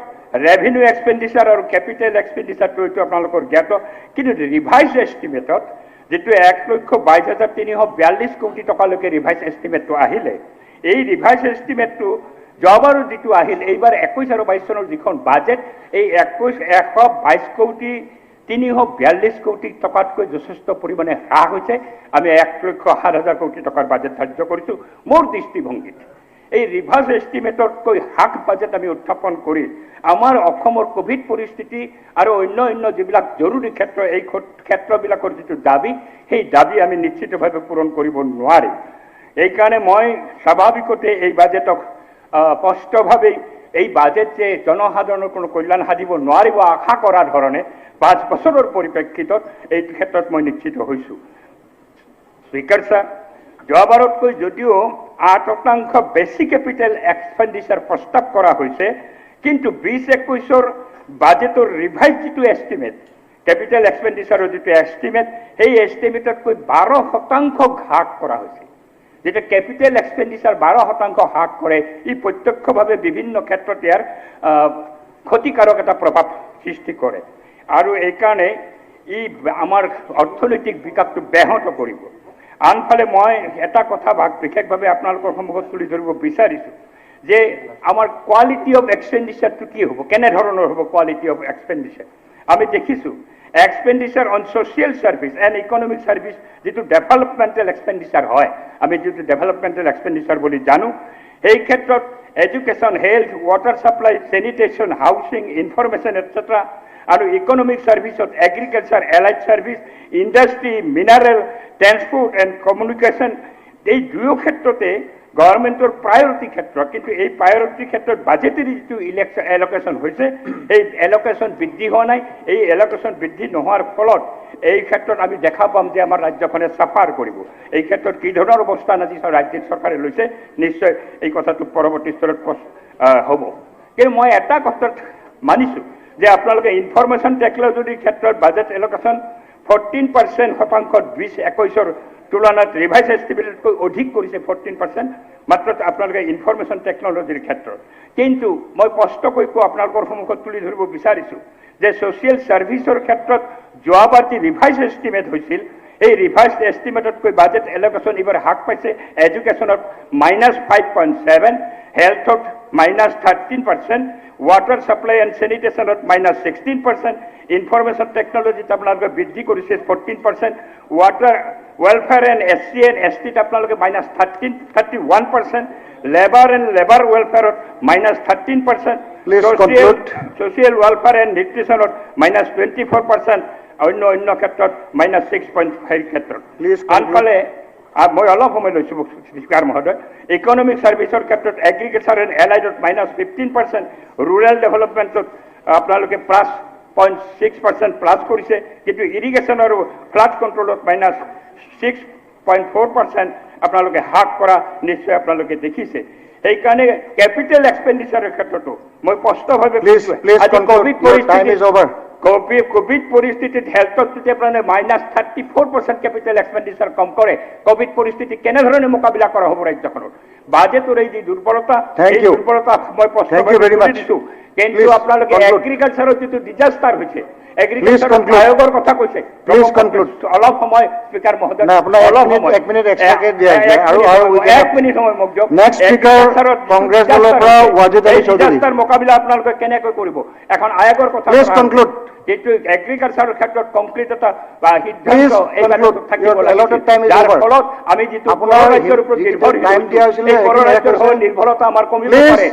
ৰেভিনিউ এক্সপেণ্ডিচাৰ আৰু কেপিটেল এক্সপেণ্ডিচাৰটো, এইটো আপোনালোকৰ জ্ঞাত। কিন্তু ৰিভাইজ এষ্টিমেটত যিটো 1,22,342 কোটি টকালৈকে ৰিভাইজ এষ্টিমেটটো আহিলে, এই ৰিভাইজ এষ্টিমেটটো যোৱাবাৰো যিটো আহিল, এইবাৰ 21 আৰু 22 চনৰ যিখন বাজেট, এই 21,122 কোটি 342 কোটি টকাতকৈ যথেষ্ট পৰিমাণে হ্ৰাস হৈছে। আমি 1,07,000 কোটি টকাৰ বাজেট ধাৰ্য কৰিছোঁ। মোৰ দৃষ্টিভংগীত এই ৰিভাইজ এষ্টিমেটতকৈ হ্ৰাস বাজেট আমি উত্থাপন কৰি আমাৰ অসমৰ কভিড পৰিস্থিতি আৰু অন্য অন্য যিবিলাক জৰুৰী ক্ষেত্ৰ, এই ক্ষেত্ৰবিলাকৰ যিটো দাবী, সেই দাবী আমি নিশ্চিতভাৱে পূৰণ কৰিব নোৱাৰিম। এইকাৰণে মই স্বাভাৱিকতে এই বাজেটক স্পষ্টভাৱেই এই বাজেট যে জনসাধাৰণৰ কোনো কল্যাণ সাধিব নোৱাৰিব আশা কৰা ধৰণে 5 বছৰৰ পৰিপ্ৰেক্ষিতত, এই ক্ষেত্ৰত মই নিশ্চিত হৈছোঁ। স্পীকাৰ ছাৰ, যোৱাবাৰতকৈ যদিও 8% বেছি কেপিটেল এক্সপেণ্ডিচাৰ প্ৰস্তাৱ কৰা হৈছে, কিন্তু 20-21ৰ বাজেটৰ ৰিভাইজ যিটো এষ্টিমেট, কেপিটেল এক্সপেণ্ডিচাৰৰ যিটো এষ্টিমেট, সেই এষ্টিমেটতকৈ 12% হ্ৰাস কৰা হৈছে। যেতিয়া কেপিটেল এক্সপেণ্ডিচাৰ 12% হ্ৰাস কৰে, ই প্ৰত্যক্ষভাৱে বিভিন্ন ক্ষেত্ৰত ইয়াৰ ক্ষতিকাৰক এটা প্ৰভাৱ সৃষ্টি কৰে আৰু এইকাৰণে ই আমাৰ অৰ্থনৈতিক বিকাশটো ব্যাহত কৰিব। আনফালে মই এটা কথা বিশেষভাৱে আপোনালোকৰ সন্মুখত তুলি ধৰিব বিচাৰিছোঁ যে আমাৰ কোৱালিটি অফ এক্সপেণ্ডিচাৰটো কি হ'ব, কেনেধৰণৰ হ'ব কোৱালিটি অফ এক্সপেণ্ডিচাৰ। আমি দেখিছোঁ expenditure on social service and economic service যিটো ডেভেলপমেণ্টেল এক্সপেণ্ডিচাৰ হয়, আমি যিটো ডেভেলপমেণ্টেল এক্সপেণ্ডিচাৰ বুলি জানো, সেই ক্ষেত্ৰত education, health, water supply, sanitation, housing, information etcetera আৰু economic ছাৰ্ভিচত agriculture, allied service, industry, mineral, transport and communication, এই দুয়ো ক্ষেত্ৰতে গভৰ্ণমেণ্টৰ প্ৰায়ৰিটি ক্ষেত্ৰ। কিন্তু এই প্ৰায়ৰিটি ক্ষেত্ৰত বাজেটেৰী যিটো এল'কেশ্যন হৈছে, এই এল'কেশ্যন বৃদ্ধি হোৱা নাই। এই এল'কেশ্যন বৃদ্ধি নোহোৱাৰ ফলত এই ক্ষেত্ৰত আমি দেখা পাম যে আমাৰ ৰাজ্যখনে চাফাৰ কৰিব। এই ক্ষেত্ৰত কি ধৰণৰ অৱস্থান আজি ৰাজ্যিক চৰকাৰে লৈছে, নিশ্চয় এই কথাটো পৰৱৰ্তী স্তৰত হ'ব। কিন্তু মই এটা কথাত মানিছোঁ যে আপোনালোকে ইনফৰমেশ্যন টেকনলজিৰ ক্ষেত্ৰত বাজেট এল'কেশ্যন 14% শতাংশত 20-21ৰ তুলনাত ৰিভাইজ এষ্টিমেটতকৈ অধিক কৰিছে 14% মাত্ৰ আপোনালোকে ইনফৰমেশ্যন টেকনলজিৰ ক্ষেত্ৰত। কিন্তু মই স্পষ্টকৈ কওঁ, আপোনালোকৰ সন্মুখত তুলি ধৰিব বিচাৰিছোঁ যে ছ'চিয়েল ছাৰ্ভিচৰ ক্ষেত্ৰত যোৱাবাৰ যি ৰিভাইজ এষ্টিমেট হৈছিল, এই ৰিভাইজ এষ্টিমেটতকৈ বাজেট এল'কেশ্যন এইবাৰ হ্ৰাস পাইছে। এডুকেশ্যনত -5.7, হেল্থত -13%, ৱাটাৰ ছাপ্লাই এণ্ড চেনিটেশ্যনত -16%, ইনফৰমেশ্যন টেকনলজিত আপোনালোকে বৃদ্ধি কৰিছে 14%, water welfare and SC and S টিত আপোনালোকে -31%, লেবাৰ এণ্ড লেবাৰ ৱেলফেয়াৰত -13%, Please conclude. Social welfare and নিউট্ৰিশ্যনত -24%, অন্য অন্য ক্ষেত্ৰত -6.5 ক্ষেত্ৰত। Please conclude. আনফালে মই অলপ সময় লৈছোঁ স্পীকাৰ মহোদয়, ইকনমিক ছাৰ্ভিচৰ ক্ষেত্ৰত এগ্ৰিকালচাৰ এণ্ড এলাইডত -15%, ৰুৰেল ডেভেলপমেণ্টত আপোনালোকে +0.6% প্লাছ কৰিছে, কিন্তু ইৰিগেশ্যন আৰু ফ্লাড কণ্ট্ৰলত -6.4% আপোনালোকে হ্ৰাস কৰা নিশ্চয় আপোনালোকে দেখিছে। সেইকাৰণে কেপিটেল এক্সপেণ্ডিচাৰৰ ক্ষেত্ৰতো মই স্পষ্টভাৱে Please, please আজি conclude. Covid Your time is over. Covid পৰিস্থিতিত হেল্থত যদি আপোনালোকে -34% কেপিটেল এক্সপেণ্ডিচাৰ কম কৰে, কভিড পৰিস্থিতি কেনেধৰণে মোকাবিলা কৰা হ'ব ৰাজ্যখনত? বাজেটৰ এই যি দুৰ্বলতা, Thank এই you. দুৰ্বলতা মই Thank you very much. দিছো। কিন্তু Please আপোনালোকে conclude. এগ্ৰিকালচাৰত যিটো ডিজাষ্টাৰ হৈছে, এগ্ৰিকালচাৰৰ conclude. আয়োগৰ কথা কৈছে। Please conclude. অলপ সময় স্পীকাৰ মহোদয়, নাই, আপোনাৰ এক অলপ মিনিট- সময়। এক মিনিট extra কে দিয়া হৈছে। আৰু we এক cannot- minute সময় মোক দিয়ক। Next speaker, এগ্ৰিকালচাৰত যিটো কংগ্ৰেছ দলৰ disaster পৰা হৈছে, ৱাজিদ আলী এই চৌধুৰী। disaster মোকাবিলা আপোনালোকে কেনেকৈ কৰিব? এখন আয়োগৰ কথা Please কোৱা হৈছে। conclude. কিন্তু এগ্ৰিকালচাৰৰ ক্ষেত্ৰত কংক্ৰিট এটা বা সিদ্ধান্ত Please এই conclude. বাজেটত থাকিব Your লাগিছিল। allotted time is যাৰ over. ফলত আমি যিটো আপোনাৰ পৰৰাজ্যৰ ওপৰত যিটো নিৰ্ভৰশীল time দিয়া হৈছোঁ, হৈছিলে, এই সেইখিনি পৰৰাজ্যৰ শেষ হৈছে। নিৰ্ভৰতা আমাৰ কমিব Please. পাৰে।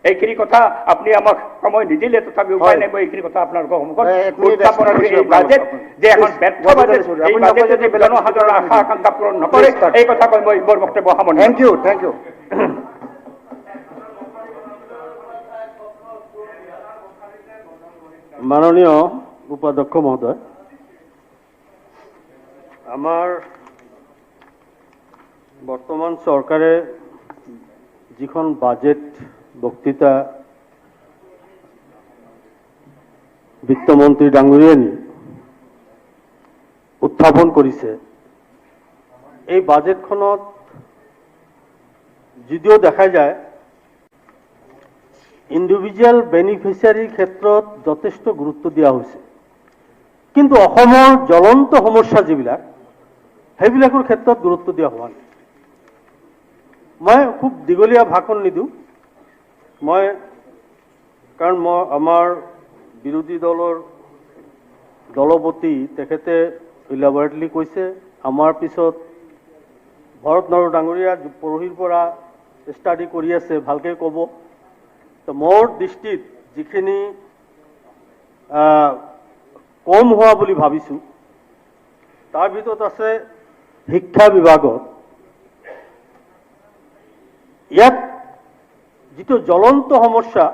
এইখিনি কথা আপুনি আমাক সময় নিদিলে, তথাপি উপায় হয়। নাই, মই এইখিনি কথা আপোনালোকৰ সন্মুখত এক মিনিট উত্থাপন extra কৰি দিছোঁ এই বাজেট আপোনালোকক। যে এখন Please, ব্যৰ্থ ৱাজিদ বাজেট, আলী চৌধুৰী, এই আপুনি নকয় বাজেটে যদি বেলেগ জনসাধাৰণৰ আশা আকাংক্ষা পূৰণ নকৰে, Please start. এই কথা কৈ মই মোৰ বক্তব্য সামৰণি Thank you, thank you. মাননীয় উপাধ্যক্ষ মহোদয়, আমাৰ বৰ্তমান চৰকাৰে যিখন বাজেট বক্তৃতা বিত্তমন্ত্ৰী ডাঙৰীয়ানী উত্থাপন কৰিছে, এই বাজেটখনত যদিও দেখা যায় ইণ্ডিভিজুৱেল বেনিফিচিয়াৰীৰ ক্ষেত্ৰত যথেষ্ট গুৰুত্ব দিয়া হৈছে, কিন্তু অসমৰ জ্বলন্ত সমস্যা যিবিলাক, সেইবিলাকৰ ক্ষেত্ৰত গুৰুত্ব দিয়া হোৱা নাই। মই খুব দীঘলীয়া ভাষণ নিদিওঁ, মই কাৰণ মই আমাৰ বিৰোধী দলৰ দলপতি তেখেতে ইলাবৰেটলি কৈছে। আমাৰ পিছত ভৰত নৰহ ডাঙৰীয়া পৰহিৰ পৰা ষ্টাডি কৰি আছে, ভালকৈ ক'ব। তো মোৰ দৃষ্টিত যিখিনি কম হোৱা বুলি ভাবিছোঁ, তাৰ ভিতৰত আছে শিক্ষা বিভাগত ইয়াত যিটো জ্বলন্ত সমস্যা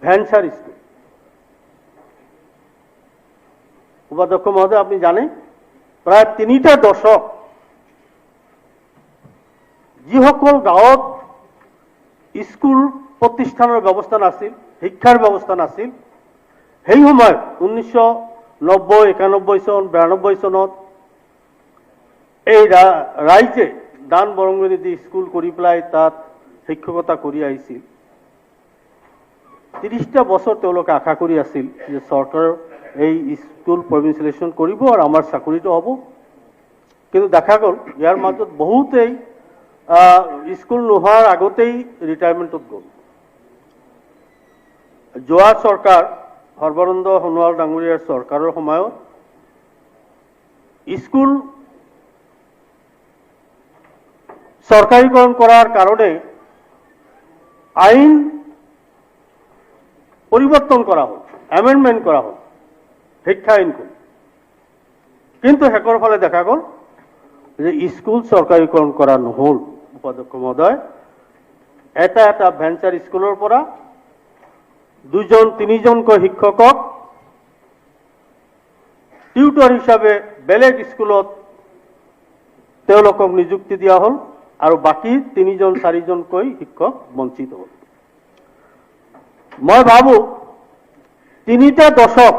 ভেঞ্চাৰ স্কুল। উপাধ্যক্ষ মহোদয়, আপুনি জানে প্ৰায় 3টা দশক যিসকল গাঁৱত স্কুল প্ৰতিষ্ঠানৰ ব্যৱস্থা নাছিল, শিক্ষাৰ ব্যৱস্থা নাছিল, সেই সময়ত 1990, 91 চন, 92 চনত এই ৰাইজে দান বৰঙণি দি স্কুল কৰি পেলাই তাত শিক্ষকতা কৰি আহিছিল। 30টা বছৰ তেওঁলোকে আশা কৰি আছিল যে চৰকাৰৰ এই স্কুল প্ৰভিঞ্চিয়েলাইজেশ্যন কৰিব আৰু আমাৰ চাকৰিটো হ'ব। কিন্তু দেখা গ'ল ইয়াৰ মাজত বহুতেই স্কুল নোহোৱাৰ আগতেই ৰিটায়াৰমেণ্টত গ'ল। যোৱা চৰকাৰ, সৰ্বানন্দ সোণোৱাল ডাঙৰীয়াৰ চৰকাৰৰ সময়ত স্কুল চৰকাৰীকৰণ কৰাৰ কাৰণে আইন পৰিৱৰ্তন কৰা হ'ল, এমেণ্ডমেণ্ট কৰা হ'ল শিক্ষা আইনখন। কিন্তু শেষৰ ফালে দেখা গ'ল যে স্কুল চৰকাৰীকৰণ কৰা নহ'ল। উপাধ্যক্ষ মহোদয়, এটা এটা ভেঞ্চাৰ স্কুলৰ পৰা দুজন তিনিজনকৈ শিক্ষকক টিউটৰ হিচাপে বেলেগ স্কুলত তেওঁলোকক নিযুক্তি দিয়া হ'ল আৰু বাকী তিনিজন চাৰিজনকৈ শিক্ষক বঞ্চিত হ'ল। মই ভাবোঁ 3টা দশক,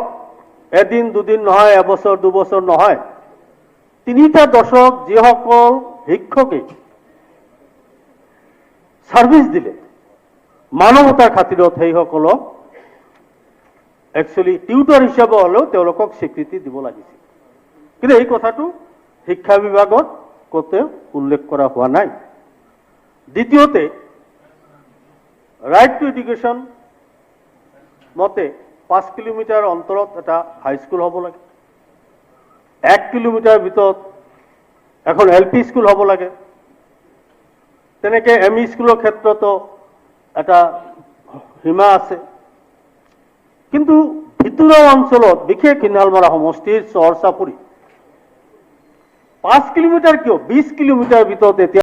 এদিন দুদিন নহয়, এবছৰ দুবছৰ নহয়, 3টা দশক যিসকল শিক্ষকে ছাৰ্ভিচ দিলে মানৱতাৰ খাতিৰত, সেইসকলক একচুৱেলি টিউটৰ হিচাপে হ'লেও তেওঁলোকক স্বীকৃতি দিব লাগিছিল। কিন্তু এই কথাটো শিক্ষা বিভাগত ক'তে উল্লেখ কৰা হোৱা নাই। দ্বিতীয়তে, ৰাইট টু এডুকেশ্যন মতে 5 কিলোমিটাৰ অন্তৰত এটা হাইস্কুল হ'ব লাগে, 1 কিলোমিটাৰ ভিতৰত এখন এল পি স্কুল হ'ব লাগে। তেনেকৈ এম ই স্কুলৰ ক্ষেত্ৰতো এটা সীমা আছে। কিন্তু ভিতৰুৱা অঞ্চলত, বিশেষ শিঙালমাৰা সমষ্টিৰ চৰ চাপৰি, 5 কিলোমিটাৰ কিয়, 20 কিলোমিটাৰ ভিতৰত এতিয়া